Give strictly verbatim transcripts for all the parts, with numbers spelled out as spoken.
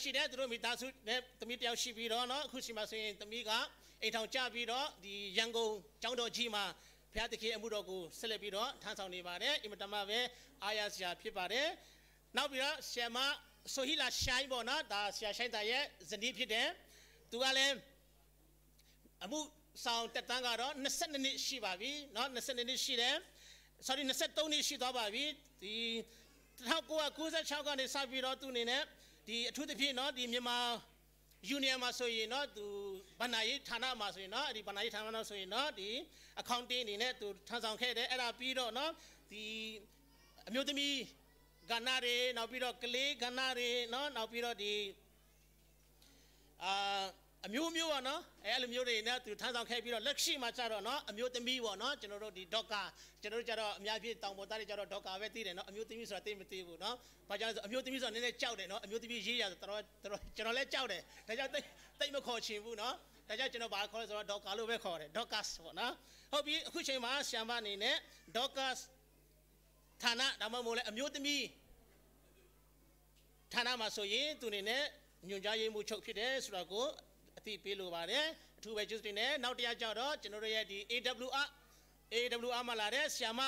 ရှိတဲ့ သူတို့မိသားစုနဲ့ သမီးတစ်ယောက်ရှိပြီးတော့နော် အခုချိန်မှာဆိုရင် သမီးကအိမ်ထောင်ကျပြီးတော့ ဒီရန်ကုန်ကျောင်းတော်ကြီးမှာ ဘုရားသခင်အမှုတော်ကို ဆက်လက်ပြီးတော့ ထမ်းဆောင်နေပါတယ်။ အင်မတန်မှပဲ အားရစရာဖြစ်ပါတယ်။ နောက်ပြီးတော့ ဆရာမ ဆိုဟီလာရှိုင်းပေါ့နော်။ ဒါ ဆရာရှိုင်းသာရဲ့ ဇနီးဖြစ်တယ်။ သူကလည်း အမှုဆောင်သက်တမ်းကတော့ နှစ်ဆယ့်နှစ်နှစ်ရှိပါပြီနော်။ နှစ်ဆယ့်နှစ်နှစ်ရှိတယ်။ sorry နှစ်ဆယ့်သုံးနှစ်ရှိသွားပါပြီ။ ဒီ တစ်ထောင့်ကိုးရာကိုးဆယ့်ခြောက်ကနေစပြီးတော့ သူ့အနေနဲ့ ဒီ အထူးသဖြင့်နော် ဒီ မြန်မာ Union မှာဆိုရင်နော် သူ ဘဏ္ဍာရေးဌာနမှာဆိုရင်နော် အဲ့ဒီ ဘဏ္ဍာရေးဌာနမှာဆိုရင်နော် ဒီ accounting အနေနဲ့ သူ ထမ်းဆောင်ခဲ့တယ်။ အဲ့ဒါပြီးတော့နော် ဒီ အမျိုးသမီးကဏ္ဍတွေ၊ နောက်ပြီးတော့ ကလေးကဏ္ဍတွေနော်၊ နောက်ပြီးတော့ ဒီ အာ၊ အမျိုးမျိုးပေါ့နော်။ အဲ၊ အဲ့လိုမျိုးတွေနဲ့ သူ ထမ်းဆောင်ခဲ့ပြီးတော့ လက်ရှိမှာကျတော့နော် အမျိုးသမီးပေါ့နော်၊ ကျွန်တော်တို့ ဒီ ဒေါ်ကာ၊ ကျွန်တော်တို့ကျတော့ အများကြီး တောင်ပေါ်သားတွေကျတော့ ဒေါ်ကာပဲသိတယ်နော်။ အမျိုးသမီးဆိုတာ သိပ်မသိဘူးနော်။ ဘာကြောင့်လဲဆို အမျိုးသမီးဆိုတာ နည်းနည်းကြောက်တယ်နော်။ အမျိုးသမီးရေးရာဆို တော်တော်၊ တော်တော်၊ ကျွန်တော်လည်းကြောက်တယ်။ ဒါကြောင့် သိပ်၊ သိပ်မခေါ်ချင်ဘူးနော်။ ဒါကြောင့် ကျွန်တော် ဘာခေါ်လဲဆိုတော့ ဒေါ်ကာလို့ပဲခေါ်တယ်။ ဒေါ်ကာပေါ့နော်။ ဟုတ်ပြီ။ အခုချိန်မှာ ဆရာမအနေနဲ့ ဒေါ်ကာ ဌာန၊ ဒါမှမဟုတ်လည်း အမျိုးသမီးဌာနမှာဆိုရင် သူ့အနေနဲ့ ညွှန်ကြားရေးမှူးချုပ်ဖြစ်တယ်ဆိုတာကို အသိပေးလိုပါတယ်။ အထူးပဲ ကျေးဇူးတင်တယ်။ နောက်တစ်ယောက်ကျတော့ ကျွန်တော်တို့ရဲ့ ဒီ AWR၊ AWR မှာလာတဲ့ ဆရာမ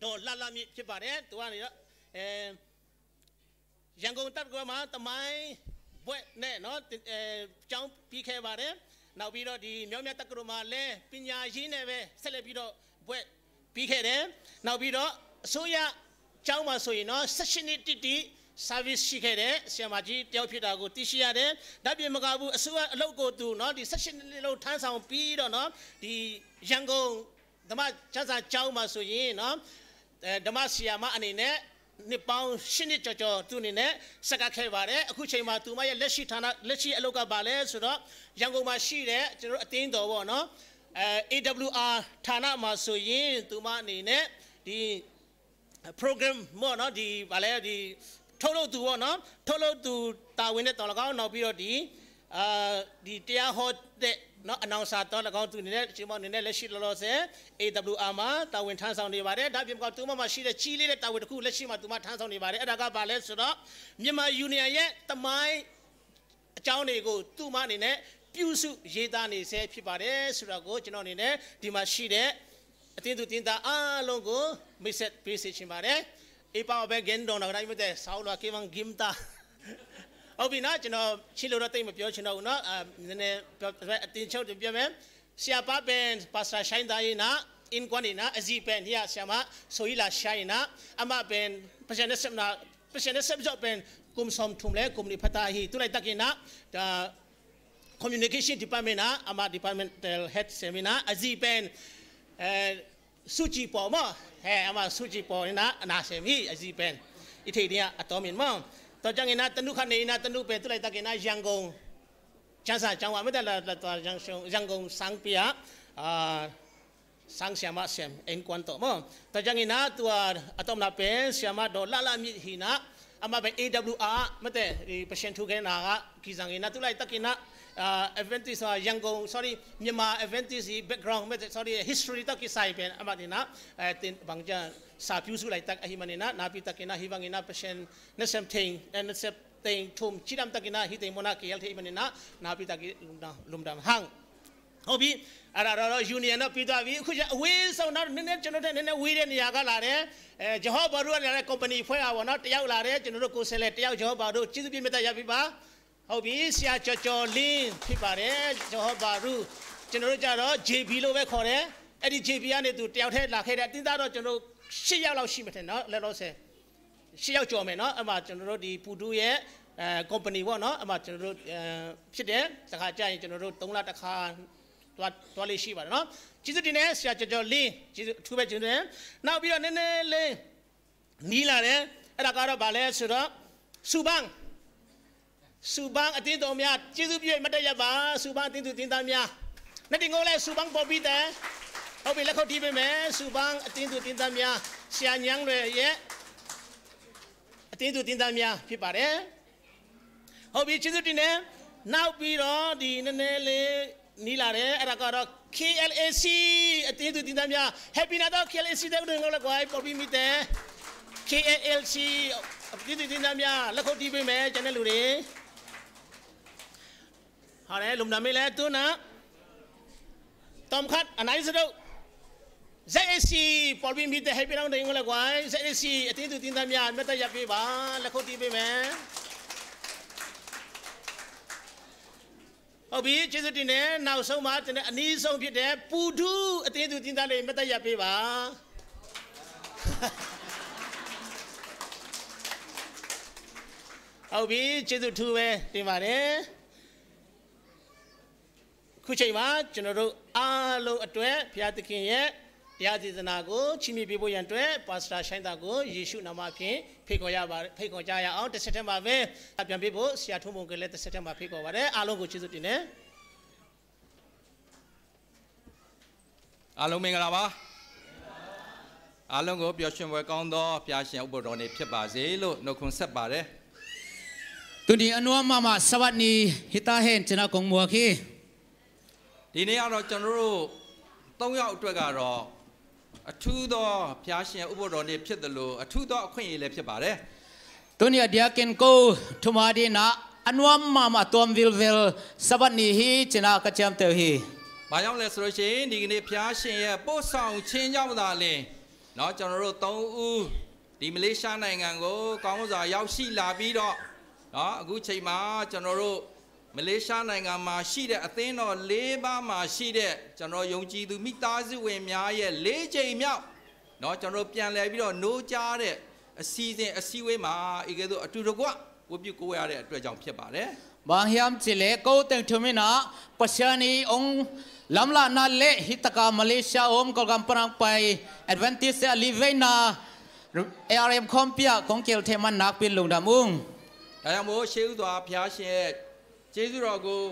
ဒေါ်လှလှမြင့်ဖြစ်ပါတယ်။ သူကနေတော့၊ အဲ၊ ရန်ကုန်တက္ကသိုလ်မှာ သမိုင်းဘွဲ့နဲ့နော်၊ အဲ၊ ကျောင်းပြီးခဲ့ပါတယ်။ နောက်ပြီးတော့ ဒီ မြောင်းမြတက္ကသိုလ်မှာလည်း ပညာရေးနဲ့ပဲ ဆက်လက်ပြီးတော့ ဘွဲ့ပြီးခဲ့တယ်။ နောက်ပြီးတော့ အစိုးရကျောင်းမှာဆိုရင်နော်၊ ဆယ့်ရှစ်နှစ်တိတိ service ရှိခဲ့တဲ့ ဆရာမကြီးတစ်ယောက်ဖြစ်တာကို သိရှိရတယ်။ ဒါပြင်မကဘူး၊ အစိုးရအလုပ်ကို သူနော်၊ ဒီ ဆယ့်ရှစ်နှစ်လုံး ထမ်းဆောင်ပြီးတော့နော်၊ ဒီ ရန်ကုန် ဓမ္မကျမ်းစာကျောင်းမှာဆိုရင်နော်၊ အဲ၊ ဓမ္မဆရာမအနေနဲ့ နှစ်ပေါင်းရှစ်နှစ်ကျော်ကျော် သူ့အနေနဲ့ ဆက်ကပ်ခဲ့ပါတယ်။ အခုချိန်မှာ သူမရဲ့ လက်ရှိဌာန၊ လက်ရှိအလုပ်က ဘာလဲဆိုတော့၊ ရန်ကုန်မှာရှိတဲ့ ကျွန်တော်တို့ အသင်းတော်ပေါ့နော်၊ အဲ၊ AWR ဌာနမှာဆိုရင် သူမအနေနဲ့ ဒီ program ပေါ့နော်၊ ဒီ ဘာလဲ၊ ဒီ ထုတ်လုပ်သူပေါ့နော်၊ ထုတ်လုပ်သူတာဝန်နဲ့ သော်လည်းကောင်း၊ နောက်ပြီးတော့ ဒီ အာ၊ ဒီ တရားဟောတဲ့နော်၊ announcer သော်လည်းကောင်း၊ သူအနေနဲ့၊ ရှင်မအနေနဲ့ လက်ရှိလောလောဆယ် AWR မှာ တာဝန်ထမ်းဆောင်နေပါတယ်။ ဒါပြင်မက သူမမှာရှိတဲ့ ကြီးလေးတဲ့တာဝန်တစ်ခု လက်ရှိမှာ သူမထမ်းဆောင်နေပါတယ်။ အဲ့ဒါက ဘာလဲဆိုတော့ မြန်မာ Union ရဲ့ သမိုင်းအကြောင်းတွေကို သူမအနေနဲ့ ပြုစုရေးသားနေဆဲဖြစ်ပါတယ်ဆိုတာကို ကျွန်တော်အနေနဲ့ ဒီမှာရှိတဲ့ အသင်းသူအသင်းသားအားလုံးကို မိတ်ဆက်ပေးစေချင်ပါတယ်။ အေးပါပဲ၊ ဂင်းဒေါ်နာကဒါ မ့ၢ်တဲ ဆောင်းလွား ကင်းမန်း ဂိမ်းတာ။ ဟုတ်ပြီနော်၊ ကျွန်တော် ချင်းလို့တော့ သိပ်မပြောချင်တော့ဘူးနော်။ အာ၊ နည်းနည်းပြော၊ အတင်းချုပ်တင်ပြောမယ်။ ဆရာပါ ပန် ပါစတာ ရှိုင်းသာ အင်း၊ အင်းကွမ်း၊ အဇနီး ပန် ဆရာမ ဆိုဟီလာ ရှိုင်း၊ အမ ပန် ပရှန်နဲ့ဆက်၊ ပရှန်နဲ့ဆက်ပြီးတော့ ပန် ကိုမ်ဆောင်ထွမ် လဲ ကုမ္ပဏီဖတ်တာဟီ၊ သူလိုက်တကင်နာ ဒါ communication department နာ အမ departmental head ဆရာမနာ အဇနီး ပန် အဲ၊ စုကြည်ပေါ် မ့ၢ်၊ အဲ၊ အမ စုကြည်ပေါ် နာ အနာ ဆရာမ အဇနီး ပန် အထီး ဒီး အတော်မင်း မ့ၢ်။ တော်ကြငင်နာ တနုခါနေနာ တနု ပန် သူလိုက်တကင်နာ ရန်ကုန်ကျမ်းစာကျောင်း မ့ၢ်တဲ လ လ ရန်ကုန်၊ ရန်ကုန်စန်းပြ၊ အာ၊ ဆရာမ ဆရာမ အင်းကွမ်း တော် မ့ၢ်။ တော်ကြငင်နာ သူ အတော်မနာ ပန် ဆရာမ ဒေါ်လှလှမြင့် ဟီနာ အမ ပန် AWR မ့ၢ်တဲ ဒီ ပရှန်ထူခဲနာက ကီၢ်စံၣ်ငင်နာ သူလိုက်တကင်နာ အာ၊ Adventist ရန်ကုန်၊ sorry မြန်မာ Adventist background မ့ၢ်တဲ၊ sorry history တကီၢ်စံၣ် ပန် အမ ဒီးနာ အဲ၊ တင် ဘင်ဂျာ စာပြုစုလိုက်တက အဟီမ့ၢ်န့ၣ်နာ နာပီတကင်နာ ဟီဝါငင်နာ ပရှန် နှစ်ဆယ့်တစ်၊ အဲ၊ နှစ်ဆယ့်တစ် ထွမ် ချစ်တမ်းတကင်နာ ဟီတ့ၢ်မ့ၢ်နာ KLT မ့ၢ်န့ၣ်နာ နာပီတကင် လုမ်ဒမ် လုမ်ဒမ်ဟင်း ဟုတ်ပြီ။ အဲ့ဒါတော့ Union တော့ ပြီးသွားပြီ။ အခုကျ အဝေးဆုံးနော်၊ နည်းနည်း ကျွန်တော်ထက် နည်းနည်းဝေးတဲ့နေရာကလာတယ်။ အဲ၊ ယဟောဘရူးကနေလာတဲ့ ကုမ္ပဏီအဖွဲ့ကပေါ့နော်၊ တစ်ယောက်လာတယ်။ ကျွန်တော်တို့ ကိုယ်စားလှယ်တစ်ယောက် ယဟောဘရူး။ ကျေးဇူးပြု မေတ္တာရပ်ပေးပါ။ ဟုတ်ပြီ။ ဆရာကျော်ကျော်လင်း ဖြစ်ပါတယ်။ ယဟောဘရူး။ ကျွန်တော်တို့ကျတော့ JB လို့ပဲခေါ်တယ်။ အဲ့ဒီ JB ကနေ သူတစ်ယောက်တည်းလာခဲ့တယ်။ အသင်းသားတော့ ကျွန်တော်တို့ ရှစ်ယောက်လောက်ရှိမယ်ထင်နော်၊ လောလောဆယ် ရှစ်ယောက်ကျော်မယ်နော်။ အဲ့မှာ ကျွန်တော်တို့ ဒီ ပူတူးရဲ့၊ အဲ၊ ကုမ္ပဏီပေါ့နော်၊ အဲ့မှာ ကျွန်တော်တို့၊ အဲ၊ ဖြစ်တယ်။ တစ်ခါကျရင် ကျွန်တော်တို့ သုံးလတစ်ခါ သွား၊ သွားလေ့ရှိပါတယ်နော်။ ကျေးဇူးတင်တယ် ဆရာကျော်ကျော်လင်း၊ ကျေးဇူး၊ အထူးပဲကျေးဇူးတင်တယ်။ နောက်ပြီးတော့ နည်းနည်းလေးနီးလာတယ်။ အဲ့ဒါကတော့ ဘာလဲဆိုတော့ ဆူဘန်း၊ ဆူဘန်းအသင်းတော်များ၊ ကျေးဇူးပြု မေတ္တာရပ်ပါ။ ဆူဘန်းအသင်းသူအသင်းသားများ၊ နှစ်တင်ကိုလည်း ဆူဘန်းပေါ်ပြီးတယ်။ ဟုတ်ပြီ၊ လက်ခုပ်တီးပေးမယ်။ ဆူဘန်းအသင်းသူအသင်းသားများ၊ ဆရာညမ်းလွယ်ရဲ့ အသင်းသူအသင်းသားများ ဖြစ်ပါတယ်။ ဟုတ်ပြီ၊ ကျေးဇူးတင်တယ်။ နောက်ပြီးတော့ ဒီနည်းနည်းလေးနီးလာတယ်။ အဲ့ဒါကတော့ KLAC အသင်းသူအသင်းသားများ၊ Happy နာတော့ KLAC တဲ့ဦးတို့ငေါ်လက်ကွာ ပေါ်ပြီးမိတယ်။ KLAC အသင်းသူအသင်းသားများ လက်ခုပ်တီးပေးမယ်။ ကျန်တဲ့လူတွေ好嘞， လမ်းနံပါတ်လေး အတူန တောမ်ခတ် အနိုင်စတု ZAC ပေါ်ပြီး မီးတဲ့ ဟဲပြီးတော့ ငိုလဲကွာ ZAC အတင်းသူတင်းသားများ မတ်တပ်ရပ်ပေးပါ။ လက်ခုပ်တီးပေးမယ်။ ဟုတ်ပြီ ကျေးဇူးတင်တယ်။ နောက်ဆုံးမှာ ကျွန်တော် အနည်းဆုံးဖြစ်တဲ့ ပူထူး အတင်းသူတင်းသားတွေ မတ်တပ်ရပ်ပေးပါ။ ဟုတ်ပြီ ကျေးဇူးထူးပဲတင်ပါတယ်။ အခုချိန်မှာ ကျွန်တော်တို့အားလုံးအတွက် ဘုရားသခင်ရဲ့တရားဒေသနာကို ချီးမြှင့်ပေးဖို့ရန်အတွက် ပါစတာရှိုင်းသာကို ယေရှုနာမဖြင့် ဖိတ်ခေါ်ရပါ ဖိတ်ခေါ်ကြရအောင်။ တစ်ဆက်တည်းမှာပဲ ပြန်ပေးဖို့ ဆရာထုံးမုန်ကလည်း တစ်ဆက်တည်းမှာ ဖိတ်ခေါ်ပါတယ်။ အားလုံးကို ကျေးဇူးတင်တယ်။ အားလုံးမင်္ဂလာပါ။ အားလုံးကို ပျော်ရွှင်ဖွယ်ကောင်းသော ဘုရားရှင်ဥပုသ်တော်နေ့ ဖြစ်ပါစေလို့ နှုတ်ခွန်းဆက်ပါတယ်။ Tuni a nuam mahmah Sabbath ni hi ta hen, ci-in ah kong muak hi. ဒီနေ့ကတော့ ကျွန်တော်တို့ သုံးယောက်အတွက်ကတော့ အထူးသော ဘုရားရှင်ဥပုသ်တော်နေ့ ဖြစ်သလို အထူးသော အခွင့်အရေးလည်း ဖြစ်ပါတယ်။ Tuni a diakin ko thuma dingin ah a nuam mahmah, a tuam vilvel Sabbath ni hi, ci-in ah ka ciamteh uh hi. ဘာကြောင့်လဲဆိုလို့ရှိရင် ဒီကနေ့ ဘုရားရှင်ရဲ့ ပို့ဆောင်ခြင်းကြောင့်သာလျှင် နော် ကျွန်တော်တို့ သုံးဦး ဒီမလေးရှားနိုင်ငံကို ကောင်းစွာရောက်ရှိလာပြီးတော့ နော် အခုချိန်မှာ ကျွန်တော်တို့ မလေးရှားနိုင်ငံမှာရှိတဲ့ အသင်းတော်လေးပါးမှာရှိတဲ့ ကျွန်တော် ယုံကြည်သူ မိသားစုဝင်များရဲ့ လေးကြိမ်မြောက် နော် ကျွန်တော်တို့ ပြန်လည်ပြီးတော့ နိုးကြားတဲ့ အစီအစဉ် အစည်းအဝေးမှာ အီကဲသို့ အတူတကွ ဝတ်ပြုကိုးဝတ်ရတဲ့အတွက်ကြောင့် ဖြစ်ပါတယ်။ Bang hiam cih leh, ko teng thum in ah Pasian ii hong lamlahna le hih taka Malaysia a om Kawlgam pan hong pai Adventist te a li veina A R M khawmpi ah kong kihel thei man nakpi-in lungdam ung. ဒါကြောင့်မို့ ရှေးဦးစွာ ဘုရားရှင်ရဲ့ ကျေးဇူးတော်ကို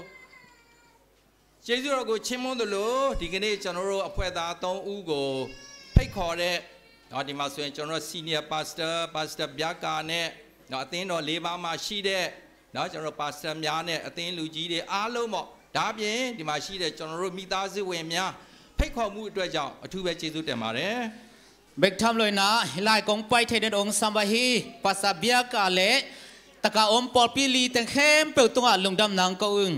ကျေးဇူးတော်ကို ချီးမွမ်းသလို ဒီကနေ့ ကျွန်တော်တို့ အဖွဲ့သား သုံးဦးကို ဖိတ်ခေါ်တဲ့ နော် ဒီမှာဆိုရင် ကျွန်တော်တို့ Senior Pastor Pastor ဘျာကာနဲ့ နော် အသင်းတော်လေးပါးမှာရှိတဲ့ နော် ကျွန်တော်တို့ Pastor များနဲ့ အသင်းလူကြီးတွေ အားလုံးပေါ့။ ဒါ့အပြင် ဒီမှာရှိတဲ့ ကျွန်တော်တို့ မိသားစုဝင်များ ဖိတ်ခေါ်မှုအတွက်ကြောင့် အထူးပဲ ကျေးဇူးတင်ပါတယ်။ Bek tham loin ah hih lai kong pai thei nading hong sam ahi Pastor Biaka le taka om pawlpi li teng khempeuh tungah lungdamna hong ko ung.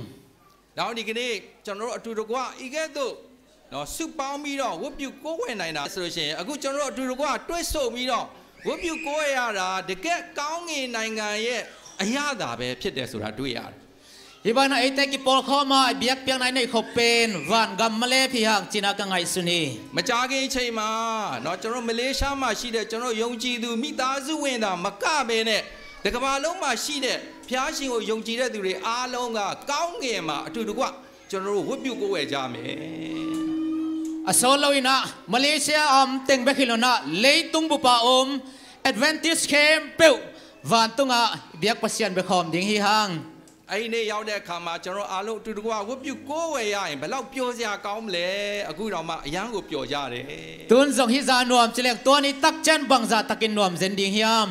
နောက် ဒီကနေ့ ကျွန်တော်တို့ အတူတကွ အီကဲသို့ နော် စုပေါင်းပြီးတော့ ဝတ်ပြုကိုးဝတ်နိုင်တာဆိုလို့ရှိရင် အခု ကျွန်တော်တို့ အတူတကွ တွေ့ဆုံပြီးတော့ ဝတ်ပြုကိုးဝတ်ရတာ တကယ့် ကောင်းကင်နိုင်ငံရဲ့ အရသာပဲ ဖြစ်တယ်ဆိုတာ တွေ့ရတယ်။ Hih banah eite kipawlkhawm a i biakpiakna i neih khop pen vangam malep hi hang, ci-in ah ka ngaihsun hi. မကြာခင်အချိန်မှာ နော် ကျွန်တော်တို့ မလေးရှားမှာရှိတဲ့ ကျွန်တော်တို့ ယုံကြည်သူ မိသားစုဝင်သာ မကဘဲနဲ့ တစ်ကမ္ဘာလုံးမှာရှိတဲ့ ဘုရားရှင်ကို ယုံကြည်တဲ့သူတွေ အားလုံးက ကောင်းကင်မှာ အတူတကွ ကျွန်တော်တို့ ဝတ်ပြုကိုးဝတ်ကြမယ်။ A sawt loin ah Malaysia a om teng bek hi lo-in ah, leitung bup a om Adventist khempeuh vantungah i biak Pasian bia khawm ding hi hang. အဲ့ဒီနေ့ရောက်တဲ့အခါမှာ ကျွန်တော်အားလုံး အတူတကွ ဝတ်ပြုကိုးဝတ်ရရင် ဘယ်လောက်ပျော်စရာကောင်းမလဲ။ အခုတောင်မှ အရမ်းကိုပျော်ကြတယ်။ Tun zong hih zah nuam ci leng, tua ni tak ciang bangzah takin nuam zen ding hiam?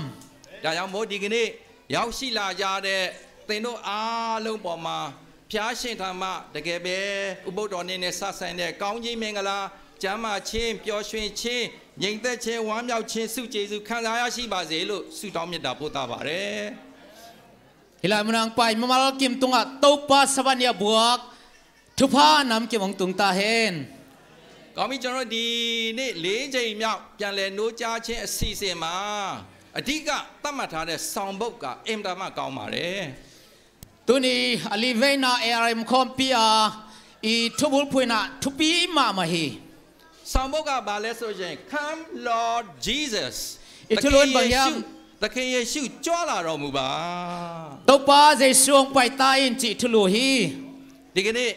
ဒါကြောင့်မို့ ဒီကနေ့ ရောက်ရှိလာကြတဲ့ သင်တို့အားလုံးပေါ်မှာ ဘုရားရှင်ထံမှ တကယ်ပဲ ဥပုသ်တော်နေ့နဲ့ ဆက်ဆိုင်တဲ့ ကောင်းကြီးမင်္ဂလာ၊ ကျန်းမာခြင်း၊ ပျော်ရွှင်ခြင်း၊ ငြိမ်သက်ခြင်း၊ ဝမ်းမြောက်ခြင်း၊ ဆုကျေးဇူး ခံစားရရှိပါစေလို့ ဆုတောင်းမေတ္တာပို့သပါတယ်။ Hih lai munah hong pai mimal kim tungah Topa Sabbath ni a buak thupha namkim hong tung ta hen. ကောင်းပြီ၊ ကျွန်တော်တို့ ဒီနေ့ လေးကြိမ်မြောက် ပြန်လည်နိုးကြားခြင်း အစီအစဉ်မှာ အဓိက သတ်မှတ်ထားတဲ့ ဆောင်ပုဒ်က အင်မတန်မှ ကောင်းပါတယ်။ Tuni a li veina A R M khawmpi a i thubulphuhna thupi mahmah hi. ဆောင်ပုဒ်က ဘာလဲဆိုရင် Come Lord Jesus. သခင်ယေရှု၊ သခင်ယေရှု ကြွလာတော်မူပါ။ Topa Jesu hong pai ta in, cih thulu hi. ဒီကနေ့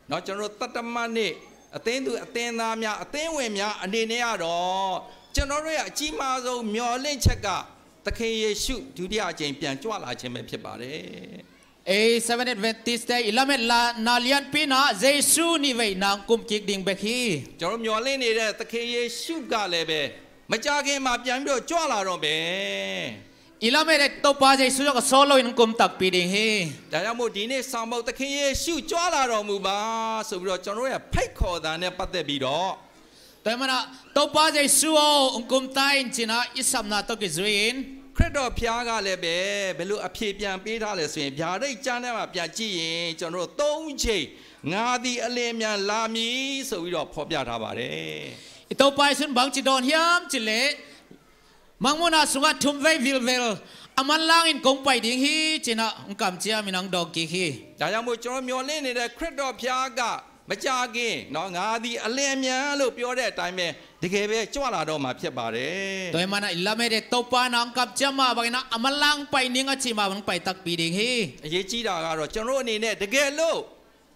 နော် ကျွန်တော်တို့ သတ္တမနေ့ အသင်းသူ အသင်းသားများ အသင်းဝင်များ အနေနဲ့ကတော့ ကျွန်တော်တို့ရဲ့ အကြီးမားဆုံး မျှော်လင့်ချက်က သခင်ယေရှု ဒုတိယအကြိမ် ပြန်ကြွလာခြင်းပဲ ဖြစ်ပါတယ်။ Ei Seventh Adventist te i lametna lianpi in ah Jesu nihveina hong kum kik ding bek hi. ကျွန်တော်တို့ မျှော်လင့်နေတဲ့ သခင်ယေရှုကလည်းပဲ မကြာခင်မှာ ပြန်ပြီးတော့ ကြွလာတော့မယ်။ I lamet ding Topa Jesu zong a sawt loin hong kum takpi ding hi. ဒါကြောင့်မို့ ဒီနေ့ ဆောင်ပုဒ် သခင်ယေရှု ကြွလာတော်မူပါ ဆိုပြီးတော့ ကျွန်တော်တို့ရဲ့ ဖိတ်ခေါ်သံနဲ့ ပတ်သက်ပြီးတော့ Tua ahih manin ah, Topa Jesu aw, hong kum ta in, ci-in ah i sapna tawh kizui-in, ရစ်တော်ဘုရားကလည်းပဲ ဘယ်လိုအဖြေပြန်ပေးထားလဲဆိုရင် ဗျာဒိတ်ကျမ်းထဲမှာပြန်ကြည့်ရင် ကျွန်တော်တို့ သုံးချိန် ငါသည်အလျင်အမြန်လာမည်ဆိုပြီးတော့ ဖော်ပြထားပါတယ်။ I Topa Jesuh in bangci dawn hiam cih leh, Mangmuhna sungah thumvei vilvel a manlangin kong pai ding hi, ci-in ah hong kamciamin hong dawng kik hi. ဒါကြောင့်မို့ ကျွန်တော်မျှော်လင့်နေတဲ့ ခရစ်တော်ဘုရားက မကြာခင်နော် ငါသည်အလျင်အမြန်လို့ပြောတဲ့အတိုင်းပဲ တကယ်ပဲကြွလာတော့မှာဖြစ်ပါတယ်။ Tua ahih manin i lamet in Topa in ah hong kamciam mah bangin ah a manlang pai ning a cih mah bangin hong pai takpi ding hi. အရေးကြီးတာကတော့ ကျွန်တော်တို့အနေနဲ့ တကယ်လို့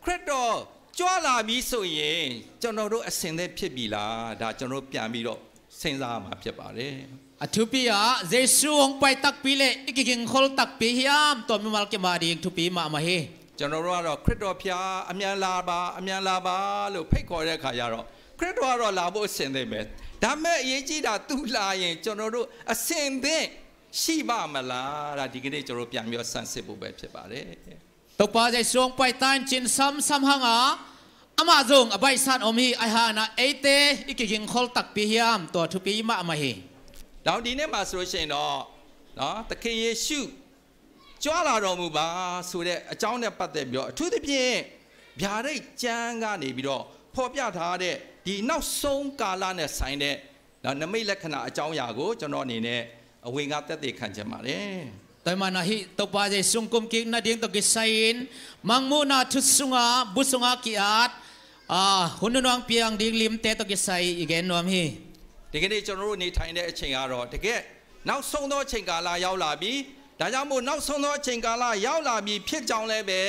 ခရစ်တော်ကြွလာပြီဆိုရင် ကျွန်တော်တို့အဆင်သင့်ဖြစ်ပြီလား။ ဒါကျွန်တော်တို့ပြန်ပြီးတော့ စဉ်းစားရမှာဖြစ်ပါတယ်။ A thupi ah Jesuh hong pai takpi leh i kigingkhol takpi hiam, tua mimal kim ading thupi mahmah hi. ကျွန်တော်တို့ကတော့ ခရစ်တော်ဘုရား အမြန်လာပါ အမြန်လာပါလို့ ဖိတ်ခေါ်တဲ့အခါကျတော့ ခရစ်တော်ကတော့ လာဖို့အဆင်သင့်ပဲ။ ဒါပေမဲ့ အရေးကြီးတာ သူလာရင် ကျွန်တော်တို့အဆင်သင့်ရှိပါ့မလား။ ဒါ ဒီကနေ့ ကျွန်တော်တို့ ပြန်ပြီးတော့ ဆန်းစစ်ဖို့ပဲ ဖြစ်ပါတယ်။ Topa Jesuh hong pai ta in, ci-in samsam hang a, amah zong a baihsa-in om hi. Ahih hangin ah eite i kigingkhol takpi hiam, tua thupi mahmah hi. ဒါကြောင့် ဒီနေ့မှာဆိုလို့ရှိရင်တော့နော် သခင်ယေရှုကြွလာတော်မူပါဆိုတဲ့အကြောင်းနဲ့ပတ်သက်ပြီးတော့ အထူးသဖြင့် ဗျာဒိတ်ကျမ်းကနေပြီးတော့ ဖော်ပြထားတဲ့ ဒီနောက်ဆုံးကာလနဲ့ဆိုင်တဲ့ နော် နိမိတ်လက္ခဏာအကြောင်းအရာကို ကျွန်တော်အနေနဲ့ အဝေငှသက်သေခံချင်ပါတယ်။ Tua ahih manin ah hih Topa Jesuh hong kumkik nading tawh kisai-in Mangmuhna thu sungah, bu sungah ki-at, ah, hun nunung piang ding limte tawh kisai i gen nuam hi. ဒီကနေ့ ကျွန်တော်တို့နေထိုင်တဲ့အချိန်ကတော့ တကယ်နောက်ဆုံးသောအချိန်ကာလရောက်လာပြီ။ ဒါကြောင့်မို့ နောက်ဆုံးသောအချိန်ကာလရောက်လာပြီဖြစ်ကြောင်းလည်းပဲ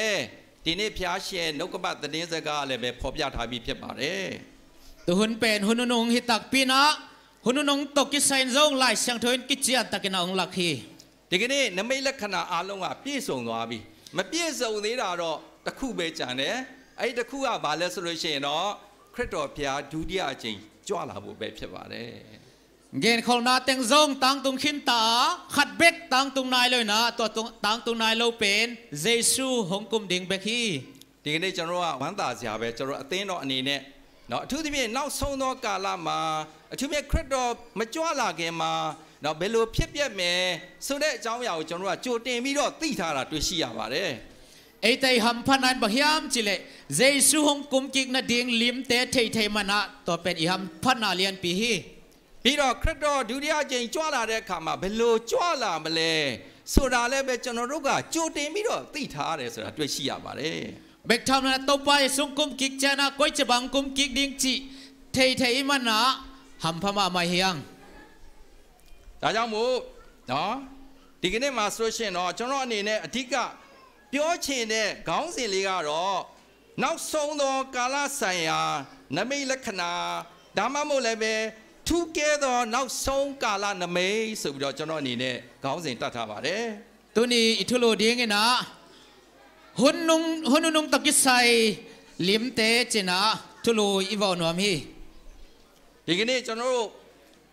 ဒီနေ့ ဘုရားရှင်နှုတ်ကပတ်သတင်းစကားလည်းပဲ ဖော်ပြထားပြီးဖြစ်ပါတယ်။ Tuhun pen hun nunung hi takpi-in ah, hun nunung tawh kisai-in zong Lai Siangtho in kician takin ah hong lak hi. ဒီကနေ့ နိမိတ်လက္ခဏာအားလုံးက ပြည့်စုံသွားပြီ။ မပြည့်စုံသေးတာတော့ တစ်ခုပဲကျန်တယ်။ အဲ့ဒီတစ်ခုက ဘာလဲဆိုလို့ရှိရင်တော့ ခရစ်တော်ဘုရား ဒုတိယအကြိမ် ကြွလာဖို့ပဲဖြစ်ပါတယ်။ Genkholhna teng zong tangtung khinta a, khat bek tangtung nai lo-in ah, tua tung, tangtung nai lo pen Jesuh hong kum ding bek hi. ဒီကနေ့ ကျွန်တော်တို့က ဝမ်းသာစရာပဲ။ ကျွန်တော်တို့ အသင်းတော်အနေနဲ့နော် အထူးသဖြင့် နောက်ဆုံးသောကာလမှာ အထူးသဖြင့် ခရစ်တော်မကြွလာခင်မှာနော် ဘယ်လိုဖြစ်ပျက်မယ်ဆိုတဲ့အကြောင်းအရာကို ကျွန်တော်တို့က ကြိုတင်ပြီးတော့ သိထားတာ တွေ့ရှိရပါတယ်။ Eite i hamphatna in bang hiam cih leh, Jesuh hong kumkik nading limte thei thei manin ah, tua pen i hamphatna lianpi hi. ပြီးတော့ ခရစ်တော် ဒုတိယအကြိမ် ကြွလာတဲ့အခါမှာ ဘယ်လိုကြွလာမလဲဆိုတာလည်းပဲ ကျွန်တော်တို့က ကြိုတင်ပြီးတော့ သိထားတယ်ဆိုတာ တွေ့ရှိရပါတယ်။ Bek tham loin ah, Topa Jesuh hong kumkik ciangin ah, koici bang hong kumkik ding cih thei thei i hih manin ah, hampha mahmah hi hang. ဒါကြောင့်မို့နော် ဒီကနေ့မှာဆိုလို့ရှိရင်တော့ ကျွန်တော်အနေနဲ့ အဓိကပြောချင်တဲ့ ခေါင်းစဉ်လေးကတော့ နောက်ဆုံးသောကာလဆိုင်ရာ နိမိတ်လက္ခဏာ ဒါမှမဟုတ်လည်းပဲ ထူးကဲသော နောက်ဆုံးကာလနိမိတ်ဆိုပြီးတော့ ကျွန်တော်အနေနဲ့ ခေါင်းစဉ်တပ်ထားပါတယ်။ Tuni i thulu dingin ah, hun nung, hun nunung tawh kisai limte, ci-in ah thulu i vawh nuam hi. ဒီကနေ့ ကျွန်တော်တို့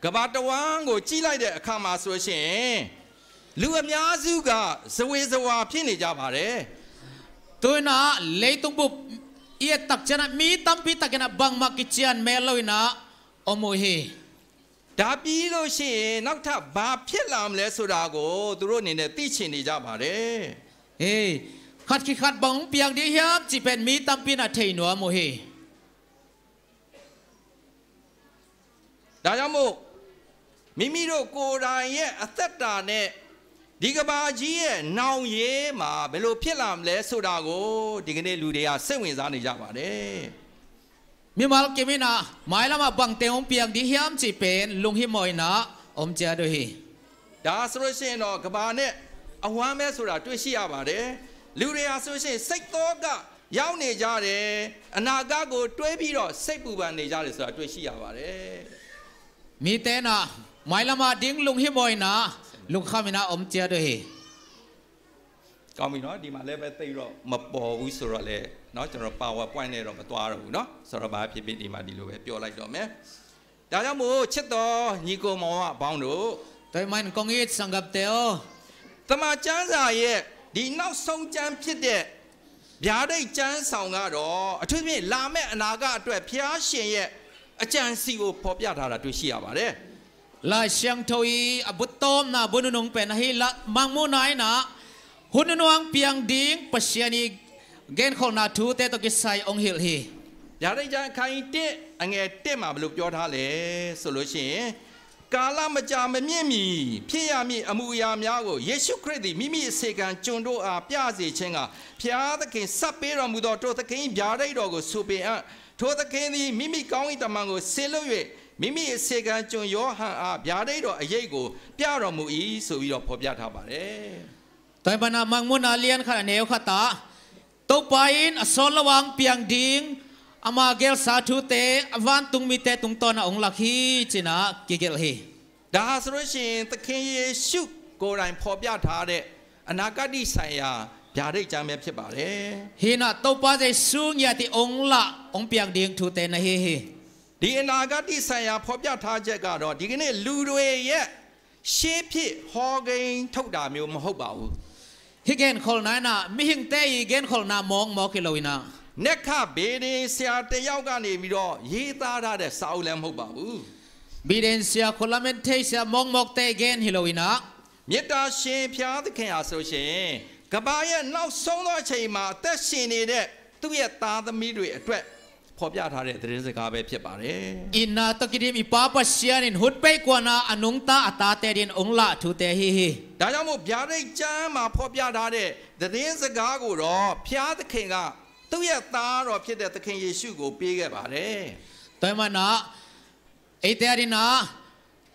ကမ္ဘာတဝန်းကို ကြည့်လိုက်တဲ့အခါမှာဆိုလို့ရှိရင် လူအများစုက ဇဝေဇဝါ ဖြစ်နေကြပါတယ်။ Tu-in ah, leitung bup i et tak ciangin ah, mi tampi takin ah, bangmah kician mel lo-in ah om uh hi. ဒါပြီးလို့ရှိရင် နောက်ထပ် ဘာဖြစ်လာမလဲဆိုတာကို သူတို့အနေနဲ့ သိချင်နေကြပါတယ်။ Hei, khat khit khat bang hong piang ding hiam cih pen mi tampi in ah thei nuam uh hi. ဒါကြောင့်မို့ မိမိတို့ကိုယ်တိုင်ရဲ့ အသက်တာနဲ့ ဒီကမ္ဘာကြီးရဲ့ နောင်ရေးမှာ ဘယ်လိုဖြစ်လာမလဲဆိုတာကို ဒီကနေ့ လူတွေက စိတ်ဝင်စားနေကြပါတယ်။ Mimal kim in ah, mailam ah bang teng hong piang ding hiam cih pen lunghimawh in ah om ciat uh hi. ဒါဆိုလို့ရှိရင်တော့ ကမ္ဘာနဲ့ အဝန်းပဲဆိုတာ တွေ့ရှိရပါတယ်။ လူတွေဟာဆိုလို့ရှိရင် စိတ်သောကရောက်နေကြတယ်။ အနာဂတ်ကို တွေးပြီးတော့ စိတ်ပူပန်နေကြတယ်ဆိုတာ တွေ့ရှိရပါတယ်။ Mite in ah, mailam ah ding lunghimawh in ah, lungkham in ah om ciat uh hi. ကောင်းပြီနော်။ ဒီမှာလည်းပဲ သိပ်ပြီးတော့ မပေါ်ဘူးဆိုတော့လည်းနော် ကျွန်တော် PowerPoint နဲ့တော့ မသွားတော့ဘူးနော်။ ဆိုတော့ ဘာဖြစ်ဖြစ် ဒီမှာ ဒီလိုပဲ ပြောလိုက်တော့မယ်။ ဒါကြောင့်မို့ ချစ်သောညီအစ်ကိုမောင်နှမအပေါင်းတို့၊ Tua ahih manin kong it sanggamte aw, သမ္မာကျမ်းစာရဲ့ ဒီနောက်ဆုံးကျမ်းဖြစ်တဲ့ ဗျာဒိတ်ကျမ်းဆောင်ကတော့ အထူးသဖြင့် လာမယ့်အနာဂတ်အတွက် ဘုရားရှင်ရဲ့ အကြံစည်ကို ဖော်ပြထားတာ တွေ့ရှိရပါတယ်။ Lai Siangtho i a buttawmna bu nunung pen ahi la, Mangmuhna in ah hun nunung piang ding Pasian i genkholhna thute tawh kisai hong hilh hi. ဗျာဒိတ်ကျမ်း အခန်းကြီးတစ် အငယ်တစ်မှာ ဘယ်လိုပြောထားလဲဆိုလို့ရှိရင်၊ ကာလမကြာမမြင့်မီ ဖြစ်ရမည့်အမှုအရာများကို ယေရှုခရစ်သည် မိမိအစေခံကျွန်တို့အား ပြစေခြင်းငှာ ဘုရားသခင် ဆက်ပေးတော်မူသော ထိုသခင်၏ ဗျာဒိတ်တော်ကို ဆူပင်အံ့၊ ထိုသခင်သည် မိမိကောင်းကင်တမန်ကို စေလွှတ်၍ မိမိအစေခံကျွန်ယောဟန်အား ဗျာဒိတ်တော်အရိပ်ကို ပြတော်မူ၏ဆိုပြီးတော့ ဖော်ပြထားပါတယ်။ Tua ahih manin ah Mangmuhna lian khat a neu khat ah Topa in a sawt lo-in hong piang ding ama geelsa thute a vantungmite tungtawn ah hong lak hi ci-in ah kigelh hi. ဒါဟာဆိုလို့ရှိရင် သခင်ယေရှုကိုယ်တိုင် ဖော်ပြထားတဲ့ အနာဂတ်ဆိုင်ရာ ဗျာဒိတ်ကျမ်းပဲ ဖြစ်ပါတယ်။ Hih in ah Topa Jesu ngiat ih hong lah hong piang ding thute na hi hi. ဒီအနာဂတ်ဆိုင်ရာ ဖော်ပြထားချက်ကတော့ ဒီကနေ့ လူတွေရဲ့ ရှေးဖြစ် ဟောကိန်းထုတ်တာမျိုး မဟုတ်ပါဘူး။ Hih genkholhna in ah mihingte i genkholhna mawkmawk hi lo-in ah, နက္ခတ်ဗေဒင်ဆရာတစ်ယောက်ကနေပြီးတော့ ရေးသားထားတဲ့ စာအုပ်လည်း မဟုတ်ပါဘူး။ Veden sia, Khulammen thei sia mawkmawkte i gen hi lo-in ah, မြတ်တာရှင်ဘုရားသခင်ဟာဆိုရှင် ကမ္ဘာရဲ့နောက်ဆုံးသောအချိန်မှာ အသက်ရှင်နေတဲ့ သူ့ရဲ့သားသမီးတွေအတွက် ဖော်ပြထားတဲ့ သတင်းစကားပဲ ဖြစ်ပါတယ်။ Itna tawh kidim i Pa Pasian in hun pei kuan a a nungta a tate adingin hong lah thute ahi hi. ဒါကြောင့်မို့ ဗျာဒိတ်ကျမ်းမှာ ဖော်ပြထားတဲ့ သတင်းစကားကိုတော့ ဘုရားသခင်က သူ့ရဲ့သားတော်ဖြစ်တဲ့ သခင်ယေရှုကို ပေးခဲ့ပါတယ်။ Tua ahih manin ah eite adingin ah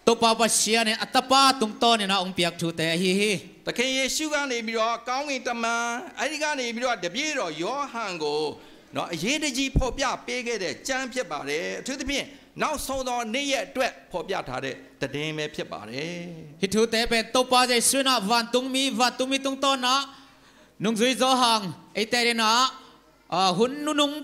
Topa Pasian in a Tapa tungtawnin ah hong piak thute ahi hi. သခင်ယေရှုကနေပြီးတော့ ကောင်းကင်တမန်၊ အဲဒီကနေပြီးတော့ တပည့်တော်ယောဟန်ကို နော်၊ အရေးတကြီး ဖော်ပြပေးခဲ့တဲ့ကျမ်း ဖြစ်ပါတယ်။ အထူးသဖြင့် နောက်ဆုံးသောနေ့ရက်အတွက် ဖော်ပြထားတဲ့ သတင်းပဲ ဖြစ်ပါတယ်။ Hih thute pen Topa Jesu in ah vantungmi, vantungmi tungtawn ah nungzui Johan, eite adingin ah, ah, hun nunung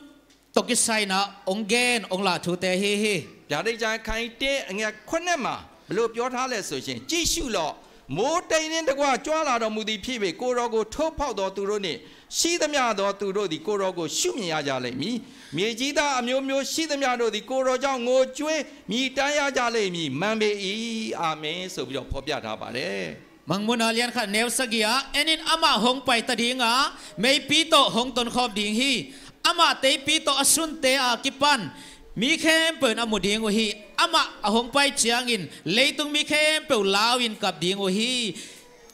tawh kisai-in ah hong gen, hong lah thute ahi hi. ဗျာဒိတ်ကျမ်း အခန်းကြီးတစ် အငယ်ခုနစ်မှာ ဘယ်လိုပြောထားလဲဆိုရင်၊ ကြည့်ရှုလော့၊ မိုဃ်းတိမ်နှင့်တကွ ကြွလာတော်မူသည်ဖြစ်၍ ကိုယ်တော်ကို ထိုးဖောက်သောသူတို့နှင့် ရှိသမျှသောသူတို့သည် ကိုယ်တော်ကို ရှုမြင်ရကြလိမ့်မည်။ မြေကြီးသားအမျိုးမျိုးရှိသမျှတို့သည် ကိုယ်တော်ကြောင့် ငိုကြွေး မြည်တမ်းရကြလိမ့်မည်။ မှန်ပေ၏။ အာမင်ဆိုပြီးတော့ ဖော်ပြထားပါတယ်။ Mangmuhna lian khat neu sagih ah, en in, amah hong pai ta ding a, meipi tawh hong tonkhawm ding hi. Amah teipi tawh a sunte a kipan mi khempeuh in a mu ding uh hi. Amah a hong pai ciangin leitung mi khempeuh lau-in kap ding uh hi.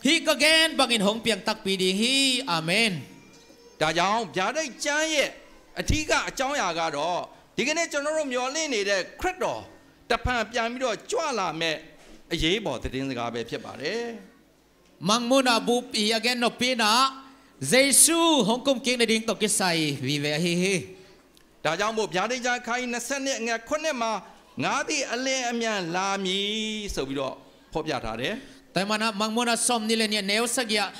Hih ka gen bangin hong piang takpi ding hi. Amen. ဒါကြောင့် ဗျာဒိတ်ကျမ်းရဲ့ အဓိကအကြောင်းအရာကတော့ ဒီကနေ့ ကျွန်တော်တို့ မျှော်လင့်နေတဲ့ ခရစ်တော် တစ်ဖန်ပြန်ပြီးတော့ ကြွလာမယ့် အရေးပေါ် သတင်းစကားပဲ ဖြစ်ပါတယ်။ Mangmuhna bup i a gen nopna, Jesu hong kumkik nading tawh kisai vive ahi hi. ဒါကြောင့်မို့ ဗျာဒိတ်ကျမ်း အခန်းကြီး နှစ်ဆယ့်နှစ် အငယ် ခုနစ်မှာ ငါသည် အလျင်အမြန် လာမည်ဆိုပြီးတော့ ဖော်ပြထားတယ်။ Tua ahih manin ah Mangmuhna sawmnih le nih a neu sagih ah,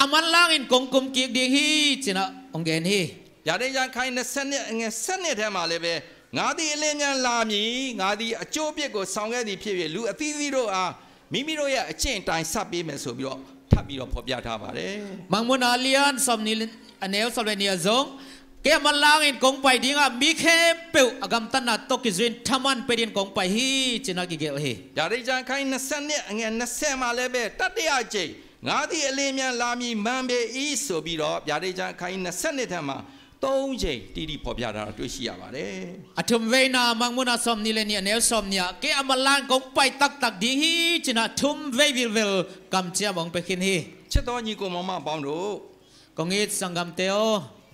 a manlangin kong kumkik ding hi ci-in ah hong gen hi. ဗျာဒိတ်ကျမ်း အခန်းကြီး နှစ်ဆယ့်နှစ် အငယ် ဆယ့်နှစ်ထဲမှာလည်းပဲ ငါသည် အလျင်အမြန် လာမည်။ ငါသည် အကျိုးအပြစ်ကို ဆောင်ခဲ့သည်ဖြစ်၍ လူအသီးသီးတို့အား မိမိတို့ရဲ့ အကျင့်အတိုင်း ဆပ်ပေးမယ်ဆိုပြီးတော့ ထပ်ပြီးတော့ ဖော်ပြထားပါတယ်။ Mangmuhna lian sawmnih le, a neu sawm le nih ah zong, kei a manlangin kong pai ding a, mi khempeuh a gamtatna tawh kizui-in thaman pia dingin kong pai hi ci-in ah kigelh hi. ဗျာဒိတ်ကျမ်း အခန်းကြီး နှစ်ဆယ့်နှစ် အငယ် နှစ်ဆယ်မှာလည်းပဲ တတိယအကြိမ် ငါသည် အလျင်အမြန် လာမည်။ မှန်ပေ၏ဆိုပြီးတော့ ဗျာဒိတ်ကျမ်း အခန်းကြီး နှစ်ဆယ့်နှစ်ထဲမှာ သုံးကြိမ် တိတိ ဖော်ပြထားတာ တွေ့ရှိရပါတယ်။ A thumveina, Mangmuhna sawmnih le nih a neu sawmnih ah, kei a manlangin kong pai taktak ding hi ci-in ah thumvei vilvel kamciam hong pia khin hi. ချစ်တော်ညီအစ်ကိုမောင်မပေါင်းတို့၊ Kong it sanggamte aw,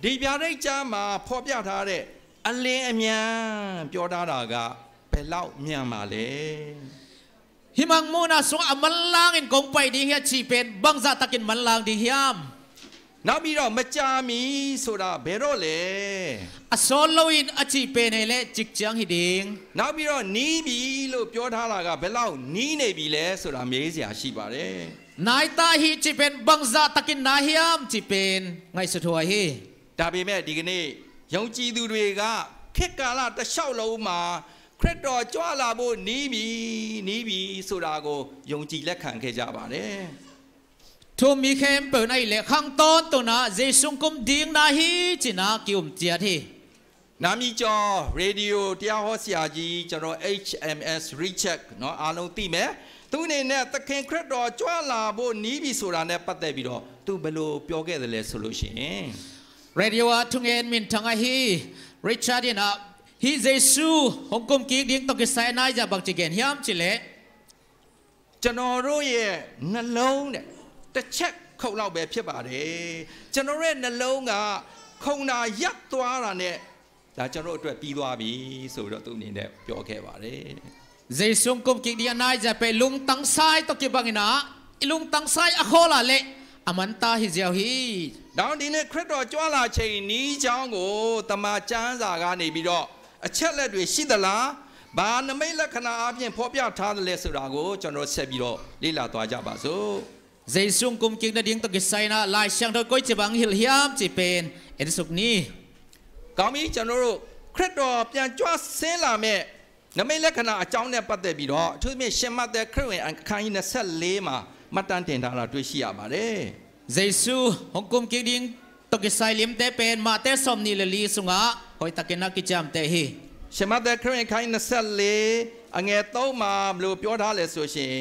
ဒီဗျာဒိတ်ကျမ်းမှာ ဖော်ပြထားတဲ့ အလျင်အမြန် ပြောထားတာက ဘယ်လောက် မြန်ပါလဲ။ Hih Mangmuhna sungah a manlangin kong pai ding hi a cih pen bangzah takin manlang ding hiam? နောက်ပြီးတော့ မကြာမီဆိုတာ ဘယ်တော့လဲ။ A sawt loin a cih pen ahih leh cik ciang hi ding. နောက်ပြီးတော့ နီးပြီလို့ ပြောထားတာက ဘယ်လောက် နီးနေပြီလဲဆိုတာ မေးစရာ ရှိပါတယ်။ Nai ta hi cih pen bangzah takin nai hiam cih pen ngaihsut huai hi. ဒါပေမဲ့ ဒီကနေ့ ယုံကြည်သူတွေက ခေတ်ကာလတစ်လျှောက်လုံးမှာ ခရစ်တော်ကြွလာဖို့ နီးပြီ၊ နီးပြီဆိုတာကို ယုံကြည်လက်ခံခဲ့ကြပါတယ်။ Thu-um mi khempeuh in ahih leh khang tawntung in ah Jesu hong kum ding nai hi ci-in ah ki-um ciat hi. နာမည်ကျော်ရေဒီယိုတရားဟောဆရာကြီး ကျွန်တော် H M S Richard နော် အားလုံးသိမယ်။ သူ့အနေနဲ့သခင်ခရစ်တော်ကြွလာဖို့နီးပြီဆိုတာနဲ့ပတ်သက်ပြီးတော့သူဘယ်လိုပြောခဲ့သလဲဆိုလို့ရှိရင် Radio a thungen minthang ahi Richard in a hi Jesu hong kumkik ding tawh kisai a naizia bangci gen hiam cileh ကျွန်တော်တို့ရဲ့နှလုံးနဲ့တစ်ချက်ခုတ်လောက်ပဲဖြစ်ပါတယ်ကျွန်တော်ရဲ့နှလုံးကခုန်တာရပ်သွားတာနဲ့ဒါကျွန်တော်အတွက်ပြီးသွားပြီဆိုပြီးတော့သူ့အနေနဲ့ပြောခဲ့ပါတယ် Jesu hong kumkik ding a naizia pen lungtang sai tawh kibang in a i lungtang sai a khawl a leh a man ta hi ziau hi. နောက်ဒီနေ့ခရစ်တော်ကြွလာချိန်နီးကြောင်းကိုတမန်ကျမ်းစာကနေပြီးတော့အချက်လက်တွေရှိသလားဘာနမိတ်လက္ခဏာအပြင်ဖော်ပြထားသလဲဆိုတာကိုကျွန်တော်ဆက်ပြီးတော့လေ့လာသွားကြပါစို့။ Jesu hong kumkik nading tawh kisai in a Lai Siangtho koici bang hilh hiam cih pen en suk ni. ကောင်းပြီကျွန်တော်တို့ခရစ်တော်ပြန်ကြွဆင်းလာမဲ့နမိတ်လက္ခဏာအကြောင်းနဲ့ပတ်သက်ပြီးတော့အထူးသဖြင့်ရှင်မဿဲခရစ်ဝင်အခန်းကြီးနှစ်ဆယ့်လေးမှာမှတ်တမ်းတင်ထားတာတွေ့ရှိရပါတယ်။ Jesu hong kumkik ding tawh kisai limte pen Mate sawmnih le li sungah hoihtakin a kiciamteh hi. ရှင်မဿဲခရစ်ဝင်အခန်းကြီးနှစ်ဆယ့်လေးအငယ်သုံးမှာဘယ်လိုပြောထားလဲဆိုရှင်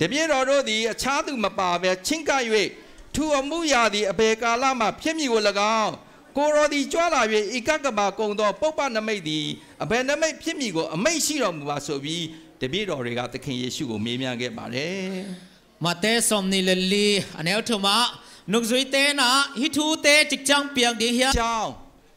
တပည့်တော်တို့သည်အခြားသူမပါဘဲချဉ်းကပ်၍ထိုအမှုရာသည်အဘယ်ကာလမှဖြစ်မည်ကို၎င်းကိုယ်တော်သည်ကြွလာ၍ဤကပ်ကမ္ဘာကုန်သောပုပ်ပနမိတ်သည်အဘယ်နမိတ်ဖြစ်မည်ကိုအမိန့်ရှိတော်မူပါဆိုပြီးတပည့်တော်တွေကသခင်ယေရှုကိုမေးမြန်းခဲ့ပါတယ်။ Mate sawmnih le li a neu thum ah nungzuite in a hih thute cikciang piang ding hiam ကြောင်း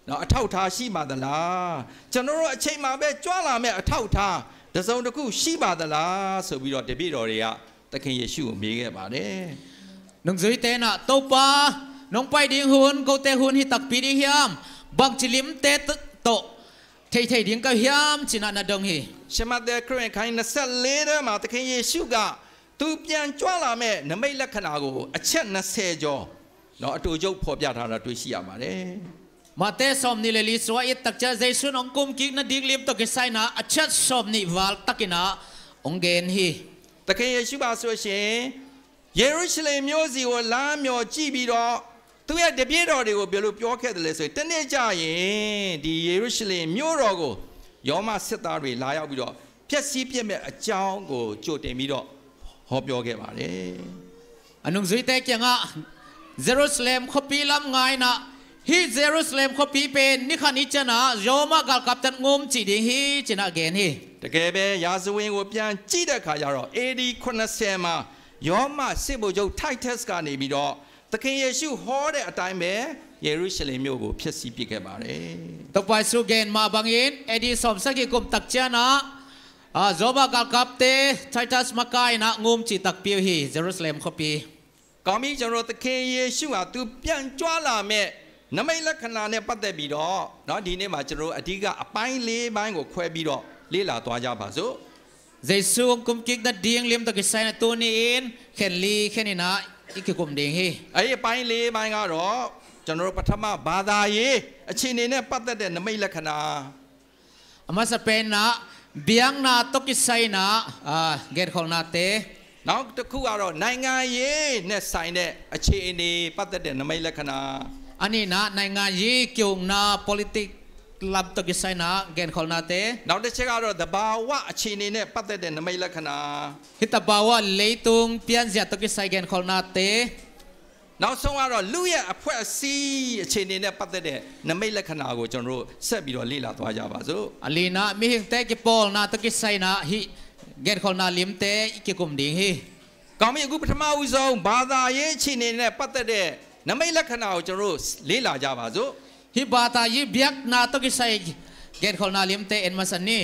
နော်အထောက်အထားရှိပါသလားကျွန်တော်တို့အချိန်မှာပဲကြွလာမဲ့အထောက်အထားတစ်စုံတစ်ခုရှိပါသလားဆိုပြီးတော့တပည့်တော်တွေကသခင်ယေရှုကိုမေးခဲ့ပါတယ်။ Nungzuite in a Topa nong pai ding hun kote hun hi takpi ding hiam bangci limte tawh theithei ding ka hiam ci in a na dong hi. ရှင်မဿဲခရစ်ဝင်အခန်းကြီးနှစ်ဆယ့်လေးထဲမှာသခင်ယေရှုကသူပြန်ကြွလာမဲ့နမိတ်လက္ခဏာကိုအချက်နှစ်ဆယ်ကျော်နော်အတူချုပ်ဖော်ပြထားတာတွေ့ရှိရပါတယ်။ Mate sawmnih le li sua it takcia Jesu in hong kumkik nading lim tawh kisai in a a chat sawmnih val takin a hong gen hi. သခင်ယေရှုပါဆိုရှင်ယေရုရှလင်မြို့စီကိုလမ်းမျှော်ကြည့်ပြီးတော့သူ့ရဲ့တပည့်တော်တွေကိုဘယ်လိုပြောခဲ့တယ်လဲဆိုရင်တနေ့ကျရင်ဒီယေရုရှလင်မြို့တော်ကိုရောမစစ်သားတွေလာရောက်ပြီးတော့ဖျက်ဆီးပစ်မဲ့အကြောင်းကိုကြိုတင်ပြီးတော့ဟောပြောခဲ့ပါတယ်။ A nungzuite kiangah Jerusalem khuapi lam ngai in a hih Jerusalem khuapi pen ni khat ni ciang a Roma galkapte in ngum cih ding hi ci in a gen hi. တကယ်ပဲရာဇဝင်ကိုပြန်ကြည့်တဲ့အခါကျတော့ A D ခုနှစ်ဆယ်မှာရောမစစ်ဗိုလ်ချုပ် Titus ကနေပြီးတော့သခင်ယေရှုဟောတဲ့အတိုင်းပဲယေရုရှလင်မြို့ကိုဖျက်ဆီးပစ်ခဲ့ပါတယ်။ Topa Jesu gen mah bangin A D sawmsagih kum takcia in a Roma galkapte Titus makai in a ngum cih takpi uh hi Jerusalem khuapi. ကောင်းပြီကျွန်တော်တို့သခင်ယေရှုဟာသူပြန်ကြွလာမဲ့နမိတ်လက္ခဏာနဲ့ပတ်သက်ပြီးတော့နော်ဒီနေ့မှာကျွန်တော်တို့အဓိကအပိုင်းလေးပိုင်းကိုခွဲပြီးတော့လေ့လာသွားကြပါစို့။ Jesu hong kumkik nading lim tawh kisai in a tuni in khen li khen in a i kikum ding hi. အဲ့ဒီအပိုင်းလေးပိုင်းကတော့ကျွန်တော်တို့ပထမဘာသာရေးအခြေအနေနဲ့ပတ်သက်တဲ့နမိတ်လက္ခဏာ A masa pen in a biakna tawh kisai in a genkholhnate. နောက်တစ်ခုကတော့နိုင်ငံရေးနဲ့ဆိုင်တဲ့အခြေအနေပတ်သက်တဲ့နမိတ်လက္ခဏာ A nihna naingan yi kiukna politik lam tawh kisai in a genkholhnate. နောက်တစ်ချက်ကတော့သဘာဝအခြေအနေနဲ့ပတ်သက်တဲ့နမိတ်လက္ခဏာ Hih tabawa leitung pianzia tawh kisai genkholhnate. နောက်ဆုံးကတော့လူရဲ့အဖွဲ့အစည်းအခြေအနေနဲ့ပတ်သက်တဲ့နမိတ်လက္ခဏာကိုကျွန်တော်တို့ဆက်ပြီးတော့လေ့လာသွားကြပါစို့။ A lina mihingte kipawlna tawh kisai in a hih genkholhna limte i kikum ding hi. ကောင်းပြီအခုပထမဦးဆုံးဘာသာရေးအခြေအနေနဲ့ပတ်သက်တဲ့နမိတ်လက္ခဏာကိုကျွန်တော်တို့လေ့လာကြပါစို့။ Hih bata yi biakna tawh kisai genkholhna limte en masa ni.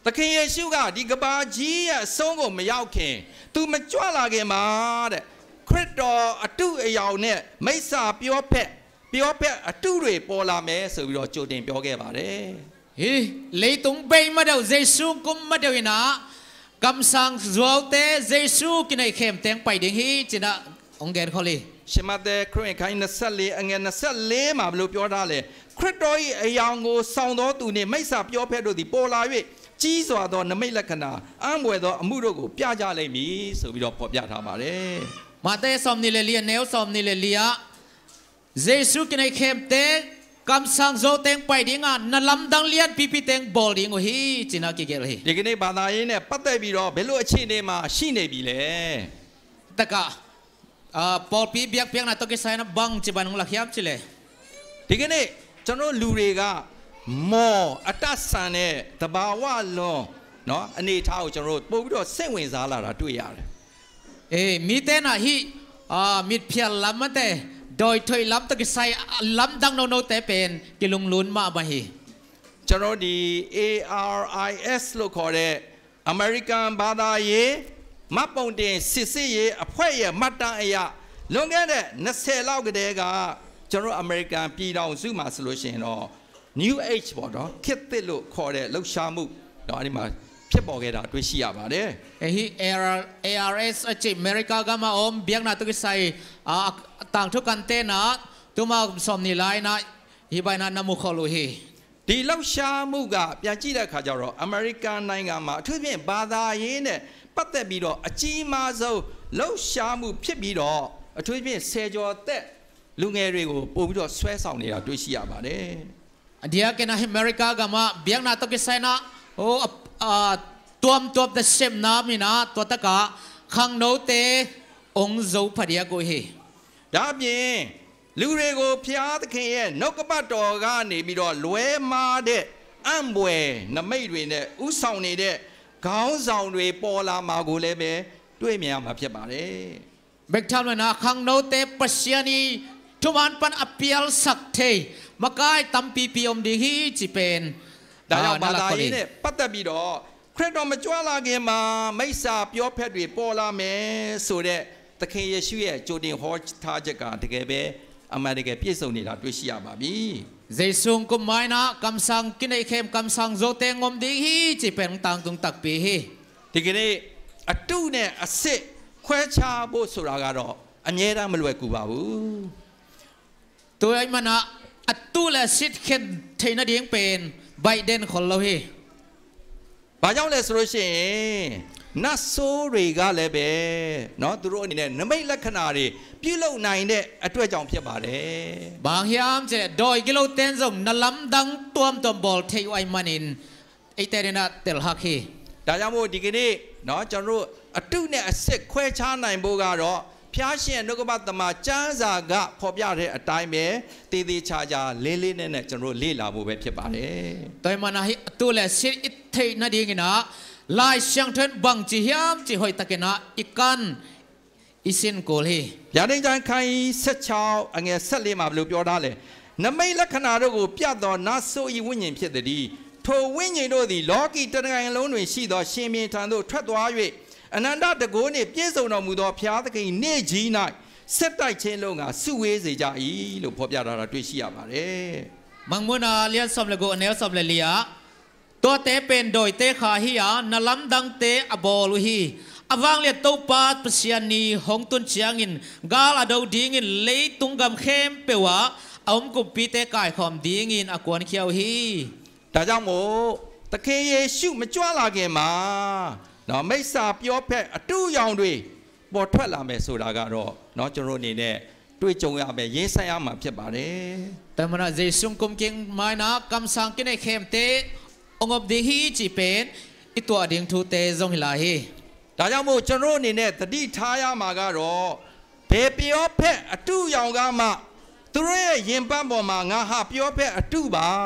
သခင်ယေရှုကဒီကမ္ဘာကြီးရဲ့အဆုံးကိုမရောက်ခင်သူမကြွလာခင်မှာတဲ့ခရစ်တော်အတုအယောင်နဲ့မိစ္ဆာပျော်ဖက်ပျော်ဖက်အတုတွေပေါ်လာမယ်ဆိုပြီးတော့ကြိုတင်ပြောခဲ့ပါတယ်။ Hih leitung bei madeuh Jesu kum madeuh in a kamsang zuaute Jesu kinei khem teng pai ding hi ci in a hong genkholh hi. ရှင်မဿဲခရစ်အခန်းကြီးနှစ်ဆယ့်လေးအငယ်နှစ်ဆယ့်လေးမှာဘယ်လိုပြောထားလဲခရစ်တော်၏အယောင်ကိုဆောင်သောသူနှင့်မိစ္ဆာပျော်ဖက်တို့သည်ပေါ်လာ၍ကြီးစွာသောနမိတ်လက္ခဏာအံ့ဘွယ်သောအမှုတို့ကိုပြကြလိမ့်မည်ဆိုပြီးတော့ဖော်ပြထားပါတယ်။ Mate sawmnih le li a neu sawmnih le li ah Jesu kinei khemte ကမ်စၢင်ႇဇိုဝ်းတဵင်ႈပႆႇဒိၣ်ငၢၼ်း နလမ်းဒင်လီယၢၼ်ႇပီပီတဵင်ႈ ပေႃးလီငူၢ်ႁီ ၸိူင်ႉၼႆ ၵိၵ်ႉၵႄႇလီ။ ဒီကနေ့ ဘာသာရေးနဲ့ ပတ်သက်ပြီးတော့ ဘယ်လိုအခြေအနေမှာ ရှိနေပြီလဲ။ တၵႃႇ ပေႃးပီပီၵ်ႉပီၵ်ႉၼႃႇ တူၵ်းၵႃႈသႂ်ႇၼႃႇ ဘၢင်ႇၸိူဝ်း ဘၢင်ႇလၵ်းၶႅမ်ႉၸိူဝ်းလႄႈ။ ဒီကနေ့ ကျွန်တော်တို့လူတွေက မော်အတတ်ဆန်တဲ့ သဘာဝလွန် နော် အနေအထားကို ကျွန်တော်တို့ ပိုပြီးတော့ စိတ်ဝင်စားလာတာ တွေ့ရတယ်။ ဢေႈ မီးတႄႉၼႃႇႁိ ဢႃႇ မိတ်ႈၽႅၼ်လမ်းမႃးတႄႉ ဒွႆထူၺ်လမ်း တူၵ်းၵႃႈသႂ်ႇ လမ်းဒင်ၼူၼ်ႈၼူၼ်ႈတႄႉ ပဵၼ်ၵိၼ်လူင်လူင်မႃးမႃးႁိ ကျွန်တော်ဒီ A R I S လို့ခေါ်တဲ့ အမေရိကန်ဘာသာရေး မှတ်ပုံတင်စစ်ဆေးရေးအဖွဲ့ရဲ့ မှတ်တမ်းအရ လွန်ခဲ့တဲ့ နှစ်ဆယ်လောက်ကတည်းက ကျွန်တော်တို့ အမေရိကန်ပြည်ထောင်စုမှာဆိုလို့ရှိရင်တော့ New Age ပေါ့နော် ခေတ်သစ်လို့ခေါ်တဲ့လှုပ်ရှားမှု နော် အဲ့ဒီမှာဖြစ်ပေါ်ခဲ့တာတွေ့ရှိရပါတယ်။ ဢေႈ ႁိ A R S ဢႃႇ ၸိူဝ်း ဢမေႇရိၵႃႇၵႂႃႇမႃး ဢေႃႈ ပီႈၼွင်ႉတူၵ်းၵႃႈသႂ်ႇ ဢႃႇ တၢင်ႇထုၵ်ႇၵၼ်တႄႉၼႃႇ တူဝ်မႃးသွမ်ႈၼႆႉလႆႈၼႃႇ ႁိုဝ်ပႆႇၼႃႇ ၼမ်ႉမူၵ်ႉၶေႃလူးႁိ ဒီလှုပ်ရှားမှုက ပြန်ကြည့်တဲ့အခါကျတော့ အမေရိကန်နိုင်ငံမှာ အထူးသဖြင့် ဘာသာရေးနဲ့ပတ်သက်ပြီးတော့ အကြီးမားဆုံးလှုပ်ရှားမှုဖြစ်ပြီးတော့ အထူးသဖြင့် ဆယ်ကျော်သက်လူငယ်တွေကို ပိုပြီးတော့ ဆွဲဆောင်နေတာ တွေ့ရှိရပါတယ်။ ဢၼ်တီႈၵႃႈၼႃႈ ဢမေႇရိၵႃႇၵႂႃႇမႃး ပီႈၼွင်ႉတူၵ်းၵႃႈသႂ်ႇၼႃႇ ဢူဝ်ႈ ဢႃႇ တွမ်တွမ်တႄႉ သဵမ်ႈၼမ်ႉမီးၼႃႇ တူဝ်တၵ်ႉၵႃႇ ၶၢင်ႈၼူဝ်းတႄႉ ဢွင်ႇၸူဝ်ႈၽႃႇတီႇၵူၺ်းႁိ ဒါ့အပြင် လူတွေကို ဘုရားသခင်ရဲ့ နှုတ်ကပတ်တော်ကနေပြီးတော့ လွဲမှားတဲ့ အံ့ဘွယ်နိမိတ်တွေနဲ့ ဦးဆောင်နေတဲ့ ခေါင်းဆောင်တွေ ပေါ်လာမှာကိုလည်းပဲ တွေ့မြင်ရမှာ ဖြစ်ပါတယ်။ ဘၵ်းထၢမ်ဝႃႈၼႃႇ ၶၢင်ႈၼူဝ်းတႄႉ ပၢတ်ႈသႅၼ်ၼီႈ ထူၼ်ႈမၼ်းပၼ် ဢပျႅလ်သၢၵ်ႈထႅင်ႈ မၵ်းၵႆႉတမ်ႇပီႇပီႇ ဢမ်ႇလီႁိ ၸိူဝ်းပဵၼ် ဒါကြောင့် အာႇ ဘာသာရေးနဲ့ ပတ်သက်ပြီးတော့ ခရစ်တော်မကြွလာခင်မှာ မိစ္ဆာပရောဖက်တွေ ပေါ်လာမယ်ဆိုတဲ့ သခင်ယေရှုရဲ့ ကြိုတင်ဟောထားချက်က တကယ်ပဲ အမှန်တကယ် ပြည့်စုံနေတာ တွေ့ရှိရပါပြီ။ ယေႇသုၶုမ်ႇမႆႈၼႃႇ ၵမ်သၢင်ႇၵိၼ်ဢၢႆႈၶႅမ်ႉ ၵမ်သၢင်ႇၸူဝ်ႈတဵင်ႈ ငွမ်ႉလီႁိ ၸိူဝ်းပဵၼ် တၢင်းတုင်ႉတၵ်ႉပီႇႁိ ဒီကနေ့ အတုနဲ့အစစ် ခွဲခြားဖို့ဆိုတာကတော့ အမြဲတမ်း မလွယ်ကူပါဘူး။ တူဝ်ဢၢႆႈမၼ်းၼႃႇ ဢတုလႄႈသိတ်ႉ ၶဵၼ်ႇထႅင်ႈၼႃႇ တီႈပဵၼ် ပႆႇတဵၼ်းၶွတ်ႇလဝ်ႈႁိ ဘာကြောင့်လဲဆိုလို့ရှိရင် နတ်ဆိုးတွေကလည်းပဲ နော် သူတို့အနေနဲ့ နိမိတ်လက္ခဏာတွေ ပြုလုပ်နိုင်တဲ့အတွက်ကြောင့် ဖြစ်ပါတယ်။ ဘၣ်ဟီႉယၢမ်းၸိူဝ်း ဒွႆၵိၼ်လူင်တဵၼ်းၸွမ်း ၼႃႈလမ်းတၢင်း တွမ်တွမ် ပေႃးလ်ထႅင်ႈဝႆႉမၼ်းၼႆႉ ဢၢႆႈတႄႉၼႃႇ တႄႉလႃႇၶႃႈ။ ဒါကြောင့်မို့ ဒီကနေ့ နော် ကျွန်တော်တို့ အတုနဲ့အစစ် ခွဲခြားနိုင်ဖို့ကတော့ ဘုရားရှင်ရဲ့ နှုတ်ကပတ်သမ္မာကျမ်းစာက ဖော်ပြတဲ့အတိုင်းပဲ သေသေချာချာ လေးလေးနက်နက် ကျွန်တော်တို့ လေ့လာဖို့ပဲ ဖြစ်ပါတယ်။ တူဝ်ဢၢႆႈမၼ်းၼႃႇ ဢတုလႄႈသိတ်ႉ ဢိတ်းထႅင်ႈၼႃႇ တီႈၼႆႉၼႃႇ လၢႆးသႅင်ထႅင်ႈ ဘၢင်ႇၸိူဝ်း ႁႅမ်ၸိူဝ်း ႁွႆႈတၵ်ႉၵႃႇၼႃႇ ဢိၵ်ႇၵၼ် ဢိၵ်ႇသဵင်ႈၵူဝ်ႇလီ။ ဗျာဒိတ်ႈကျမ်း ခန်းကြီး ဆယ့်ခြောက် အငယ် ဆယ့်လေးမှာ ဘယ်လိုပြောထားလဲ။ နိမိတ်လက္ခဏာတို့ကို ပြသော နတ်ဆိုး၏ ဝိညာဉ်ဖြစ်သတည်း။ ထိုဝိညာဉ်တို့သည် လောကီတနိုင်ငံလုံးတွင်ရှိသော ရှင်ဘုရင်ထံသို့ ထွက်သွား၍ အနန္တတန်ခိုးနှင့် ပြည့်စုံတော်မူသော ဘုရားသခင်၏ နေ့ကြီး၌ စစ်တိုက်ခြင်းအလို့ငှာ စုဝေးစေကြ၏လို့ ဖော်ပြထားတာ တွေ့ရှိရပါတယ်။ မၢင်မုၼ်းဢႃႈ လႅၼ်သွမ်ႈလႄႈၵူႈ ဢၼ်ၼႆႉသွမ်ႈလႄႈလီဢႃႈ။ တူဝ်တႄႉပဵၼ် တူဝ်တႄႉၶႃႈႁိုဝ်ဢႃႈ၊ ၼႃႈလမ်းတၢင်းတႄႉ ဢပေႃးလူးႁိုဝ်၊ ဢဝ်ႈလႄႈ တူဝ်ပႃး ပၢတ်ႈသႅၼ်ၼီႈ ႁွင်ႈတုၼ်ႈၸႅင်ႈဢိတ်း ၵႃႈလႃႈ တူဝ်ႈတီႈဢိတ်း လႆႈတုင်းၵမ်ၶႅမ်ႉပႅဝ်ႈဝႃႈ ဢဝ်ၵုမ်ႇပီႇတႄႉ ၵၢႆႇၶွမ်ႇတီႈဢိတ်း ဢၵွၼ်ႇၶႅဝ်ႈႁိုဝ်။ ဒါကြောင့်မို့ သခင်ယေရှုမကြွလာခင်မှာ နော် မိစ္ဆာပရောဖက်အတုအယောင်တွေ ပေါ်ထွက်လာမယ်ဆိုတာကတော့ နော် ကျွန်တော်အနေနဲ့ တွေ့ကြုံရမယ်၊ ရင်ဆိုင်ရမှာ ဖြစ်ပါတယ်။ တႄႉမၼ်းၼႃႇ ယေႇသုၶုမ်ႇၵိၼ်မႆႈၼႃႇ ၵမ်သၢင်ႇၵိၼ်ဢၢႆႈၶႅမ်ႉတႄႉ ဢွင်ႇဢွပ်ႇတီႈႁိုဝ် ၸိူဝ်းပဵၼ် ဢိတ်းတူဝ်ဢၼ်တိင်ႇထူႉတႄႉ ၸွင်ႇႁိုဝ်လႃႇႁိုဝ်။ ဒါကြောင့်မို့ ကျွန်တော်တို့အနေနဲ့ သတိထားရမှာကတော့ ဘယ်ပရောဖက်အတုအယောင်ကမှ သူတို့ရဲ့ရင်ဘတ်ပေါ်မှာ ငါဟာပရောဖက်အတုပါ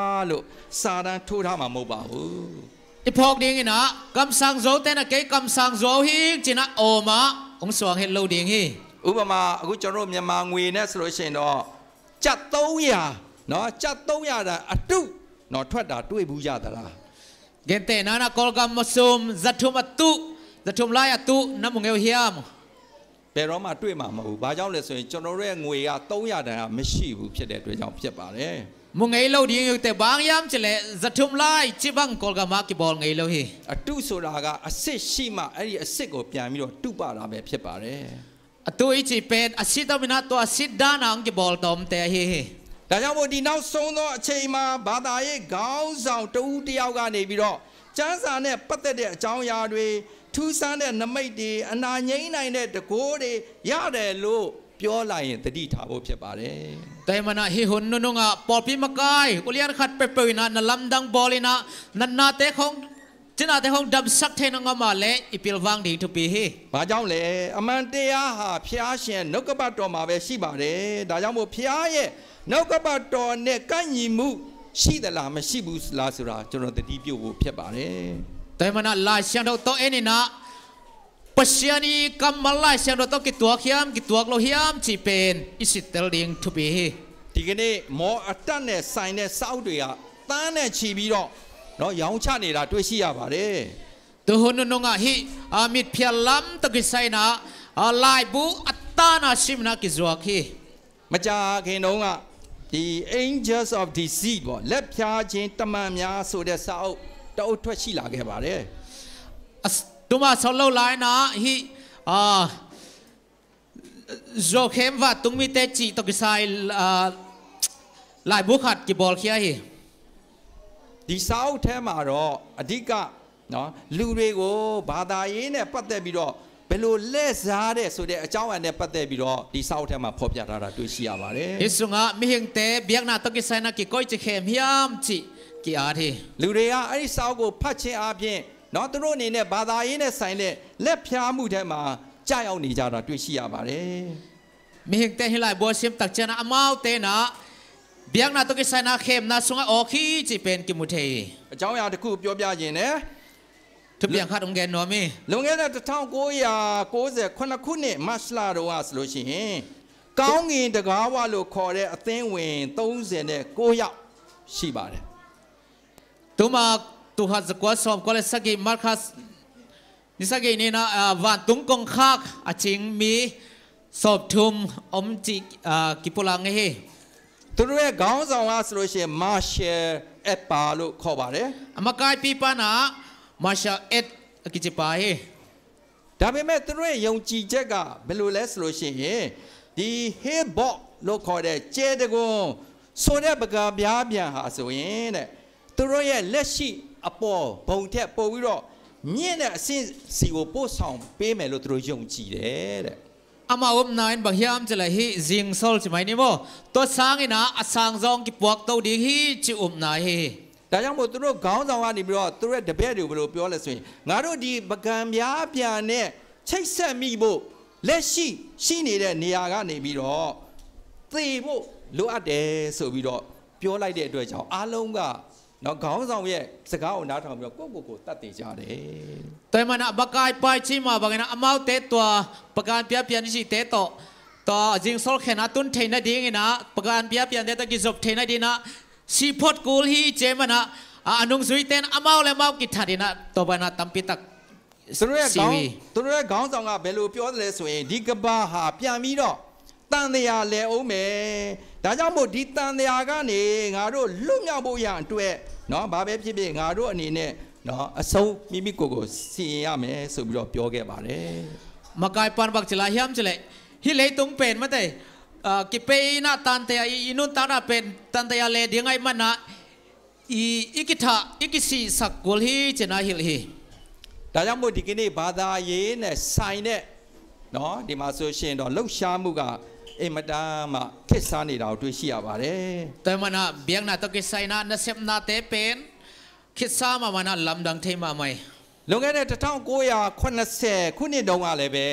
လို့ စာတမ်းထိုးထားမှာ မဟုတ်ပါဘူး။ ဢိၵ်ႇၽွင်ႈတီႈၼႆႉၼႃႇ ၵမ်သၢင်ႇၸူဝ်ႈတႄႉၼႃႇ ၵႆႉၵမ်သၢင်ႇၸူဝ်ႈႁိုဝ် ၸိူဝ်းၼႃႇ ဢေႃႈမႃး ဢွင်ႇသွင်ႇႁဵတ်းလူးတီႈၼႆႉ။ ဥပမာ အခု ကျွန်တော်တို့ မြန်မာငွေနဲ့ဆိုလို့ရှိရင်တော့ ကျပ်သုံးရာ နော် ကျပ်သုံးရာတန်အတု နော် ထွက်တာ တွေ့ဘူးကြသလား။ ၵႅၼ်ႇတႄႉၼႃႇ ၼႃႇ ၵေႃႈၵမ်မႃးသုမ်း ၸႃႉထုမ်ႈဢတု ၸႃႉထုမ်ႈလၢႆးဢတု ၼမ်ႉမုင်ႈငဝ်ႈႁႅမ်ႉ ဘယ်တော့မှ တွေ့မှာမဟုတ်ဘူး။ ဘာကြောင့်လဲဆိုရင် ကျွန်တော်တို့ရဲ့ငွေက သုံးရာတန်က မရှိဘူး ဖြစ်တဲ့အတွက်ကြောင့် ဖြစ်ပါတယ်။ မုင်ႈငဝ်ႈလူးတီႈၼႆႉတႄႉ ဘၢင်ယၢမ်းၸိူဝ်းလႄႈ ၸႃႉထုမ်ႈလၢႆး ၸိူဝ်းပၢင်ၵေႃႈ ၵႃႈမႃး ၵႃႈပေႃးငဝ်ႈလူးႁိုဝ်။ အတုဆိုတာက အစစ်ရှိမှ အဲ့ဒီအစစ်ကို ပြန်ပြီးတော့ တုပတာပဲ ဖြစ်ပါတယ်။ ဢတုဢိတ်းၸိူဝ်းပဵၼ် ဢသိတ်းတမၼ်းၼႃႇ တူဝ်ဢသိတ်းတၢင်းၼၼ်ႉ ၵႃႈပေႃးတေႃႇတႄႉႁိုဝ်။ ဒါကြောင့်မို့ ဒီနောက်ဆုံးသောအချိန်မှာ ဘာသာရေးခေါင်းဆောင်တစ်ဦးတစ်ယောက်ကနေပြီးတော့ ကျမ်းစာနဲ့ပတ်သက်တဲ့အကြောင်းအရာတွေ၊ ထူးဆန်းတဲ့နိမိတ်တွေ၊ အနာငြိမ်းနိုင်တဲ့တန်ခိုးတွေ ရတယ်လို့ပြောလာရင် သတိထားဖို့ဖြစ်ပါတယ်။ Tua ahih manin ah hih hun nunung ah pawlpi makai ulian khat peuhpeuh in ah na lamdang bawl in ah na nate khong, cinate khong damsak thei na ngam a leh i pilvang ding thupi hi. ဘာကြောင့်လဲ။ အမှန်တရားဟာ ဘုရားရှင်နှုတ်ကပတ်တော်မှာပဲ ရှိပါတယ်။ ဒါကြောင့်မို့ ဘုရားရဲ့နှုတ်ကပတ်တော်နဲ့ ကိုက်ညီမှုရှိသလား မရှိဘူးလားဆိုတာ ကျွန်တော်သတိပြုဖို့ ဖြစ်ပါတယ်။ Tua ahih manin ah Lai Siangtho tawh en in ah Pasian ii kammal Lai Siangtho tawh kituak hiam, kituak lo hiam cih pen i sittel ding thupi hi. ဒီကနေ့ မော်အတတ်နဲ့ဆိုင်တဲ့ စာအုပ်တွေက သန်းနဲ့ချီပြီးတော့ နော် ရောင်းချနေတာ တွေ့ရှိရပါတယ်။ Tuhun nunung ah hih, ah, mitphial lam tawh kisai in ah, ah, laibu a tan a sim in ah kizuak hi. မကြာခင်တုန်းက ဒီ Angels of Deceit ပေါ့ လက်ဖြားခြင်းတမန်များဆိုတဲ့ စာအုပ်တစ်အုပ် ထွက်ရှိလာခဲ့ပါတယ်။ As-, tuma sawt lo lai in ah hih, ah, zuaukhem vantung mite cih tawh kisai, ah, laibu khat kibawlkhia hi. ဒီစာအုပ်ထဲမှာတော့ အဓိက နော် လူတွေကို ဘာသာရေးနဲ့ပတ်သက်ပြီးတော့ ဘယ်လိုလှည့်စားတယ်ဆိုတဲ့ အကြောင်းအရာနဲ့ပတ်သက်ပြီးတော့ ဒီစာအုပ်ထဲမှာ ဖော်ပြထားတာ တွေ့ရှိရပါတယ်။ Hih sungah mihingte biakna tawh kisai in ah kikoici khem hiam cih ki-at hi. လူတွေက အဲ့ဒီစာအုပ်ကို ဖတ်ခြင်းအားဖြင့် နော် သူတို့အနေနဲ့ ဘာသာရေးနဲ့ဆိုင်တဲ့ လက်ဖြားမှုထဲမှာ ကျရောက်နေကြတာ တွေ့ရှိရပါတယ်။ Mihingte in hih laibu a sim tak ciangin ah amaute in ah biakna tawh kisai in ah khemna sungah awk hi cih pen kimu thei hi. အကြောင်းအရာတစ်ခု ပြောပြချင်တယ်။ Thupiang khat hong gen nuam ing. လွန်ခဲ့တဲ့ တစ်ထောင့်ကိုးရာကိုးဆယ်ခုနစ်ခုနှစ် မတ်လတုန်းကဆိုလို့ရှိရင် ကောင်းကင်တံခါးဝလို့ခေါ်တဲ့ အသင်းဝင် သုံးဆယ်ကိုးယောက် ရှိပါတယ်။ Tuma, tul khat za kua sawmkua le sagih, March kha ni sagih ni-in ah, ah, vantung kongkhak a cing mi sawmthum om cih, ah, kipulak ngei hi. သူတို့ရဲ့ခေါင်းဆောင်ကဆိုလို့ရှိရင် Marshall Esper လို့ခေါ်ပါတယ်။ A makaipipa in ah Marshall Esper a kici pa hi. ဒါပေမဲ့ သူတို့ရဲ့ယုံကြည်ချက်က ဘယ်လိုလဲဆိုလို့ရှိရင် ဒီ Hale-Bopp လို့ခေါ်တဲ့ ကြယ်တံခွန်ဆိုတဲ့ ပကံပြားပြန်ဟာဆိုရင်တဲ့ သူတို့ရဲ့လက်ရှိအပေါ်ပုံထက်ပိုပြီးတော့ မြင့်တဲ့အဆင့်ဆီကို ပို့ဆောင်ပေးမယ်လို့ သူတို့ယုံကြည်တယ်တဲ့။ Ama upna in bang hiam cih leh hih zingsol ci mai ni maw, tua sangin ah a sangzawng kipuakto ding hi cih upna ahi hi. ဒါကြောင့်မို့ သူတို့ခေါင်းဆောင်ကနေပြီးတော့ သူတို့ရဲ့တပည့်တွေကို ဘယ်လိုပြောလဲဆိုရင် ငါတို့ဒီပကံပြားပြန်နဲ့ချိတ်ဆက်မိဖို့ လက်ရှိရှိနေတဲ့နေရာကနေပြီးတော့ သေဖို့လိုအပ်တယ်ဆိုပြီးတော့ ပြောလိုက်တဲ့အတွက်ကြောင့် အားလုံးက နော် ခေါင်းဆောင်ရဲ့စကားကို နားထောင်ပြီးတော့ ကိုယ့်ကိုယ်ကိုယ်သတ်သေကြတယ်။ Tua ahih manin ah a makaipa i cih mah bangin ah amaute tua pagkan piapian i cihte tawh, tua zingsol khen a tun theih nadingin ah pagkan piapiante tawh kizop theih nadingin ah sih phot kul hi. Tua ahih manin ah, a, a nungzuite in amau le amau kithat in ah tua bangin ah tampi tak သူတို့ရဲ့ခေါင်း si hi. သူတို့ရဲ့ခေါင်းဆောင်က ဘယ်လိုပြောလဲဆိုရင် ဒီကမ္ဘာဟာပြန်ပြီးတော့ သံသရာလည်ဦးမယ်။ ဒါကြောင့်မို့ ဒီသံသရာကနေ ငါတို့လွတ်မြောက်ဖို့ရန်အတွက် နော် ဘာပဲဖြစ်ဖြစ် ငါတို့အနေနဲ့ နော် အဆုံး မိမိကိုယ်ကိုယ်စီရင်ရမယ်ဆိုပြီးတော့ ပြောခဲ့ပါတယ်။ Makaipa in bang ci lai hiam cih leh, hih leitung pen mate, ah, kipei in ah tantea i, i nuntakna pen tantea le ding ahih manin ah, i, i kithat, i kisihsak kul hi ci-in ah hilh hi. ဒါကြောင့်မို့ ဒီကနေ့ ဘာသာရေးနဲ့ဆိုင်တဲ့ နော် ဒီမှာဆိုရှင်တော့ လှုပ်ရှားမှုက အင်မတန်မှ ခေတ်စားနေတာကို တွေ့ရှိရပါတယ်။ Tua ahih manin ah biakna tawh kisai in ah nasepnate pen khitsa mahmah in ah lamdang thei mahmah hi. လွန်ခဲ့တဲ့ တစ်ထောင့်ကိုးရာခုနစ်ဆယ်ခုနှစ်တုန်းကလည်းပဲ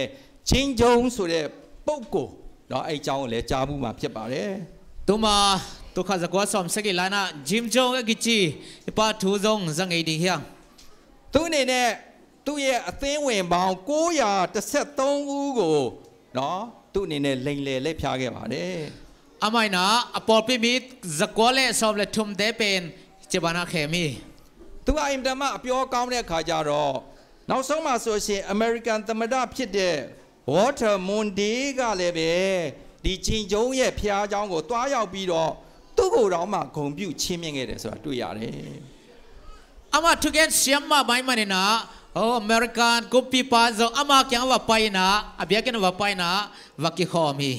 Jim Jones ဆိုတဲ့ပုဂ္ဂိုလ် နော် အဲ့အကြောင်းကိုလည်း ကြားဖူးမှာဖြစ်ပါတယ်။ Tuma, tul khat za kua sawmsagih lai in ah Jim Jones a kici i pa thu zong za ngei ding hi hang. သူ့အနေနဲ့ သူ့ရဲ့အသင်းဝင်ပေါင်း ကိုးရာတစ်ဆယ့်သုံးဦးကို နော် သူ့အနေနဲ့ လိမ်လည်လှည့်ဖြားခဲ့ပါတယ်။ Amah in ah a pawlpi mi za kua le sawm le thumte pen ci bangin ah khem hi. သူက အင်မတန်မှ အပြောကောင်းတဲ့အခါကျတော့ နောက်ဆုံးမှာဆိုရှင် အမေရိကန်သမ္မတဖြစ်တဲ့ Walter Mondale ကလည်းပဲ ဒီ Jim Jones ရဲ့ဘုရားကျောင်းကို သွားရောက်ပြီးတော့ သူ့ကိုတောင်မှ ဂုဏ်ပြုချီးမြှင့်ခဲ့တယ်ဆိုတာ တွေ့ရတယ်။ Amah thugen siam mahmah ahih manin ah, oh, American kumpipa zong ama kiangah va pai in ah, a biakinn ah va pai in ah, va kikhawm hi.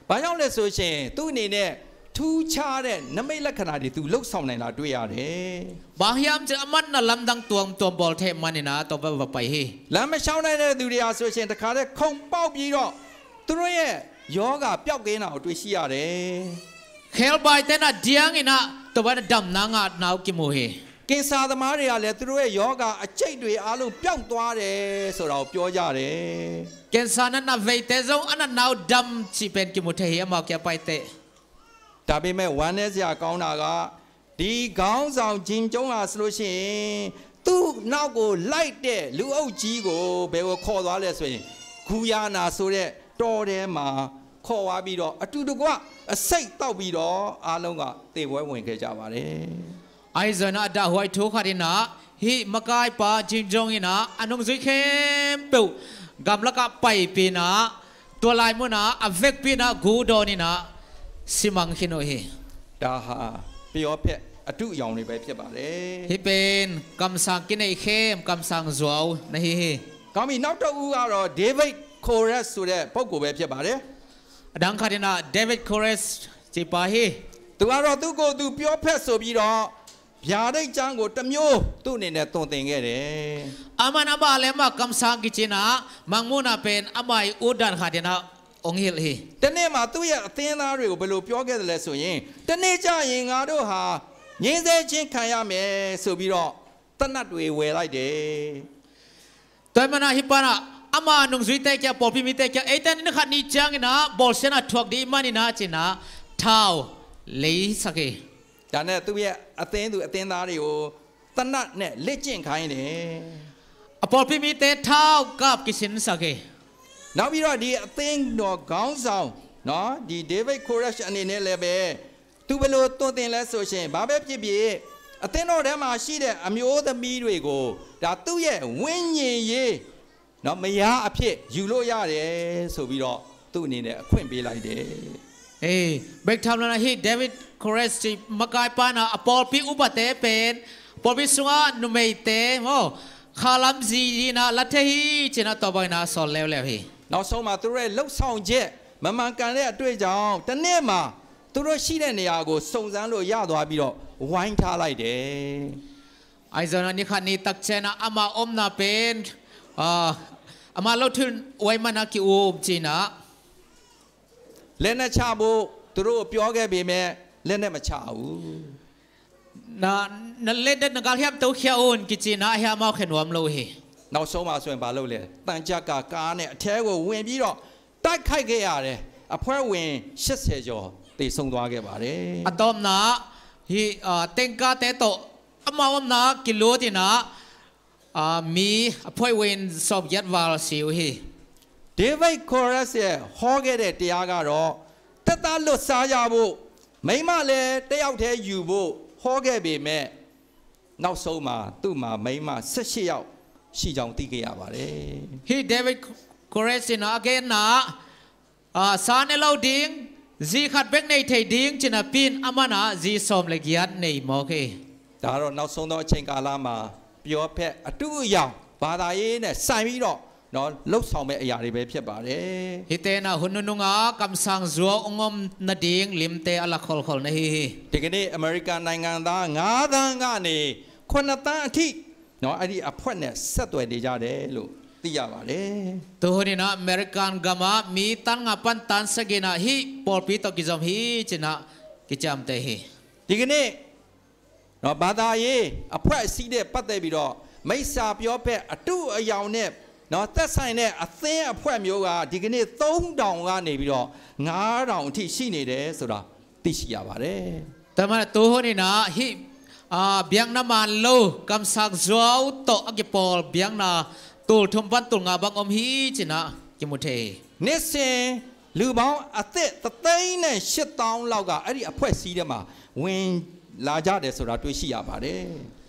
ဘာကြောင့်လဲဆိုရှင် သူ့အနေနဲ့ ထူးခြားတဲ့ နိမိတ်လက္ခဏာတွေ သူလုပ်ဆောင်နိုင်တာ တွေ့ရတယ်။ Bang hiam cih leh amah in ah lamdang tuamtuam bawl thei ahih manin ah tua va, va pai hi. လမ်းမလျှောက်နိုင်တဲ့သူတွေဟာဆိုရှင် တခါတည်းခုန်ပေါက်ပြီးတော့ သူတို့ရဲ့ရောဂါပျောက်ကင်းတာကို တွေ့ရှိရတယ်။ ခဲလ်ဘိုင်တဲနၤ ဒံၣ်အံၤနၤ တဝဲနၤ ဒံၣ်နၤ ငါနၤ အိၣ်ကံၢ်မူၤဟ့ႉ။ ကင်ဆာသမားတွေကလည်း သူတို့ရဲ့ရောဂါအကျိတ်တွေအားလုံး ပျောက်သွားတယ်ဆိုတာကို ပြောကြတယ်။ ကင်ဆာနၤ နၢ်ဝဲတဲ ဇုန် အနၢ်နၤ ဒံၣ်စံးပၢၢ် ကံၢ်မူၤထဲဟ့ၣ် အမၤကဲပၢ်တဲ ဒါပေမဲ့ ဝမ်းနည်းစရာကောင်းတာက ဒီခေါင်းဆောင် Jim Jones ဟာဆိုလို့ရှိရင် သူ့နောက်ကိုလိုက်တဲ့ လူအုပ်ကြီးကို ဘယ်ကိုခေါ်သွားလဲဆိုရင် ဂူယာနာဆိုတဲ့တောထဲမှာ ခေါ်သွားပြီးတော့ အတူတကွ အဆိပ်သောက်ပြီးတော့ အားလုံးက သေပွဲဝင်ခဲ့ကြပါတယ်။ Arizona အဒၣ်ဟွဲထူခါဒံးနၤ ဟံး မကဲပၢ် Jim Jones အံၤနၤ အနုံစွံခဲပူၤ ကမ်လကပာ်ပ့ၤနၤ တွာ်လၢ်မုၢ်နၤ အဝဲၢ်ပ့ၤနၤ ဂူဒီးန့ၣ်နၤ စံးမံၣ်ဃ့ၢ်နီၣ်ဟ့ၣ် ဒါဟာ ပျော်ဖက်အတုအယောင်တွေပဲ ဖြစ်ပါတယ်။ ဟံးပ့ၤ ကမ်စၢင်ကံးနဲၣ်ခဲ ကမ်စၢင်ယွၤ နဟ့ၣ်ဟ့ၣ် ကောင်းပြီ။ နောက်တစ်ဦးကတော့ David Koresh ဆိုတဲ့ပုဂ္ဂိုလ်ပဲ ဖြစ်ပါတယ်။ အဒၣ်ခါဒံးနၤ David Koresh စံးပၢ်ဟ့ၣ် သူကတော့ သူ့ကိုယ်သူ ပျော်ဖက်ဆိုပြီးတော့ ဗျာဒိတ်ကျမ်းကို တစ်မျိုး သူ့အနေနဲ့ သွန်သင်ခဲ့တယ်။ အမၤနၤ ဘၣ်လဲၤမၤ ကမ်စၢင်ကံးက့ၤနၤ မၤမူနၤ ပ့ၤ အမၤအူဒၣ်ခါဒံးနၤ အိၣ်ဟ့ၣ်လီၤဟ့ၣ် တစ်နေ့မှာ သူ့ရဲ့အသင်းသားတွေကို ဘယ်လိုပြောခဲ့သလဲဆိုရင် တစ်နေ့ကျရင် ငါတို့ဟာ ငြိမ်းချမ်းခြင်းခံရမယ်ဆိုပြီးတော့ သေနတ်တွေဝယ်လိုက်တယ်။ တွဲမနၤ ဟံးပၢ်နၤ အမၤနုံစွံတဲကဲ ပိာ်ပံမံၤတဲကဲ အဲ တနံၤခါနံၤကၠၢ်က့ၤနၤ ဘီၣ်စဲနၤ ထွဲးဒံးမးန့ၣ်နၤ က့ၤနၤ ထၢဝ် လ့စ့ၢ်က့ၤ ဒါနဲ့ သူ့ရဲ့အသင်းသူအသင်းသားတွေကို သေနတ်နဲ့ လေ့ကျင့်ခိုင်းတယ်။ အပိာ်ပံမံၤတဲ ထၢဝ်ကပ်က့ၤစ့ၢ်က့ၤ နောက်ပြီးတော့ ဒီအသင်းတော်ခေါင်းဆောင်နော် ဒီ David Koresh အနေနဲ့လည်းပဲ သူဘယ်လိုသွန်သင်လဲဆိုရင် ဘာပဲဖြစ်ဖြစ် အသင်းတော်ထဲမှာရှိတဲ့ အမျိုးသမီးတွေကို ဒါသူ့ရဲ့ဝိညာဉ်ရေးနော် မယားအဖြစ်ယူလို့ရတယ်ဆိုပြီးတော့ သူ့အနေနဲ့ အခွင့်ပေးလိုက်တယ်။ အဲ ဘၣ်ဆၣ်နၤ ဟံး David Koresh မကဲပၢ်နၤ အပိာ်ပံအူဘၣ်တဲ ပ့ၤ ပိာ်ပံစူၢ် နမဲာ်တဲ မ့ၢ် ခါလၢမ်စံးနၤ လၢထဲဟံး က့ၤနၤ တီၢ်ဘၣ်နၤ စီၤလဲဝ်လဲဝ် ဟံး နောက်ဆုံးမှာ သူတို့ရဲ့လုပ်ဆောင်ချက် မမှန်ကန်တဲ့အတွက်ကြောင့် တစ်နေ့မှာ သူတို့ရှိတဲ့နေရာကို စုံစမ်းလို့ရသွားပြီးတော့ ဝိုင်းထားလိုက်တယ်။ Arizona နံၤခါနံၤ တၢ်ကဲနၤ အမၤအိၣ်နၤ ပ့ၤ အမၤလီၤထုးဝဲမနၤ ကံၢ်အူက့ၤနၤ လက်နက်ချဖို့ သူတို့ကို ပြောခဲ့ပေမဲ့ လက်နက်မချဘူး။ နလဲၤဒၣ် နကဟဲမၤ တၢ်ဃာ်အူက့ၤနၤ အဟဲမၤ ခဲနွမ်လီၤဟ့ၣ် နောက်ဆုံးမှာဆိုရင် ဘာလုပ်လဲ။ သံချပ်ကာကားနဲ့ အထဲကိုဝင်ပြီးတော့ တိုက်ခိုက်ခဲ့ရတယ်။ အဖွဲ့ဝင် ရှစ်ဆယ်ကျော် သေဆုံးသွားခဲ့ပါတယ်။ အတီၢ်မနၤ ဟံး တၢ်ဃာ်တဲတီၢ် အမၤအိၣ်မနၤ ကံၢ်လိၤဒံးနၤ မံၤ အဖွဲ့ဝင် စီၤပယတ်ဝါ စံးအူဟ့ၣ် David Koresh ရဲ့ ဟောခဲ့တဲ့တရားကတော့ သက်သာလွတ်စားကြဖို့ မိန်းမလည်းတစ်ယောက်တည်းယူဖို့ ဟောခဲ့ပေမဲ့ နောက်ဆုံးမှာ သူ့မှာ မိန်းမ ဆယ့်ရှစ်ယောက် ရှိကြောင်း သိခဲ့ရပါတယ်။ ဟံး David Koresh နၤ အကဲနၤ ဆံးန့ၢ်လီၤဒံး ယံၤခတ်ဘဲးန့ၢ်ထဲဒံး က့ၤနၤ ပ့ၤ အမၤနၤ ယံၤစီၤလၢကယၤန့ၢ်မီၢ်က့ၤ ဒါကတော့ နောက်ဆုံးသောအချိန်ကာလမှာ ပျော်ဖက်အတုအယောင် ဘာသာရေးနဲ့ဆိုင်ပြီးတော့ နော် လုပ်ဆောင်မဲ့အရာတွေပဲ ဖြစ်ပါတယ်။ ဟံးတဲနၤ ဟူးနုနုငါ ကမ်စၢင်ယွၤ အိၣ်ငိမ်နဒံး လံတဲ အလၤခိၣ်ခိၣ် နဟ့ၣ်ဟ့ၣ် ဒီကနေ့ အမေရိကန်နိုင်ငံသား ငါးသန်းကနေ ခုနစ်သန်းအထိ နော် အဲ့ဒီအဖွဲ့နဲ့ ဆက်သွယ်နေကြတယ်လို့ သိရပါတယ်။ တုၤဟိုန့ၣ်နၤ အမဲရကၤဂၤမး မံၤတၢ်ငါးပၢၢ်တၢ်ဆံးက့ၤနၤ ဟံး ပိာ်ပံတီၢ်ကံၢ်စီမံ ဟံး က့ၤနၤ ကစၢ်မတဲဟ့ၣ် ဒီကနေ့ နော် ဘာသာရေးအဖွဲ့အစည်းနဲ့ ပတ်သက်ပြီးတော့ မိစ္ဆာပျော်ဖက်အတုအယောင်နဲ့ နော် သက်ဆိုင်တဲ့အသင်းအဖွဲ့မျိုးက ဒီကနေ့ သုံးထောင်ကနေပြီးတော့ ငါးထောင်အထိရှိနေတယ်ဆိုတာ သိရှိရပါတယ်။ တမ့ၢ် တုၤဟိုန့ၣ်နၤ ဟံး ဘၣ်နၤမၤလိ ကမ်စၢ်ယွၤ တီၢ်အကပီၤ ဘၣ်နၤ တူၢ်ထူမ်ပၢ်တူၢ်ငါဘၣ်အိၣ်ဟံး က့ၤနၤ က့ၤမူထဲ နှစ်စဉ် လူပေါင်းအသစ် တစ်သိန်းနဲ့ရှစ်သောင်းလောက်က အဲ့ဒီအဖွဲ့အစည်းထဲမှာ ဝင်လာကြတယ်ဆိုတာ တွေ့ရှိရပါတယ်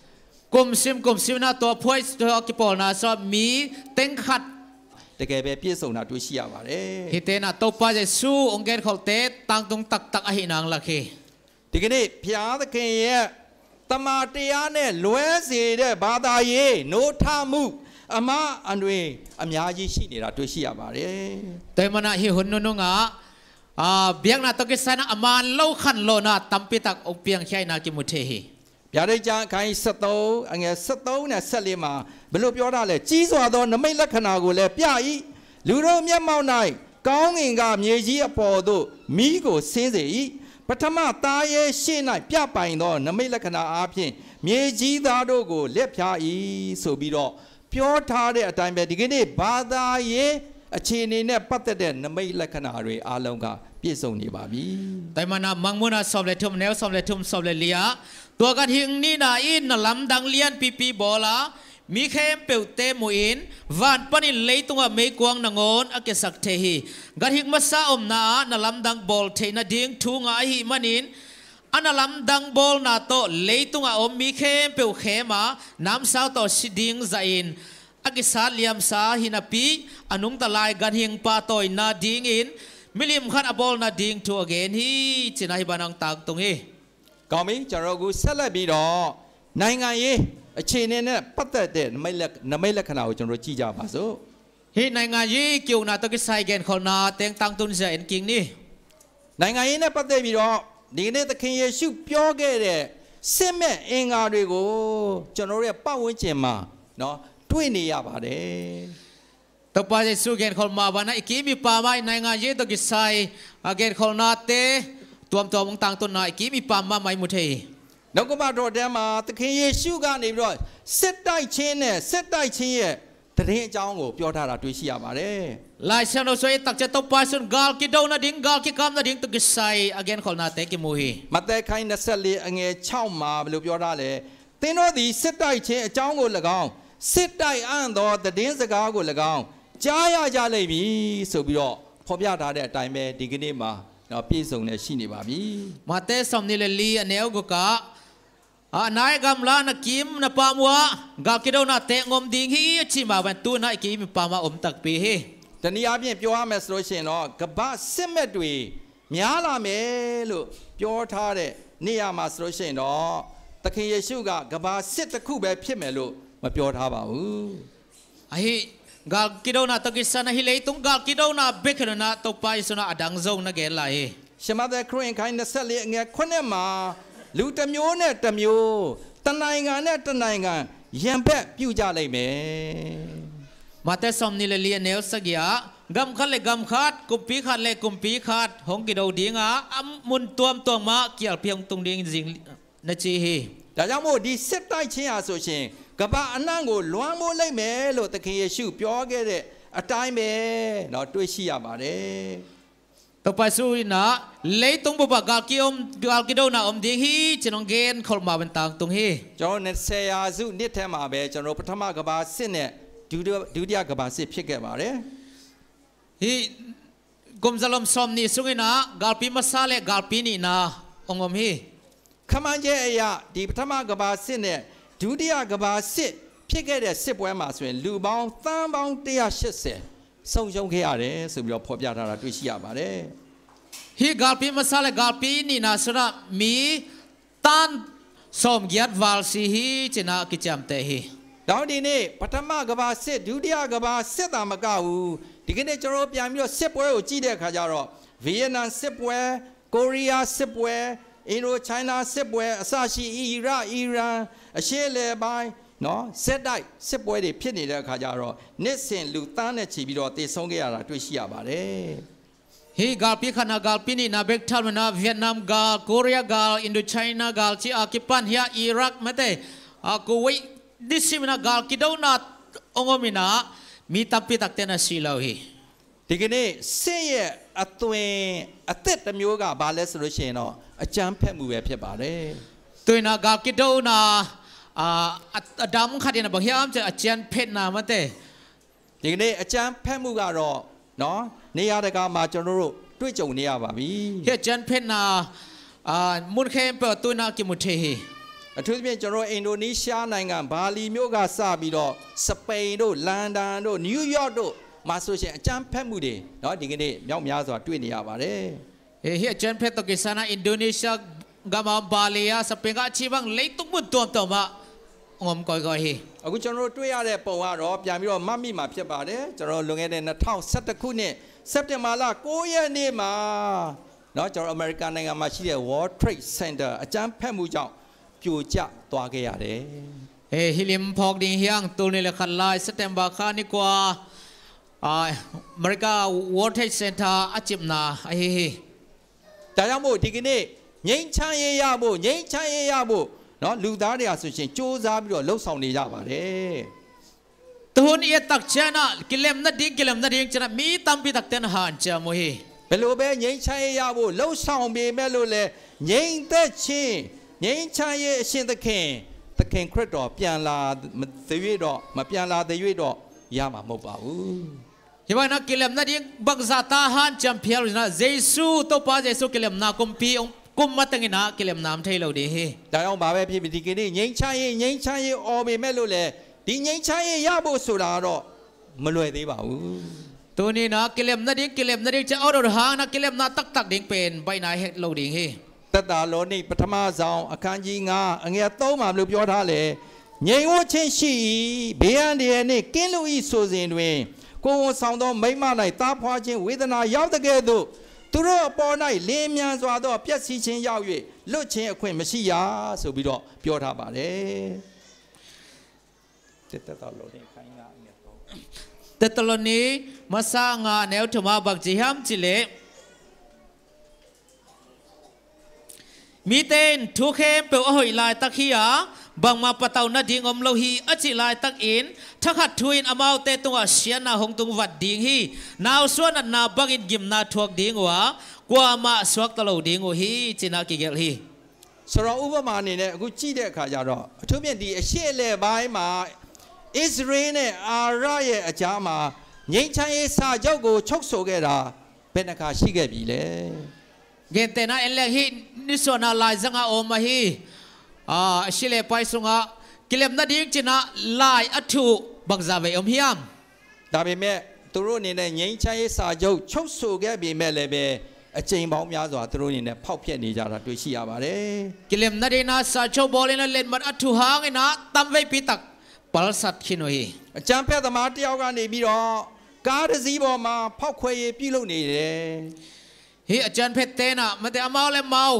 ။ ကုမ်စံမ် ကုမ်စံမ်နၤ တီၢ်ဖှဲး တီၢ်ကပီၤနၤ စီၤမံၤ တၢ်ဃာ် တကယ်ပဲ ပြည့်စုံတာ တွေ့ရှိရပါတယ်။ ဟံးတဲနၤ တီၢ်ပၢ်ယ့ၣ်ၡူး အိၣ်ကဲခိၣ်တဲ တၢ်တူၢ်တၢ်တၢ် အဟ့ၣ်နၤလၢခဲ ဒီကနေ့ ဘုရားသခင်ရဲ့ သမ္မာတရားနဲ့ လွဲစေတဲ့ ဘာသာရေး နိုးထမှု အမှားအယွင်း အများကြီးရှိနေတာ တွေ့ရှိရပါတယ်။ တဲမနၤ ဟံး ဟူးနုနုငါ ဘၣ်နၤ တီၢ်ကစၢ်နၤ အမၤလိခၣ်လိနၤ တၢ်ပံတၢ်အိၣ်ပၠးခဲအံၤနၤ က့ၤမူထဲဟ့ၣ် ဗျာဒိတ်ကျမ်း အခန်းကြီးဆယ့်သုံး အငယ်ဆယ့်သုံးနဲ့ ဆယ့်လေးမှာ ဘယ်လိုပြောထားလဲ။ ကြီးစွာသော နိမိတ်လက္ခဏာကိုလည်း ပြ၏။ လူတို့မျက်မှောက်၌ ကောင်းကင်က မြေကြီးအပေါ်သို့ မီးကို ဆင်းစေ၏။ ပထမသားရဲရှေ့၌ပြပိုင်သောနမိတ်လက္ခဏာအားဖြင့်မြေကြီးသားတို့ကိုလက်ဖြား၏ဆိုပြီးတော့ပြောထားတဲ့အတိုင်းပဲဒီကနေ့ဘာသာရေးအခြေအနေနဲ့ပတ်သက်တဲ့နမိတ်လက္ခဏာတွေအားလုံးကပြည့်စုံနေပါပြီ။ Taimana Mangmuna sawm le thum neu sawm le thum sawm le lia. Tua ganhing nihna in na lamdang lianpipi bawl a, mi khempeuhte muhin van panin leitungah meikuang nangawn a kiasak thei hi. Ganhing masa omna ah na lamdang bawl theih nading thu ngah ahih manin a na lamdang bawlna tawh leitungah a om mi khempeuh khem a namsau tawh si ding zahin a kisat liamsa hinapi a nungta lai ganhing pahtawina dingin milim khat a bawlna ding thu a gen hi. Cina hi banang tangtung hi. ကောင်းပြီကျွန်တော်အခုဆက်လက်ပြီးတော့နိုင်ငံရေးအခြေအနေနဲ့ပတ်သက်တဲ့နမိတ်လက္- နမိတ်လက္ခဏာကိုကျွန်တော်ကြည့်ကြပါစို့။ Hih naingan yi kiukna tawh kisai genkholhna teng tangtun zia en kik ni. နိုင်ငံရေးနဲ့ပတ်သက်ပြီးတော့ဒီကနေ့သခင်ယေရှုပြောခဲ့တဲ့စစ်မဲ့အင်္ဂါတွေကိုကျွန်တော်တို့ရဲ့ပတ်ဝန်းကျင်မှာနော်တွေ့နေရပါတယ်။ Topa Jesu genkholh mah bana i kim i pam ah i naingan yi tawh kisai a genkholhnate tuamtuam hong tangtunna i kim i pam mahmah i mu thei hi. နှုတ်ကပတ်တော်ထဲမှာသခင်ယေရှုကနေပြီးတော့စစ်တိုက်ခြင်းနဲ့စစ်တိုက်ခြင်းရဲ့သတင်းအကြောင်းကိုပြောထားတာတွေ့ရှိရပါတယ်။ Lai Siangtho sung i takcia Topa Jesu'n gal kidona ding gal kikamna ding tawh kisai a genkholhnate kimu hi. မဿဲခန်းကြီးနှစ်ဆယ့်လေးအငယ်ခြောက်မှာဘယ်လိုပြောထားလဲ။ သင်တို့သည်စစ်တိုက်ခြင်းအကြောင်းကို၎င်းစစ်တိုက်အံ့သောသတင်းစကားကို၎င်းကြားရကြလိမ့်မည်ဆိုပြီးတော့ဖော်ပြထားတဲ့အတိုင်းပဲဒီကနေ့မှာနော်ပြည့်စုံလျက်ရှိနေပါပြီ။ Mate sawmnih le li a neu guk ah a nai gamla na kim na pam uh ah gal kidona teh ngom ding hi a ci mah ban tuna i kim i pam ah om takpi hi. တနည်းအားဖြင့်ပြောရမယ်ဆိုလို့ရှိရင်တော့ကမ္ဘာစစ်မက်တွေများလာမယ်လို့ပြောထားတဲ့နေရာမှာဆိုလို့ရှိရင်တော့သခင်ယေရှုကကမ္ဘာစစ်တစ်ခုပဲဖြစ်မယ်လို့မပြောထားပါဘူး။ Ahi gal kidona tawh kisai na hi leitung gal kidona bek hi lo na Topa Jesu na a dang zong na gen lai hi. ရှမဿဲခရစ်ဝင်ခန်းနှစ်ဆယ့်လေးအငယ်ခုနှစ်မှာလူတစ်မျိုးနဲ့တစ်မျိုးတနိုင်ငံနဲ့တစ်နိုင်ငံရန်ဘက်ပြုကြလိမ့်မယ်။ Mate sawmnih le li a neu sagih ah gam khat le gam khat kumpi khat le kumpi khat hong kido ding a a mun tuamtuam ah kialpi hong tung ding zing na ci hi. ဒါကြောင့်မို့ဒီစစ်တိုက်ခြင်းဟာဆိုရှင်ကမ္ဘာအနှံ့ကိုလွှမ်းမိုးလိမ့်မယ်လို့သခင်ယေရှုပြောခဲ့တဲ့အတိုင်းပဲနော်တွေ့ရှိရပါတယ်။ Topa Jesu in ah leitung bup ah gal ki om gal kidona om ding hi ci-in hong genkholh mah bantang tung hi. ကျွန်တော်တို့နှစ်ဆယ်ရာစုနှစ်ထဲမှာပဲကျွန်တော်တို့ပထမကမ္ဘာစစ်နဲ့ဒုတိယဒုတိယကမ္ဘာစစ်ဖြစ်ခဲ့ပါတယ်။ Hih kum zalom sawmnih sungin ah galpi masa le galpi nihna hong om hi. ခန့်မှန်းခြေအရဒီပထမကမ္ဘာစစ်နဲ့ဒုတိယကမ္ဘာစစ်ဖြစ်ခဲ့တဲ့စစ်ပွဲမှာဆိုရင်လူပေါင်းသန်းပေါင်းတစ်ရာရှစ်ဆယ်ဆုံးရှုံးခဲ့ရတယ်ဆိုပြီးတော့ဖော်ပြထားတာတွေ့ရှိရပါတယ်။ Hih galpi masa le galpi nihna sungah mi tan sawmgiat val si hi ci-in ah kiciamteh hi. ဒါကြောင့်ဒီနေ့ပထမကမ္ဘာစစ်ဒုတိယကမ္ဘာစစ်သာမကဘူးဒီကနေ့ကျွန်တော်တို့ပြန်ပြီးတော့စစ်ပွဲကိုကြည့်တဲ့အခါကျတော့ဗီယက်နမ်စစ်ပွဲကိုရီးယားစစ်ပွဲအင်ဒိုချိုင်းနားစစ်ပွဲအစရှိအီရတ်အီရန်အရှေ့အလယ်ပိုင်းနော်စစ်တိုက်စစ်ပွဲတွေဖြစ်နေတဲ့အခါကျတော့နှစ်စဉ်လူသန်းနဲ့ချီပြီးတော့သေဆုံးခဲ့ရတာတွေ့ရှိရပါတယ်။ Hih galpi khatna galpi nihna bek thalmina Vietnam gal Korea gal Indochina gal ci a kipan hi a Iraq mate a Kuwait disimin ah gal kidona hong om in ah mi tampi takte na si lo hi. ဒီကနေ့စစ်ရဲ့အသွင်အသစ်တစ်မျိုးကဘာလဲဆိုလို့ရှိရင်တော့အကြမ်းဖက်မှုပဲဖြစ်ပါတယ်။ Tuin ah gal kidona a dam khat in ah bang hiam ci a cianphetna mate. ဒီကနေ့အကြမ်းဖက်မှုကတော့နော်နေရာတကာမှာကျွန်တော်တို့တွေ့ကြုံနေရပါပြီ။ Hih a cianphetna mun khempeuh ah tuin ah kimu thei hi. အထူးသဖြင့်ကျွန်တော်တို့အင်ဒိုနီးရှားနိုင်ငံဘာလီမြို့ကစပြီးတော့စပိန်တို့လန်ဒန်တို့နယူးယောက်တို့မှာဆိုရှင်အကြမ်းဖက်မှုတွေနော်ဒီကနေ့မြောက်များစွာတွေ့နေရပါတယ်။ Hih a cianphet tawh kisai na Indonesia gam ah Bali ah Spain gah a ci bang leitung mun tuamtuam ah hong om kawikawi hi. အခုကျွန်တော်တို့တွေ့ရတဲ့ပုံကတော့ပြန်ပြီးတော့မှတ်မိမှာဖြစ်ပါတယ်ကျွန်တော်တို့လွန်ခဲ့တဲ့နှစ်ထောင်ဆယ့်တစ်ခုနှစ်စက်တင်ဘာလကိုးရက်နေ့မှာနော်ကျွန်တော်အမေရိကန်နိုင်ငံမှာရှိတဲ့ World Trade Center အကြမ်းဖက်မှုကြောင့်ပြိုကျသွားခဲ့ရတယ်။ Hih lim phawk ding hi hang tul nih le khat lai September kha ni kua America World Trade Center a cipna ahi hi. ဒါကြောင့်မို့ဒီကနေ့ ငြိမ်းချမ်းရေးရဖို့၊ ငြိမ်းချမ်းရေးရဖို့နော်၊ လူသားတွေဟာဆိုရှင်ကြိုးစားပြီးတော့လှုပ်ဆောင်နေကြပါတယ်။ Tuhun i et tak ciangin ah kilem nading, kilem nading ci-in ah mi tampi takte na hanciam uh hi. ဘယ်လိုပဲငြိမ်းချမ်းရေးရဖို့လှုပ်ဆောင်ပေမဲ့လို့လည်း၊ ငြိမ်သက်ခြင်း၊ ငြိမ်းချမ်းရေးအရှင်သခင်၊ သခင်ခရစ်တော်ပြန်လာသရွေ့တော့၊ မပြန်လာသရွေ့တော့ရမှာမဟုတ်ပါဘူး။ Hih bangin ah kilem nading bangzah ta hanciam phial uh ci-in ah, Jesu, Topa Jesu kilemna kumpi hong kum matengin ah kilemna om thei lo ding hi. ဒါကြောင့်ဘာပဲဖြစ်ဖြစ်၊ ဒီကနေ့ငြိမ်းချမ်းရေး၊ ငြိမ်းချမ်းရေးအော်ပေမဲ့လို့လည်း၊ ဒီငြိမ်းချမ်းရေးရဖို့ဆိုတာကတော့မလွယ်သေးပါဘူး။ Tuni-in ah kilem nading, kilem nading ci-in ah awt awt hangin ah kilemna taktak ding pen baihna hi het lo ding hi. သက်သာလောနိပထမဆောင်အခန်းကြီးငါးအငယ်သုံးမှာဘယ်လိုပြောထားလဲ။ ငြိမ်ဝပ်ခြင်းရှိ၏၊ ဘေးအန္တရာယ်နှင့်ကင်းလွတ်၏ဆိုစဉ်တွင်၊ ကိုယ်ဝန်ဆောင်သောမိန်းမ၌သားဖွားခြင်းဝေဒနာရောက်သကဲ့သို့၊ သူတို့အပေါ်၌လျင်အမြန်စွာသောပျက်စီးခြင်းရောက်၍လွတ်ခြင်းအခွင့်မရှိရဆိုပြီးတော့ပြောထားပါတယ်။ တစ်သက်သာလောနိအခန်းကြီးငါးအငယ်သုံး။ Thessaloni masa nga a neu thum ah bang ci hiam cih leh, mite in thu khempeuh a hoih laitak hi a, bangmah patauh nading om lo hi a cih laitakin thakhat thu in amaute tungah siatna hong tung vat ding hi. Nausuah natna bangin gimna thuak ding uh a, kuamah suakta lo ding uh hi, ci-in ah kigelh hi. ဆိုတော့ဥပမာအနေနဲ့အခုကြည့်တဲ့အခါကျတော့၊ အထူးဖြင့်ဒီအရှေ့အလယ်ပိုင်းမှာအစ္စရေးနဲ့အာရပ်ရဲ့အကြားမှာငြိမ်းချမ်းရေးစာချုပ်ကိုချုပ်ဆိုခဲ့တာဘယ်နှခါရှိခဲ့ပြီလဲ။ Gentehna en leng, hih nisuahna laizang a om ahi, a, a si le pai sungah kilem nading ci-in ah lai a thuh bangzah vei om hiam? ဒါပေမဲ့သူတို့အနေနဲ့ငြိမ်းချမ်းရေးစာချုပ်ချုပ်ဆိုခဲ့ပေမဲ့လည်းပဲ၊ အကြိမ်ပေါင်းများစွာသူတို့အနေနဲ့ဖောက်ဖျက်နေကြတာတွေ့ရှိရပါတယ်။ Kilem nading in ah sachok bawl in ah letmat a thuh hangin ah tamveipi tak palsat khin uh hi. အကြမ်းဖက်သမားတစ်ယောက်ကနေပြီးတော့၊ ကားတစ်စီးပေါ်မှာဖောက်ခွဲရေးပြုလုပ်နေတယ်။ Hih a cianphet ten ah mate amau le amau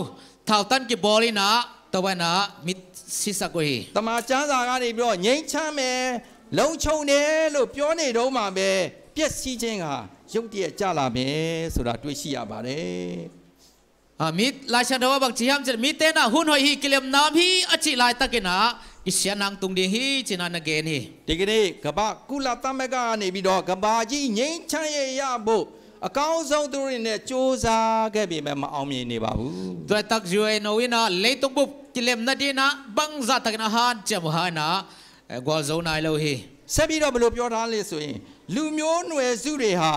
thautan kibawl in ah, tua ban ah mi sisak uh hi. သမ္မာကျမ်းစာကနေပြီးတော့ငြိမ်းချမ်းမယ်၊ လုံခြုံတယ်လို့ပြောနေတုန်းမှာပဲ၊ ပျက်စီးခြင်းကရုတ်တရက်ကျလာမယ်ဆိုတာတွေ့ရှိရပါတယ်။ A, mi, Lai Siangtho ah bang ci hiam cih leh, mite in ah hun hoih hi, kilemna om hi a cih laitakin ah kisiatna hong tung ding hi, ci-in ah na gen hi. ဒီကနေ့ကမ္ဘာကုလသမဂ္ဂကနေပြီးတော့၊ ကမ္ဘာကြီးငြိမ်းချမ်းရေးရဖို့အကောင်းဆုံးသူတို့အနေနဲ့ကြိုးစားခဲ့ပေမဲ့မအောင်မြင်နေပါဘူး။ Tua laitak U N O in ah leitung bup kilem nading in ah bangzah takin a hanciam uh hangin ah, eh, gualzo nai lo hi. ဆက်ပြီးတော့ဘယ်လိုပြောထားလဲဆိုရင်၊ လူမျိုးနွယ်စုတွေဟာ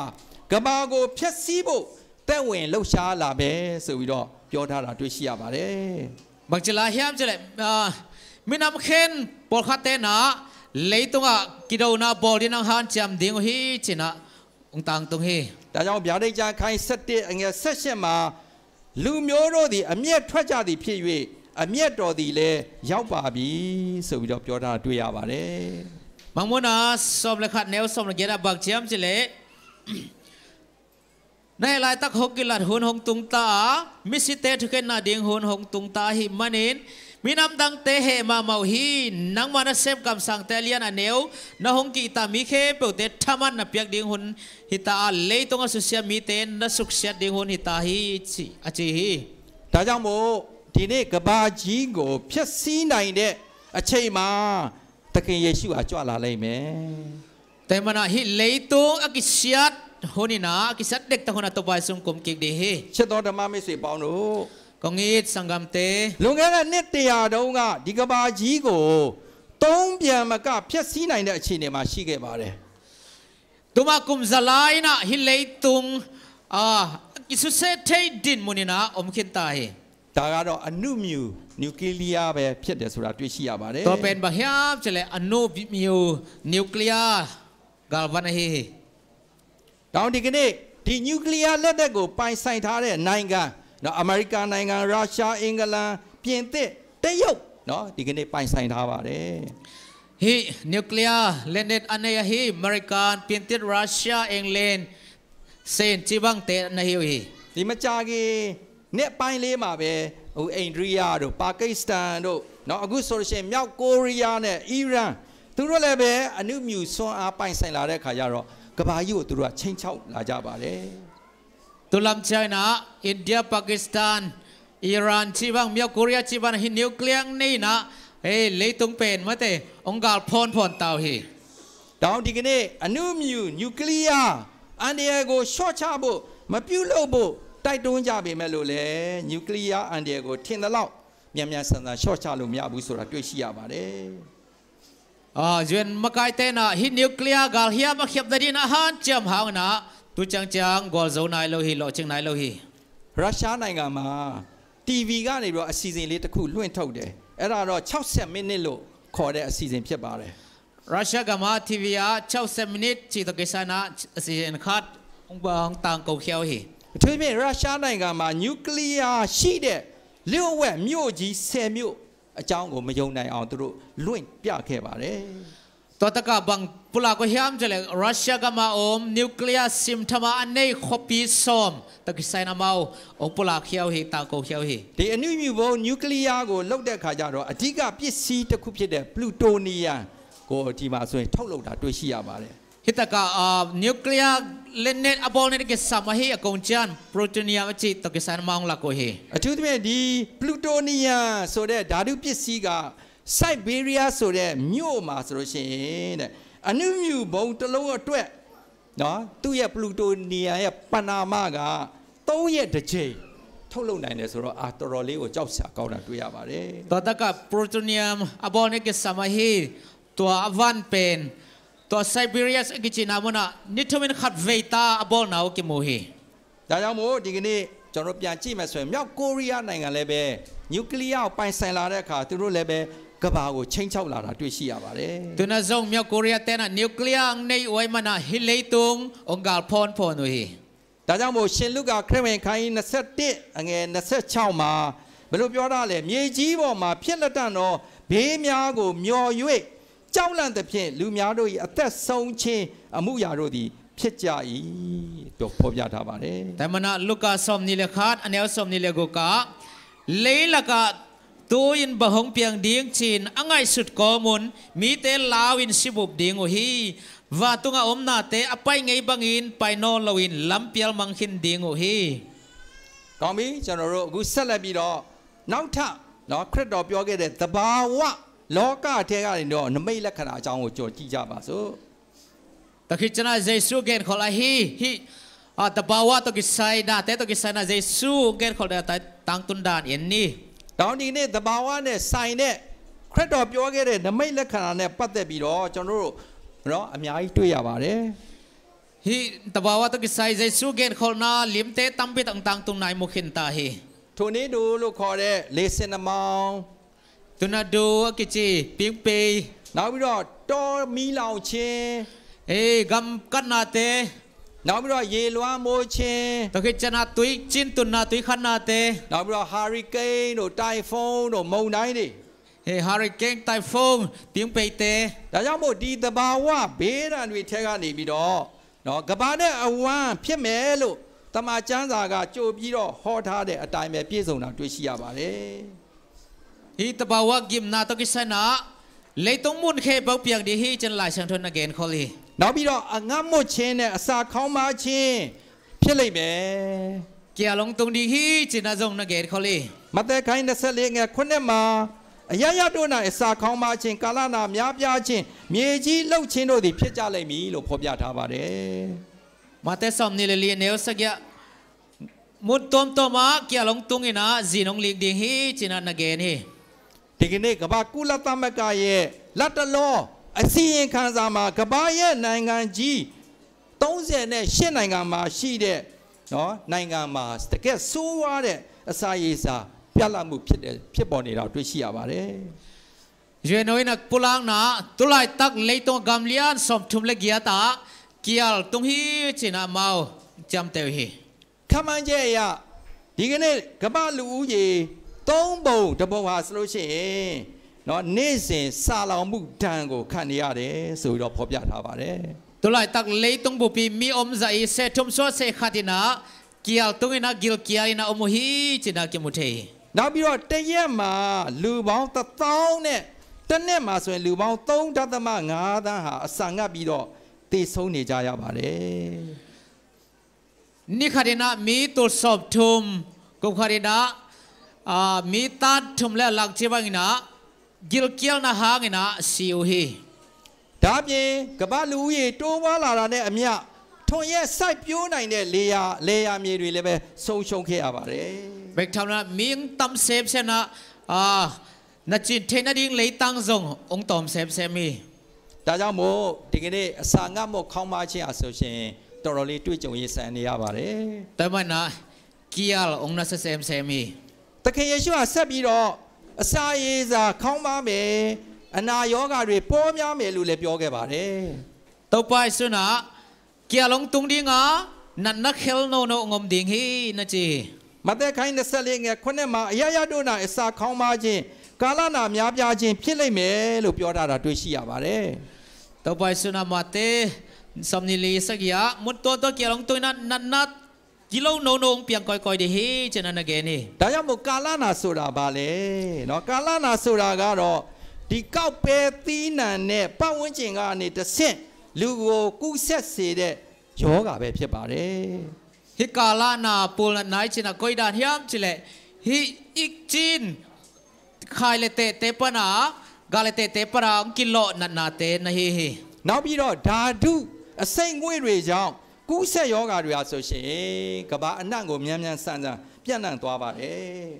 ကမ္ဘာကိုဖျက်ဆီးဖို့သက်ဝင်လှုပ်ရှားလာမယ်ဆိုပြီးတော့ပြောထားတာတွေ့ရှိရပါတယ်။ Bangci lai hiam cih leh, a, minam khen pawlkhatte in ah leitungah kidona bawl dingin hong hanciam ding uh hi, ci-in ah hong tangtung hi. ဒါကြောင့်ဗျာဒိတ်ကျမ်းခန်းကြီးဆယ့်တစ်အငယ်ဆယ့်ရှစ်မှာ၊ လူမျိုးတို့သည်အမျက်ထွက်ကြသည်ဖြစ်၍၊ အမျက်တော်သည်လည်းရောက်ပါပြီဆိုပြီးတော့ပြောထားတာတွေ့ရပါတယ်။ Mangmuhna sawm le khat, neu sawm le giat ah bang ci hiam cih leh, na heh laitak hong kilat hun hong tung ta a, misite thukhenna ding hun hong tung ta ahih manin, minam dangte heh mahmah uh hi. Nangma nasem kamsangte a lian a neu na hong kihta mi khempeuhte thaman na piak ding hun hi ta a, leitungah susia mite na suksiat ding hun hi ta hi, ci, a ci hi. ဒါကြောင့်မို့ဒီနေ့ကမ္ဘာကြီးကိုဖျက်ဆီးနိုင်တဲ့အချိန်မှာသခင်ယေရှုဟာကြွလာလိမ့်မယ်။ Tua ahih manin ah hih leitung a kisiat hun in ah, a kisiat dektak hun ah Topa Jesu hong kum kik ding hi. ချစ်တော်ဓမ္မမိတ်ဆွေပေါင်းတို့၊ Kong it sanggamte, လွန်ခဲ့တဲ့နှစ်တစ်ရာတုန်းကဒီကမ္ဘာကြီးကိုသုံးပြန်မကဖျက်ဆီးနိုင်တဲ့အခြေအနေမှာရှိခဲ့ပါတယ်။ Tuma kum za lai in ah hih leitung, a, kisuse thei dinmun in ah om khinta hi. ဒါကတော့အနုမြူနျူကလီးယားပဲဖြစ်တယ်ဆိုတာတွေ့ရှိရပါတယ်။ Tua pen bang hiam cih leh a nu bi-, miu nuclear galvan ahi hi. တောင်ဒီကနေ့ဒီနျူကလီးယားလက်နက်ကိုပိုင်ဆိုင်ထားတဲ့နိုင်ငံ၊ နော်၊ အမေရိကန်နိုင်ငံ၊ ရုရှား၊ အင်္ဂလန်၊ ပြင်သစ်၊ တရုတ်၊ နော်၊ ဒီကနေ့ပိုင်ဆိုင်ထားပါတယ်။ Hih nuclear letnet a nei ahi American, Piantit, Russia, England, Sen ci bangte na hi uh hi. ဒီမကြာခင်နှစ်ပိုင်းလေးမှာပဲ၊ ဟို၊ အိန္ဒိယတို့၊ ပါကစ္စတန်တို့၊ နော်၊ အခုဆိုလို့ရှိရင်မြောက်ကိုရီးယားနဲ့အီရန်၊ သူတို့လည်းပဲအနုမြူစွမ်းအားပိုင်ဆိုင်လာတဲ့အခါကျတော့၊ ကမ္ဘာကြီးကိုသူတို့ကခြိမ်းခြောက်လာကြပါတယ်။ Tua lam ciangin ah India, Pakistan, Iran จีบัง မြောက်ကိုရီးယား จีบัง ဟိ nuclear နေနာ ဟေး လေတုံးပန်မတဲ့ အောင်ဂါလ်ဖုန်းဖုန်း တောင်းဟိ တောင်ဒီကနေ့ အနုမြူ nuclear အန္တရာယ်ကို လျှော့ချဖို့ မပြုလုပ်ဖို့ တိုက်တွန်းကြပေမဲ့လို့လည်း nuclear အန္တရာယ်ကို ထင်သလောက် မြန်မြန်ဆန်ဆန် လျှော့ချလို့ မရဘူးဆိုတာ တွေ့ရှိရပါတယ်။ UN မကအိုင်တဲနာ ဟိ nuclear ဂါလ်ဟိယါ မချပ်တဒိနာ ဟန်ကျမ်ဟောင်းနာ တူကျန်ကျန် ဂေါ်ဇိုနာ အလိုဟိ လောကျင်နာ အလိုဟိ ရုရှားနိုင်ငံမှာ တီဗီ ကနေပြီးတော့ အစီအစဉ်လေးတစ်ခု လွှင့်ထုတ်တယ်။ အဲ့ဒါတော့ ခြောက်ဆယ်မိနစ်လို့ ခေါ်တဲ့ အစီအစဉ် ဖြစ်ပါတယ်။ ရုရှားကမ္ဘာ တီဗီ အ ခြောက်ဆယ်မိနစ် ချီတကစားနာ အစီအစဉ်ခတ် အောင်ပန်းတန်ကို ချောဟိ အထူးသဖြင့် ရုရှားနိုင်ငံမှာ nuclear ရှိတဲ့ လျှို့ဝှက်မြို့ကြီး ဆယ်မြို့အကြောင်းကို မယုံနိုင်အောင် သူတို့ လွှင့်ပြခဲ့ပါတယ်။ ตัวตะกะบัง pulak ก็ hiam จะเลย รัสเซีย กำมาอม nuclear สิมทำมา อันใน ขอปีสอม ตะกิไซน์นำเอา อง pulak เขียว หิ ตางโก เขียว หิ ဒီအနုမြူဗုံး nuclear ကို လုပ်တဲ့အခါကျတော့ အဓိကပစ္စည်းတစ်ခုဖြစ်တဲ့ plutonium ကို ဒီမှာဆိုရင် ထုတ်လုပ်တာ တွေ့ရှိရပါတယ်။ ဟိတက အာ nuclear လက်နက် အဘိုးနဲ့ ကိစ္စမဟိ အကုန်ချန် plutonium အချစ် တကိစ္စမအောင် လကိုဟိ အထူးသဖြင့် ဒီ plutonium ဆိုတဲ့ ဓာတုပစ္စည်းက Siberia ဆိုတဲ့ မြို့မှာဆိုလို့ရှိရင်တဲ့ အနုမြူဗုံးတစ်လုံးအတွက်နော် သူ့ရဲ့ plutonium ရဲ့ ပဏာမက သုံးရက်တစ်ကြိမ် ထုတ်လုပ်နိုင်တယ်ဆိုတော့ အာ တော်တော်လေးကို ကြောက်စရာကောင်းတာ တွေ့ရပါတယ်။ ตัวตะกะ plutonium အဘိုးနဲ့ ကိစ္စမဟိ ตัวอวันเป็น ตัว Siberia အကချင်နာမနာ နှစ်ထမင်း ခတ်ဝေးတာ အဘိုးနာ အိုကမူဟိ ဒါကြောင့်မို့ ဒီကနေ့ ကျွန်တော်တို့ ပြန်ကြည့်မယ်ဆိုရင် မြောက်ကိုရီးယားနိုင်ငံလည်းပဲ nuclear ကို ပိုင်ဆိုင်လာတဲ့အခါ သူတို့လည်းပဲ ကမ္ဘာကို ခြိမ်းခြောက်လာတာ တွေ့ရှိရပါတယ်။ သူနာဇုံ မြောက်ကိုရီးယား တဲနာ nuclear နေဝဲမနာ ဟိ လေတုံး အောင်ဂါလ်ဖုန်းဖုန်း ဝေးဟိ ဒါကြောင့်မို့ ရှင်လုကာ ခရစ်ဝင် ခန်းကြီး နှစ်ဆယ့်တစ် အငယ် နှစ်ဆယ့်ခြောက်မှာ ဘယ်လိုပြောထားလဲ။ မြေကြီးပေါ်မှာ ဖြစ်လတံ့သော ဘေးများကို မြော်၍ ကြောက်လန့်သဖြင့် လူများတို့၏ အသက်ဆုံးခြင်း အမှုအရာတို့သည် ဖြစ်ကြ၏လို့ ဖော်ပြထားပါတယ်။ တမနာ လုကာ စံနံးလခတ် အနဝ် စံနံးလဂုက လေလက တူယင် ဘဟုံး ပျံၤဒိင်း ချင် အငိုက် စုတ် ကိးမွန် မီးတဲ လဝ် ယင် စံဘူပ် ဒိင်း အိုဟိ ဝႃႈ တုင် အအိုမ် နာ်တဲ အပၢႆ ငိုၼ်း ဘၣ်ငိုၼ်း ပၢႆ နီၢ် လဝ် ယင် လမ်း ပျဲလ် မၢင် ၶိုၼ်း ဒိင်း အိုဟိ ကောင်းပြီ။ ကျွန်တော်တို့ အခုဆက်လက်ပြီးတော့ နောက်ထပ်နော် ခရစ်တော်ပြောခဲ့တဲ့ သဘာဝလောကထဲကနေတော့ နိမိတ်လက္ခဏာအကြောင်းကို ကျွန်တော်ကြည့်ကြပါစို့။ တခိတ်ကန ယေရှု ဂဲန်ခေါ် အဟိ ဟိ အ သဘာဝ တခိတ်ကန ယေရှု ဂဲန်ခေါ် တၢ်တန်တုန် ဒၢၼ် အံၤ န့ၣ် တောင်ဒီကနေ့ သဘာဝနဲ့ ဆိုင်တဲ့ ခရစ်တော်ပြောခဲ့တဲ့ နိမိတ်လက္ခဏာနဲ့ ပတ်သက်ပြီးတော့ ကျွန်တော်တို့နော် အများကြီးတွေ့ရပါတယ်။ ဟိ သဘာဝ တခိတ်ကန ယေရှု ဂဲန်ခေါ် နၤ လံတဲ တမ်းဘိး တၢ်တန်တုန် နၢ် မူ ခ့ၣ် တၢ် ဟိ tornado လို့ခေါ်တဲ့ လေဆင်နှာမောင်း သူနာဒိုအကစီ ပင်းပေ နောက်ပြီးတော့ တောမီးလောင်ခြင်း ဂမ်ကတ်နာတဲ နောက်ပြီးတော့ ရေလွှမ်းမိုးခြင်း တခိကန သွံၣ်ကၠိၣ်တုနာ သွံၣ်ခတ်နာတဲ နောက်ပြီးတော့ hurricane တို့ typhoon တို့ မုန်တိုင်းတွေ hurricane, typhoon, ပင်းပေတဲ ဒါကြောင့်မို့ ဒီသဘာဝ ဘေးဒဏ်တွေထဲကနေပြီးတော့နော် ကမ္ဘာနဲ့အဝှန်းဖြစ်မယ်လို့ သမ္မာကျမ်းစာက ကြိုပြီးတော့ ဟောထားတဲ့အတိုင်းပဲ ပြည့်စုံတာ တွေ့ရှိရပါတယ်။ ဟိ သဘာဝ ဂံၢ်နာ် တခိကန လေတုံးမုၢ်ခဲ ဘၣ်ပျံၤဒိး ဟိ ကၠၢၣ် လၢၢ်စံၣ်ထွဲ နဂဲၤခီလံ နောက်ပြီးတော့ အငတ်မွတ်ခြင်းနဲ့ အစာခေါင်းပါးခြင်း ဖြစ်လိမ့်မယ်။ ကၠၢၣ် လွင်တုံဒိး ဟိ ကၠၢၣ် နၤ ယွၤ နဂဲၤခီလံ မဿဲ ခန်းကြီး နှစ်ဆယ့်လေး အငယ် ခုနစ်မှာ အရပ်ရပ်တို့၌ အစာခေါင်းပါးခြင်း၊ ကာလနာများပြားခြင်း၊ မြေကြီးလှုပ်ခြင်းတို့သည် ဖြစ်ကြလိမ့်မည်လို့ ဖော်ပြထားပါတယ်။ မဿဲ စံနံးလလံ အနဝ် ဆၢကၠၢ မုၢ်တီၢ်တီၢ်မး ကၠၢၣ် လွင်တုံ အံၤ နၤ ယွၤ နုင်လံဒိး ဟိ ကၠၢၣ် နၤ နဂဲၤ န့ၣ် ဒီကနေ့ ကမ္ဘာ့ ကုလသမဂ္ဂရဲ့ လတ်တလော အစီရင်ခံစာမှာ ကမ္ဘာ့ရဲ့ နိုင်ငံကြီး သုံးဆယ်နဲ့ရှစ် နိုင်ငံမှာရှိတဲ့ နော် နိုင်ငံမှာ တကယ့်ဆိုးဝါးတဲ့ အစာရေစာ ပြတ်လပ်မှု ဖြစ်တယ် ဖြစ်ပေါ်နေတာကို တွေ့ရှိရပါတယ်။ ယွၤ နဝ် အံၤ န ပူလၢ် နၤ တူၢ်လၢ်တၢ် လေတုံး အဂၤ လံ စံၣ် ထူမ် လၢ ကၠၢၣ် တၢ် ကၠၢၣ် လွင်တုံ ဟိ ကၠၢၣ် နၤ မၤ အို ကၠၢၣ် တဲဝဲ ဟိ ခန့်မှန်းချက်အရ ဒီကနေ့ ကမ္ဘာ့လူဦးရေ သုံးပုံတစ်ပုံဟာဆိုလို့ရှိရင်နော် နေ့စဉ်ဆာလောင်မှုဒဏ်ကို ခံနေရတယ်ဆိုပြီးတော့ ဖော်ပြထားပါတယ်။ တူၢ်လၢ်တၢ် လေတုံး ဘူပံ မီးအိမ်စၢ်အံၤ ဆဲးထူမ် သွဲ ဆဲးခတ် အံၤ နၤ ကၠၢၣ် လွင်တုံ အံၤ နၤ ဂိၢ်ကၠၢၣ် အံၤ နၤ အိမ် အိုဟိ ကၠၢၣ် နၤ ကၠၢၣ် မူထီၣ် ဟိ နောက်ပြီးတော့ တစ်ရက်မှာ လူပေါင်း တစ်သောင်းနဲ့ တစ်နှစ်မှာဆိုရင် လူပေါင်း သုံးဒသမငါးသန်းဟာ အစာငတ်ပြီးတော့ သေဆုံးနေကြရပါတယ်။ နံၣ်ခါဒံးနၤ မီးတိၢ် စံၣ် ထူမ် ကိးခါဒံးနၤ အာ၊ မီးသန်း ထူမ်လဲ လင် ကျိုး ဘၣ် ငိုၼ်း နႃႇ၊ ဂိုၼ်း ၵျၢၼ်ႇ နႃႇ၊ ႁၢင်ႈ ငိုၼ်း နႃႇ၊ သီႇ ဢူး ႁီႇ။ ဒါပြင် ကမ္ဘာ့လူဦးရေ တိုးပွားလာတာနဲ့အမျှ ထွန်ရက်စိုက်ပျိုးနိုင်တဲ့ လယ်ယာ၊ လယ်ယာမြေတွေလည်းပဲ ဆုံးရှုံးခဲ့ရပါတယ်။ ဘၣ်ဆၣ် မီး တမ်ႈ သႅပ်ႇသႅပ်ႇ နႃႇ၊ အာ၊ နၢတ်ႈၸိုၼ်ႈ ထႅင်ႈ နၢတ်ႈယိင်း လႆႈ တင်း ၸွင်ႇ ဢွင်ႈ တွမ် သႅပ်ႇသႅပ်ႇ မီး။ ဒါကြောင့်မို့ ဒီကနေ့ အစာငတ်မွတ် ခေါင်းပါးခြင်းဟာဆိုရင် တော်တော်လေး တွေ့ကြုံရင်ဆိုင်နေရပါတယ်။ တႄႉမၼ်း နႃႇ၊ ၵႅဝ်ႈ ဢွင်ႈ ၼႃႈ သႅပ်ႇသႅပ်ႇ မီး။ သခင်ယေရှုဟာ ဆက်ပြီးတော့ အစာရေစာ ခေါင်းပါးမယ်၊ အနာရောဂါတွေ ပေါများမယ်လို့လည်း ပြောခဲ့ပါတယ်။ တေႃႇပၢႆႈသုတ်း ၵႅဝ်ႈ ဢွင်ႈ တုင်း တီႈ ငိုၼ်း၊ ၼၢတ်ႈၼႃႈ ၶႅၼ်းၼူၼ်ႈၼူၼ်ႈ ငွမ်ႈ တိင်း ႁီႇ ၼႃႇ ၸီႇ။ မဿဲ ခန်းကြီး နှစ်ဆယ့်လေး ငယ်ခုနစ်မှာ အရပ်ရပ်တို့၌ အစာခေါင်းပါးခြင်း၊ ကာလနာများပြားခြင်း ဖြစ်လိမ့်မယ်လို့ ပြောထားတာ တွေ့ရှိရပါတယ်။ တေႃႇပၢႆႈသုတ်း မႃးတႄႇ သွမ်ႇၼီႈလီ သၢဝ်းၵဝ်ႈ၊ မူတ်းတူဝ်တူဝ် ၵႅဝ်ႈ ဢွင်ႈ တုင်း ၼၢတ်ႈၼႃႈ ၵီႇလူဝ်ႇ ၼူၼ်ႈၼူၼ်ႈ ပဵင်းၵွႆးၵွႆး တီး ႁီႇ ၸိူဝ်းၼၼ်ႉ ၼႃႇ ၵႄႈ ၼီႈ။ ဒါကြောင့်မို့ ကာလနာဆိုတာ ဘာလဲနော်။ ကာလနာဆိုတာကတော့ ဒီကောက်ပဲသီးနှံနဲ့ ပတ်ဝန်းကျင်ကနေတဆင့် လူကိုကူးစက်စေတဲ့ ရောဂါပဲဖြစ်ပါတယ်။ ႁိုဝ် ၵႃႇလၼႃႇ ပူႇလၼႃႇ ၼႆၸိုင် ၼႃႇ ၵွႆးတၢၼ်ႇ ႁႅမ်ၸိူင်ႉလႄႈ ႁိုဝ် ဢိၵ်ႇၸိၼ်ႇ ၶၢႆလႄႈ တႄႇတႄႇပၼ်ႇၼႃႇ ၵႃႇလႄႈ တႄႇတႄႇပၼ်ႇၼႃႇ ၵိၼ်းလေႃႉ ၼၼ်ႉၼႃႇ တႄႉ ၼႃႇ ႁိုဝ် ႁိုဝ်။ နောက်ပြီးတော့ ဓာတုအဆိပ်ငွေ့တွေကြောင့် ကူးစက်ရောဂါတွေဟာဆိုရင် ကမ္ဘာအနှံ့ကို မြန်မြန်ဆန်ဆန် ပျံ့နှံ့သွားပါတယ်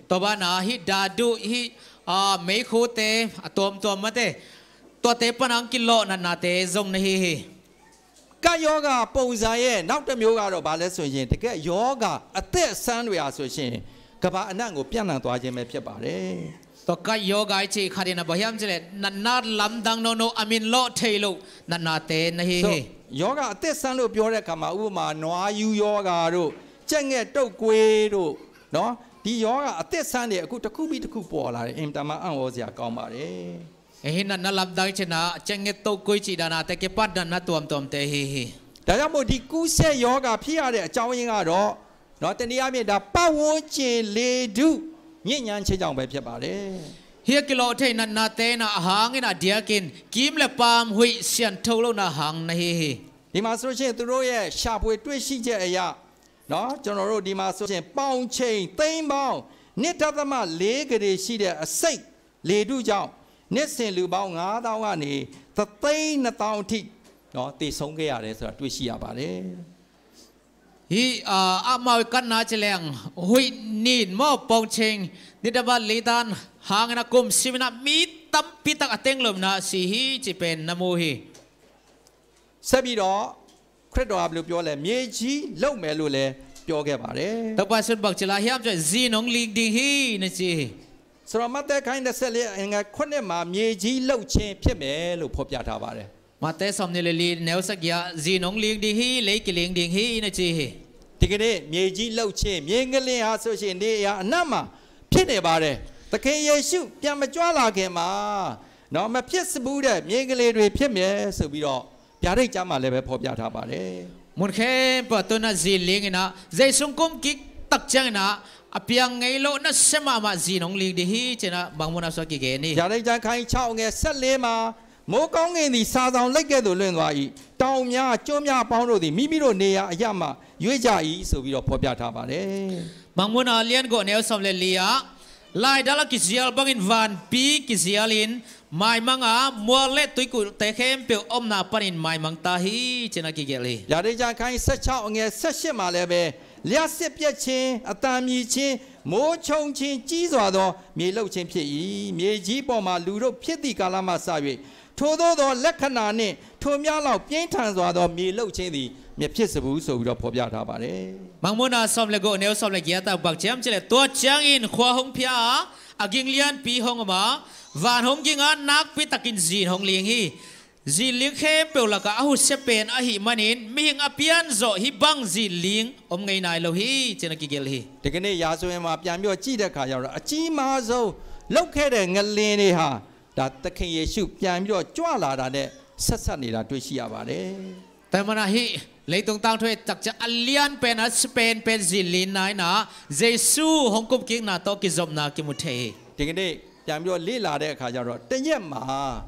။ တေႃႇပၢၼ်ၼႃႇ ႁိုဝ် ဓာတု ႁိုဝ် ဢႃႇ မႆႈၶူဝ်းတႄႉ ဢႃႇ တွမ်တွမ်မႃးတႄႉ တေႃႇတႄႇပၼ်ႇၼႃႇ ၵိၼ်းလေႃႉ ၼၼ်ႉၼႃႇ တႄႉ ၸွမ်းၼႃႇ ႁိုဝ် ႁိုဝ်။ ကပ်ရောဂါပုံစံရဲ့ နောက်တစ်မျိုးကတော့ ဘာလဲဆိုရင် တကယ့်ရောဂါအသစ်အဆန်းတွေဟာဆိုရင် ကမ္ဘာအနှံ့ကို ပျံ့နှံ့သွားခြင်းပဲ ဖြစ်ပါတယ်။ တေႃႇၵပ်းယေႃးၵႃႇ ဢၼ်ၸိူဝ်းၶႃႈ တေၼႃႇ ပေႃးႁဵတ်းၸိူင်ႉၼႆ ၼၼ်ႉၼႃႇ လမ်ႇတၢင်ႇၼေႃႈၼေႃႈ ဢမ်ႇမီးလေႃႇထႅင်ႈလူး ၼၼ်ႉၼႃႇ တေၼႃႇ ႁိုဝ် ႁိုဝ်။ ရောဂါအသစ်ဆန်းလို့ ပြောတဲ့အခါမှာ ဥပမာ နွားယူးရောဂါတို့ ကြက်ငှက်တုပ်ကွေးတို့ နော် ဒီရောဂါအသစ်ဆန်းတွေ အခုတစ်ခုပြီးတစ်ခု ပေါ်လာတယ်။ အင်မတန်မှ အံ့ဩစရာကောင်းပါတယ်။ ဢေႈ ၼၼ်ႉၼႃႇ လမ်ႇတၢင်ႇၸိူဝ်းၼႃႇ ၸႅင်ႈငႄႈ တူၵ်းၵူၺ်းၸိူဝ်းၼႃႇ တေၵႄႈပၢတ်ႇၼၼ်ႉၼႃႇ တွမ်တွမ်တႄႉ ႁိုဝ် ႁိုဝ်။ ဒါကြောင့်မို့ ဒီကူးစက်ရောဂါဖြစ်ရတဲ့ အကြောင်းရင်းကတော့ နော် တနည်းအားဖြင့် ဒါပတ်ဝန်းကျင်လေထုညစ်ညမ်းခြင်းကြောင့်ပဲ ဖြစ်ပါတယ်။ ႁဵတ်းၵေႃႈ လေႃႇထႅင်ႈၼၼ်ႉၼႃႇ တႄႉၼႃႇ ဢႃႇႁႃႇရၼႃႇ တႄႉၵိၼ် ၵိမ်းလႄႈ ပၢမ်ႇႁူၺ်ႇ သဵၼ်ႈထူဝ်းလူင်ၼႃႇ ႁၢင်ႈၼႃႇ ႁိုဝ် ႁိုဝ်။ ဒီမှာဆိုလို့ရှိရင် သူတို့ရဲ့ ရှာဖွေတွေ့ရှိချက်အရ နော် ကျွန်တော်တို့ ဒီမှာဆိုရင် ပေါင်ချိန် သိန်းပေါင်း နှစ်ဒသမလေး ကုဋေရှိတဲ့ အဆိပ်လေထုကြောင့် နှစ်စဉ်လူပေါင်း ငါးသောင်းကနေ တစ်သိန်းနှစ်သောင်းအထိ နော် သေဆုံးခဲ့ရတယ်ဆိုတာ တွေ့ရှိရပါတယ်။ ႁိုဝ် ဢႃႇ ဢမႃးဝႆႉၵၼ်ၼႃႇ ၸႅင်ႈ ႁူၺ်ႇၼိၼ်ႇ မေႃႇ ပေႃးၸႅင်ႈ ၼိတ်ႉတပႃႇ လီတၢၼ်ႇ ႁၢင်ႈၼႃႇ ၵုမ်ႇသိပ်းၼႃႇ မီးတမ်ႇပီႇတၵ်ႉ ဢတဵင်ႇလူမ်ႇၼႃႇ သီႇႁိုဝ် ၸိုင်ပဵၼ်ၼႃႇ မူႇႁိုဝ်။ ဆက်ပြီးတော့ ခရစ်တော်က ဘယ်လိုပြောလဲ၊ မြေကြီးလှုပ်မယ်လို့လည်း ပြောခဲ့ပါတယ်။ တေႃႇပၢႆႈသုတ်း ပၵ်းၸႃႇလႃႇ ႁဵတ်းၸိူင်ႉ ၸိုင်ႈႁူင်းလဵင်ႉ တိင်ႇႁိုဝ် ၼႃႇ ၸီႇ။ ဆိုတော့ မဿဲ ခန်းကြီး နှစ်ဆယ့်လေး အငယ်ခုနစ်မှာ မြေကြီးလှုပ်ခြင်းဖြစ်မယ်လို့ ဖော်ပြထားပါတယ်။ မႃးတႄႉ သွမ်ႇၼီႈလီလီ ၼႅဝ်းသၵ်ႉယႃႇ ၸိုင်ႈႁူင်းလဵင်ႉ တိင်ႇႁိုဝ် လႆႈၵႄႈလဵင်ႉ တိင်ႇႁိုဝ် ၼႃႇ ၸီႇ။ ဒီကနေ့ မြေကြီးလှုပ်ခြင်း၊ မြေငလျင်ဟာဆိုရှင် နေရာအနှံ့မှာ ဖြစ်နေပါတယ်။ သခင်ယေရှု ပြန်မကြွလာခင်မှာ နော် မဖြစ်စဖူးတဲ့ မြေငလျင်တွေ ဖြစ်မယ်ဆိုပြီးတော့ ဗျာဒိတ်ကျမ်းမှာလည်းပဲ ဖော်ပြထားပါတယ်။ မုၼ်ၶႅမ်ႉပႃႈ တူဝ်ၼႃႈ ၸိုင်ႈလဵင်ႉၼႃႇ ၸိုင်ႈသုင်ၵုမ်းၵိၵ်း တၵ်းၸႅင်ႈၼႃႇ ဢပျၢင်ႇငႄႈလူင်ၼႃႇ သမ်ႉမႃး ၸိုင်ႈႁူင်းလဵင်ႉ တိင်ႇႁိုဝ် ၸိူဝ်းၼႃႇ မၢင်မူၼ်း ဢၢပ်ႈသွၵ်ႈၵႄႈၵႄႈၼႆႉ။ ဗျာဒိတ်ကျမ်း ခန်းကြီး ခြောက် အငယ် ဆယ့်လေးမှာ မိုဃ်းကောင်းကင်သည် စာစောင်လိပ်ကဲ့သို့ လွင့်သွား၏။ တောင်များ၊ ကျွန်းများအပေါင်းတို့သည် မိမိတို့နေရာအရပ်မှာ ရွေ့ကြ၏ဆိုပြီးတော့ ဖော်ပြထားပါတယ်။ မၢင်မူၼ်း ဢၼ်ၼိုင်ႈၵေႃႈ ၼႅဝ်းသွမ်ႇလီလီ လၢႆးတၢင်းလႃး ၵိၸီႇယၢၼ်ႇ ပၢင်ႇဢိၼ်ႇဝၢၼ်ႇ ပီႇၵိၸီႇယၢၼ်ႇ မၢႆမၢင်ႇဢႃႇ မွၵ်ႇလႅတ်ႉ တူၺ်းၵူႈတႄႉ ၶႅမ်ႉပဵဝ်ႈ ဢမ်ႇၼႃႇပၼ်ႇဢိၼ်ႇ မၢႆမၢင်ႇတႃႇႁိုဝ် ၸိူဝ်းၼႃႇ ၵႄႈၵႄႈလႄႈ။ ဗျာဒိတ်ကျမ်း ခန်းကြီး ဆယ့်ခြောက် အငယ် ဆယ့်ရှစ်မှာလည်းပဲ လျှပ်စစ်ပြတ်ခြင်း၊ အသံမြည်ခြင်း၊ မိုးချုပ်ခြင်း၊ ကြီးစွာသော မြေလှုပ်ခြင်းဖြစ်၏။ မြေကြီးပေါ်မှာ လူတို့ဖြစ်သည့်ကာလမှစ၍ ထိုသို့သောလက္ခဏာနှင့် ထိုမျှလောက်ပြင်းထန်စွာသော မြေလှုပ်ခြင်းသည် မဖြစ်စဖူးဆိုပြီးတော့ ဖော်ပြထားပါတယ်။ မၢင်မူၼ်း ဢႃႇ သွမ်ႇလီႇၵေႃႈ ၼႅဝ်းသွမ်ႇလီႇၵျႃႇ တႃႇပၵ်းၸႅမ်ႈ ၸိူဝ်းၼႆႉ တူဝ်ၸၢင်ႈဢိၼ်ႇ ၶႂႃႁူင်းၽြႃး ဢၵိင်ႇလႅၼ်ႇပီႈႁူင်းမႃး ဝၢၼ်ႁူင်းၵိင်ႇဢႃႇ ၼၵ်းပီႈတၵ်းၵိၼ်ႇ ၸိုင်ႈႁူင်းလဵင်ႉႁိုဝ် ၸိုင်ႈလဵင်ႉၶႅမ်ႉပဵဝ်ႈလၵ်းဢႃႇ ဢႃႇႁုသႅပ်ႇပဵၼ်ႇ ဢႃႇႁိမ်ႇမၼ်းဢိၼ်ႇ မီးႁိုင်ဢႃႇ ပျၢၼ်ႇၸေႃႇႁိုဝ် ပၢင်ႇၸိုင်ႈလဵင်ႉ ဢမ်ႇငၢႆႈၼႆလူးႁိုဝ် ၸိူဝ်းၼႃႇ ၵႄႈၵႄႈလႄႈႁိုဝ်။ ဒီကနေ့ ရာဇဝင်မှာ ပြန်ပြီးတော့ ကြည့်တဲ့အခါကျတော့ အကြီးမားဆုံး လှုပ်ခဲ့တဲ့ ငလျင်တွေဟာ ဒါ သခင်ယေရှု ပြန်ပြီးတော့ ကြွလာတာနဲ့ ဆက်စပ်နေတာ တွေ့ရှိရပါတယ်။ တႄႉမၼ်းၼႃႇ ႁိုဝ် လႆႈတူင်ႉတၢင်းထွႆႈ တၵ်းၸႃႉ ဢလႅၼ်ႇပဵၼ်ႇ ဢသပဵၼ်ႇပဵၼ်ႇ ၸိုင်ႈလဵင်ႉၼႆႉၼႃႇ ယေႇသု ႁူင်းၵုမ်းၵိၵ်းၼႃႇ တေႃႇၵိၼ်ႇၸွမ်းၼႃႇ ၵိၼ်ႇမူတ်းထႅင်ႈ။ ဒီကနေ့ ပြန်ပြီးတော့ လေ့လာတဲ့အခါကျတော့ တစ်ရက်မှာ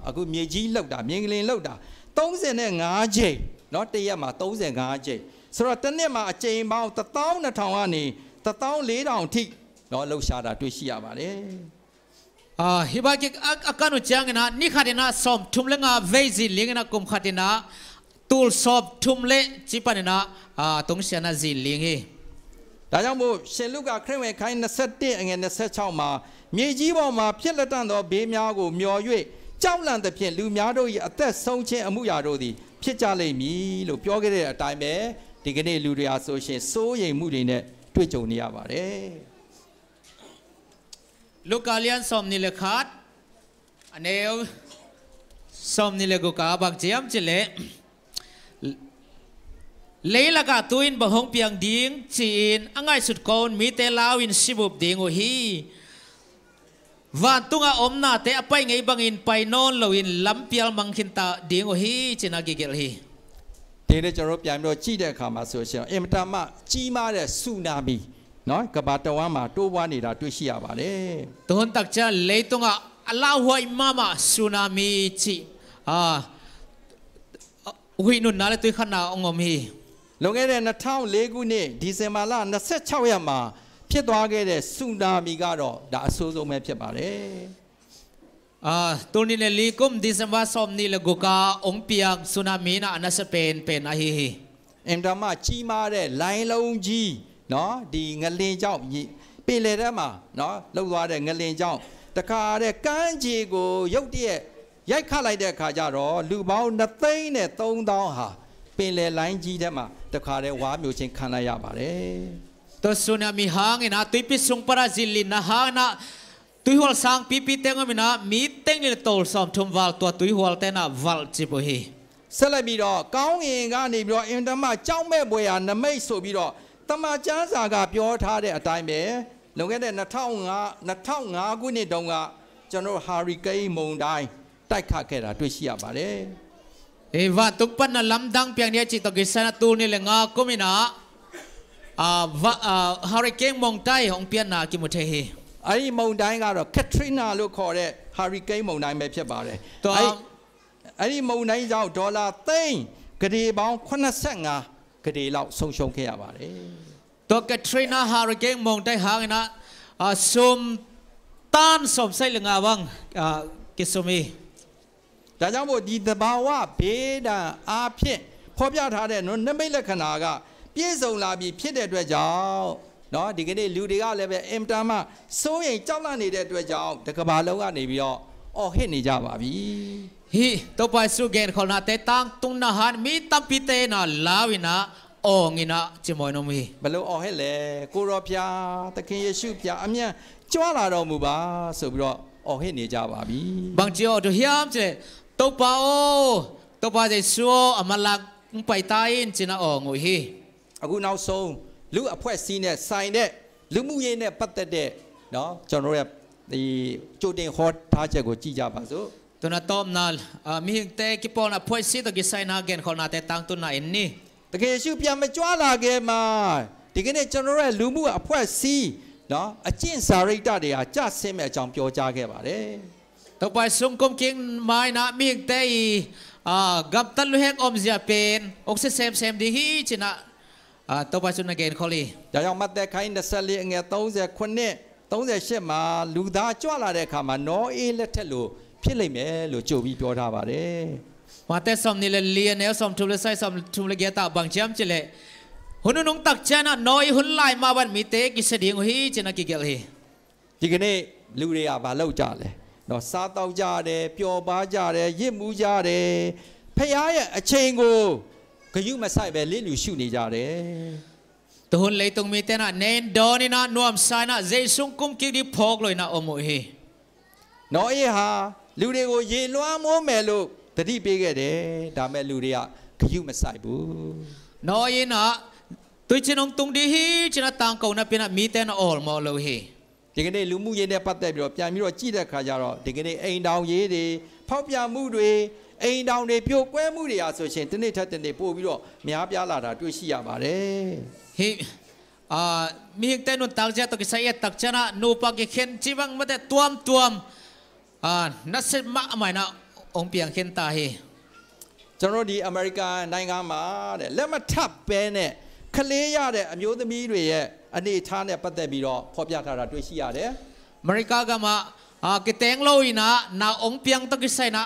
အခု မြေကြီးလှုပ်တာ၊ မြေငလျင်လှုပ်တာ သုံးဆယ့်ငါးကြိမ်နော်၊ တစ်ရက်မှာ သုံးဆယ့်ငါးကြိမ်ဆိုတော့ တစ်နှစ်မှာ အကြိမ်ပေါင်း တစ်သောင်းနှစ်ထောင်ကနေ တစ်သောင်းလေးထောင်အထိ နော် လှုပ်ရှားတာတွေ့ရှိရပါတယ်။ အာ၊ ဟိုဘက့အကနုကျင်းကန နိခတ်ဒ်န စောမ်ထုမ်လငါ ဝေးဇိလင်းကန ကုမ်ခတ်ဒ်န တူလ်စောမ်ထုမ်လ့ စံပန်ဒ်န အာ၊ တုံးစံန ဇိလင်းဟီ။ ဒါကြောင့်မို့ ရှင်လုကာခရစ်ဝင်အခန်းကြီးနှစ်ဆယ့်တစ် အငယ်နှစ်ဆယ့်ခြောက်မှာ မြေကြီးပေါ်မှာဖြစ်လတံ့သော ဘေးများကိုမျှော်၍ ကြောက်လန့်သဖြင့် လူများတို့၏ အသက်ဆုံးခြင်းအမှုရာတို့သည် ဖြစ်ကြလိမ့်မည်လို့ ပြောခဲ့တဲ့အတိုင်းပဲ ဒီကနေ့လူတွေဟာဆိုရှင် စိုးရိမ်မှုတွေနဲ့ တွေ့ကြုံနေရပါတယ်။ လုကာလံ စောမ်နွံလခတ် အနွံ စောမ်နွံလဂုက ဘင်ကျိုင်းကျိုင်းလ့ လေလကတူၺ်း ဘဟုံးပျံၤဒိင်း ကျိၣ်အင်း အငိုင်စုတ်ကုန်း မီးတဲလဝ်းအင်း စံဘူပ်ဒိင်းအိုဟီ။ ဝၢၼ်တုင်အအိမ်နၢ်တဲ အပၢႆငိုင်ဘင်အင်း ပၢႆနီၢ်လဝ်းအင်း လမ်ပျဲလ်မင်ၶိုၼ်းတၢ်ဒိင်းအိုဟီ ကျိုင်းနၢ်က့က့လ်ဟီ။ ဒီနေ့ကျွန်တော်တို့ပြန်ပြီးတော့ကြည့်တဲ့အခါမှာဆိုရှင် အင်မတန်မှကြီးမားတဲ့ဆူနာမီနော် ကမ္ဘာတဝန်းမှာတိုးပွားနေတာတွေ့ရှိရပါတယ်။ တုၢ်ဟိုၼ်းတၢ်ကၢလေတုင်အ အလၢဝ်းဟွဲမးမး ဆူနာမီကျိုင်း အာ၊ ဝှိၼုၼ်ၼၢလၢတွံၢ်ခၢၼ်နၢအငိုမ်ဟီ။ လွန်ခဲ့တဲ့နှစ်ထောင်လေးခုနှစ် ဒီဇင်ဘာလနှစ်ဆယ့်ခြောက်ရက်မှာဖြစ်သွားခဲ့တဲ့ဆူနာမီကတော့ဒါအဆိုးဆုံးပဲဖြစ်ပါတယ်။ အာ၊ တုၢ်နွံလဂု ဒီစင်ဘၢ စောမ်နွံလဂုက အိုင်ပျံၤ ဆူနာမီန အနစပဵၼ်ပဵၼ်အဟီဟီ။ အင်မတန်မှကြီးမားတဲ့လှိုင်းလုံးကြီးနော် ဒီငလျင်ကြောင့်ရေပင်လယ်ထဲမှာနော် လှုပ်သွားတဲ့ငလျင်ကြောင့် တခါတည်းကမ်းခြေကိုရုတ်တရက်ရိုက်ခတ်လိုက်တဲ့အခါကျတော့ လူပေါင်းနှစ်သိန်းသုံးသောင်းဟာပင်လယ်လှိုင်းကြီးထဲမှာတခါတည်းဝါမျိုးခြင်းခံလိုက်ရပါတယ်။ တုၢ်ဆူနာမီဟါငိုင်န တွံၢ်ပံးဆူၣ်ပရာဇီလ်လံနဟါငိုင်န တွံၢ်ဟွဲလ်ဆၣ်ပံပံတဲငိုင်မီန မီးတဵင်လံလတုၢ်စောမ်ထုမ်ဝၢၼ်တွံၢ်ဟွဲလ်တဲန ဝၢၼ်ကျိုင်းဟီ။ ဆက်လက်ပြီးတော့ကောင်းကင်ကနေပြီးတော့အင်မတန်မှကြောက်မက်ဖွယ်ရာနမိတ်ဆိုပြီးတော့တမန်ကျမ်းစာကပြောထားတဲ့အတိုင်းပဲလွန်ခဲ့တဲ့နှစ်ထောင်ငါး နှစ်ထောင်ငါးခုနှစ်တုန်းကကျွန်တော်တို့ဟာရီကိန်းမုန်တိုင်းတိုက်ခတ်ခဲ့တာတွေ့ရှိရပါတယ်။ ဝၢၼ်တုင်ပၢၼ်န လမ်ဒၢင်ပျံၤဒိင်းကျိုင်း တုၢ်နွံလငါကုမ်မီန ဟာရီကိန်းမုန်တိုင်း အိုင်ပျံၤန ကီမူထဲဟီ။ အဲ့ဒီမုန်တိုင်းကတော့ Katrina လို့ခေါ်တဲ့ဟာရီကိန်းမုန်တိုင်းပဲဖြစ်ပါတယ်။ အဲ့ဒီမုန်တိုင်းကြောင့်ဒေါ်လာသိန်းကုဋေပေါင်းခုနစ်ဆယ့်ငါးကုဋေလောက်ဆုံးရှုံးခဲ့ရပါတယ်။ တုၢ် Katrina ဟာရီကိန်းမုန်တိုင်းဟါငိုင်န ဆူမ်တန်စောမ်စဲးလငါဝၢင် ကီဆူမ်ဟီ။ ဒါကြောင့်မို့ဒီသဘာဝဗေဒံအားဖြင့်ဖော်ပြထားတဲ့နိမိတ်လက္ခဏာကပြည့်စုံလာပြီဖြစ်တဲ့အတွက်ကြောင့်နော်ဒီကနေ့လူတွေကလည်းပဲအင်မတန်မှစိုးရိမ်ကြောက်လန့်နေတဲ့အတွက်ကြောင့်တစ်ကမ္ဘာလုံးကနေပြီးတော့အော်ဟစ်နေကြပါပြီ။ ဟီ တုၢ်ပၢ်ယ့ၣ်ၡူးဂဲၤနုာ်ခိၣ်နၢ်တဲတၢင်းတုင်နဟါ မီးတၢ်ပီးတဲန လါဝီန အိုင်န ကီမူနုမ်ဟီ။ ဘယ်လိုအော်ဟစ်လဲ။ ကိုယ်တော်ဖျားသခင်ယေရှုဖျားအမြန်ကြွလာတော်မူပါဆိုပြီးတော့အော်ဟစ်နေကြပါပြီ။ ဘင်ကျိုင်းအိုတုၢ်ဟံၢမ်ကျိုင်း တုၢ်ပၢ်အိၣ် တုၢ်ပၢ်ယ့ၣ်ၡူးအိၣ် အမလၢ်ပၢႆတၢ်အံၣ် ကျိုင်းန အိုင်အိုဟီ။ အခုနောက်ဆုံးလူ့အဖွဲ့အစည်းနဲ့ဆိုင်တဲ့လူမှုရေးနဲ့ပတ်သက်တဲ့နော်ကျွန်တော်ရဲ့ဒီကြိုတင်ဟောထားချက်ကိုကြည့်ကြပါစို့။ တုၢ်န တုၢ်န မီးဟံၣ်တဲကီးပီၣ်န အဖွဲ့အစည်းတုၢ်ကီးဆိုင်န ဂဲၤနုာ်ခိၣ်နၢ်တဲတၢင်းတုင်န အံၤန့ၣ် သခင်ယေရှုပြန်မကြွလာခင်မှာဒီကနေ့ကျွန်တော်တို့ရဲ့လူမှုအဖွဲ့အစည်းနော်အကျင့်စာရိတ္တတွေဟာကျဆင်းမဲ့အကြောင်းပြောကြားခဲ့ပါတယ်။ တုၢ်ပၢ်ယ့ၣ်ၡူးကုမ်ကဵင်းမၢၢ်န မီးဟံၣ်တဲအံၤ ဂမ်တၢ်လုၢ်ဟဲကအိၣ်မစၢ်ပၢၼ် အိၣ်စဲးစဲးစဲးဒ်ဟီ ကျိုင်းန တုၢ်ပၢ်ယ့ၣ်ၡူးနဂဲၤနုာ်ခိၣ်လံ။ ဒါကြောင့်မဿဲခန်းကြီးနှစ်ဆယ့်လေးအငယ်သုံးဆယ်ခုနှစ် သုံးဆယ်ရှစ်မှာလူသားကြွလာတဲ့အခါမှာနောဧလတ်ထက်လိုဖြစ်လိမ့်မယ်လို့ကြိုပြီးပြောထားပါတယ်။ မဿဲ စောမ်နွံလၢလံ အနွံ စောမ်ထုမ်လၢသၢ စောမ်ထုမ်လၢယဲၢ်တၢ်ဘင်ကျိုင်းကျိုင်းလ့ ဟိုၼ်ၼုင်တၢ်ကၢန နီၢ်အံၣ်ဟိုၼ်လၢ်မၢ်ဘၣ်မီးတဲကီးစဲးဒိၣ်ဟီ ကျိုင်းန ကီးကီးလ့ ဒီကနေ့လူတွေကဘာလုပ်ကြလဲနော်။ စားသောက်ကြတယ်ပျော်ပါးကြတယ်ယစ်မူးကြတယ်ဖခင်ရဲ့အချိန်ကိုဂရုမစိုက်ပဲလစ်လျူရှုနေကြတယ်။ တုၢ်ဟိုၼ်လ့တုင်မီးတဲန နဲၣ်ဒီနံၤန နွမ်ဆၢၣ်န ယ့ၣ်ၡူးကုမ်ကၠိဒံးဖိၣ်ကလိန အိၣ်မူဟီ။ နီၢ်အံၣ်ဟါ လူတွေကိုရေလွှမ်းမိုးမယ်လို့သတိပေးခဲ့တယ်ဒါပေမဲ့လူတွေကဂရုမစိုက်ဘူး။ နီၢ်အံၣ်န တွံၢ်ဆ့ၣ်နီၤတုင်ဒံးဟံးဆ့ၣ်နၤတၢ်ကိၣ်နပ့ၤနမံတဲနအိၣ်မူလီဟံး။ ဒီကနေ့လူမှုရေးနဲ့ပတ်သက်ပြီးတော့ပြန်ပြီးတော့ကြည့်တဲ့အခါကျတော့ဒီကနေ့အိမ်ထောင်ရေးတွေဖောက်ပြန်မှုတွေအိမ်ထောင်တွေပြိုကွဲမှုတွေဟာဆိုရှင်တစ်နေ့ထက်တစ်နေ့ပိုပြီးတော့များပြားလာတာတွေ့ရှိရပါတယ်။ ဟံး မီးဟံးတဲနုၢ်တၢ်ကစဲးတကစဲးယဲတၢ်ကစဲးန နူပၢ်ကခ့ၣ်စံဘၣ်မတဲတွမ်တွမ် နစ့မအမၢ်န အိၣ်ပဵင်းခ့ၣ်တၢ်ဟံး။ ကျွန်တော်ဒီအမေရိကန်နိုင်ငံမှာတဲ့လက်မထပ်ပဲနဲ့ ခလေးရတဲ့အမျိုးသမီးတွေရဲ့အနေအထားနဲ့ပတ်သက်ပြီးတော့ဖော်ပြထားတာတွေ့ရှိရတယ်။ အမေရိကကမှာ အာ ကတဲင်းလို့ ina နာအောင် ပြန်တော့ ကိစ္စ ina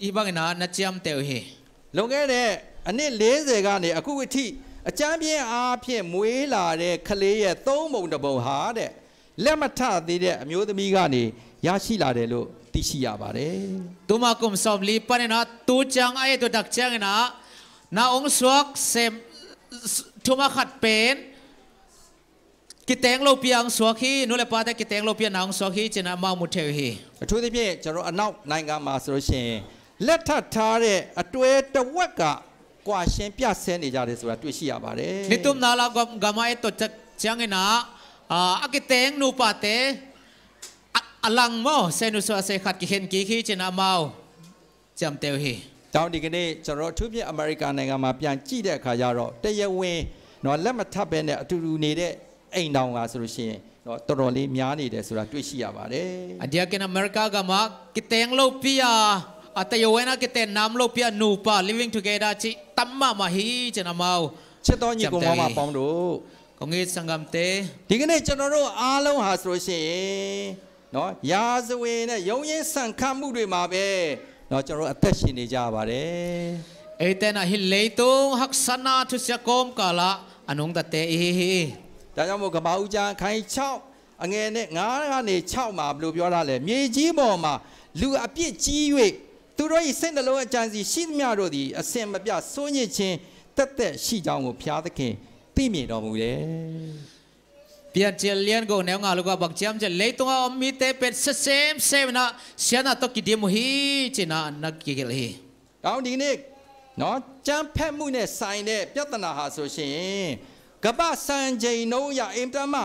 အီဘင် ina နချမ်တဲဝ် ဟီ။ လွန်ခဲ့တဲ့အနှစ်လေးဆယ်ကနေအခုအထိအကြမ်းဖျင်းအားဖြင့်မွေးလာတဲ့ကလေးရဲ့သုံးပုံတစ်ပုံဟာတဲ့လက်မထသေးတဲ့အမျိုးသမီးကနေရရှိလာတယ်လို့သိရှိရပါတယ်။ Tuma kum sawm li pan, ina တူချင် အအဲ တူ တချင် ina နာအောင် ဆွဲ စဲမ် ထူမခတ်ပန် ကတဲင်းလို့ ပြန် ဆွဲ ဟီ၊ နူ လႄႈ ပႃး တႄႉ ကတဲင်းလို့ ပြန် နာအောင် ဆွဲ ဟီ ကျင် နာ မဝ် မူ ထဲ ဟီ။ အထူးသဖြင့်ကျွန်တော်တို့အနောက်နိုင်ငံမှာဆိုလို့ရှိရင်လက်ထပ်ထားတဲ့အတွဲတစ်ဝက်ကကွာရှင်းပြတ်ဆဲနေကြတယ်ဆိုတာတွေ့ရှိရပါတယ်။ Nitum နာ လႄႈ ကမ် ကမ် မအဲ တူ တချင် ina အာ အကတဲင်း နူ ပႃး တႄႉ အ အလင် မဝ် စဲ နူ ဆွဲ စဲ ခတ် ကဟဵၼ် ကီ ဟီ ကျင် နာ မဝ် ချမ်တဲဝ် ဟီ။ ဒါကြောင့်ဒီကနေ့ကျွန်တော်တို့အထူးဖြင့်အမေရိကန်နိုင်ငံမှာပြန်ကြည့်တဲ့အခါကျတော့တရားဝင်နော်လက်မထပ်ဘဲနဲ့အတူတူနေတဲ့အိမ်ထောင်ကဆိုလို့ရှိရင်နော်တော်တော်လေးများနေတယ်ဆိုတာတွေ့ရှိရပါတယ်။ အဒိယကင် အမေရိကကမှာ ကတဲင်းလို့ ပြန် အတရားဝင် ကတဲင်း နာ လို့ ပြန် နူ ပႃး living together ကျိ တမ်း မႃး မႃး ဟီ ကျင် နာ မဝ် ချစ်တော်ညီကောင်မောင်မပေါင်းတို့၊ ကောင်းကင်စံဃမ်း တႄႉ ဒီကနေ့ကျွန်တော်တို့အားလုံးဟာဆိုလို့ရှိရင်နော်ရာဇဝင်နဲ့ရုန်းရင်းဆန်ခတ်မှုတွေမှာပဲနော်ကျွန်တော်တို့အသက်ရှင်နေကြရပါတယ်။ အဲ တႄႉ နာ ဟီ လေတုင် ဟၵ်ႉသၢၼ် နာ ထူသႂ် ကီုကလႃႇ အနုင် တႄႉ တႄႉ အီ ဟီ ဟီ။ ဒါကြောင့်မို့ကပ္ပဦးကျမ်းအခန်းကြီးခြောက်အငယ်နဲ့ငါးကနေခြောက်မှာဘယ်လိုပြောထားလဲ။ မြေကြီးပေါ်မှာလူအပြစ်ကြီး၍သူတို့၏စိတ်နှလုံးအကြံစည်ရှိသမျှတို့သည်အစဉ်မပြတ်ဆိုးညစ်ခြင်းသက်သက်ရှိကြောင်းကိုဘုရားသခင်သိမြင်တော်မူတယ်။ ပြန် ကျင် လႅၼ် ကို နဲဝ် ငါ လူ က ဘၵ်း ကျမ် ကျင် လေတုင် အ မီး တႄႉ ပႅတ်ႈ သႂ် သႂ် သႂ် နာ သႂ် နာ တေႃႇ ကီႇ တီႇ မူ ဟီ ကျင် နာ နာ ကီႇ ကီႇ လီ ဟီ။ ဒါကြောင့်ဒီကနေ့နော်ကြမ်းဖက်မှုနဲ့ဆိုင်တဲ့ပြဿနာဟာဆိုရှင်ကမ္ဘာ့စံချိန်နှုန်းအရအင်မတန်မ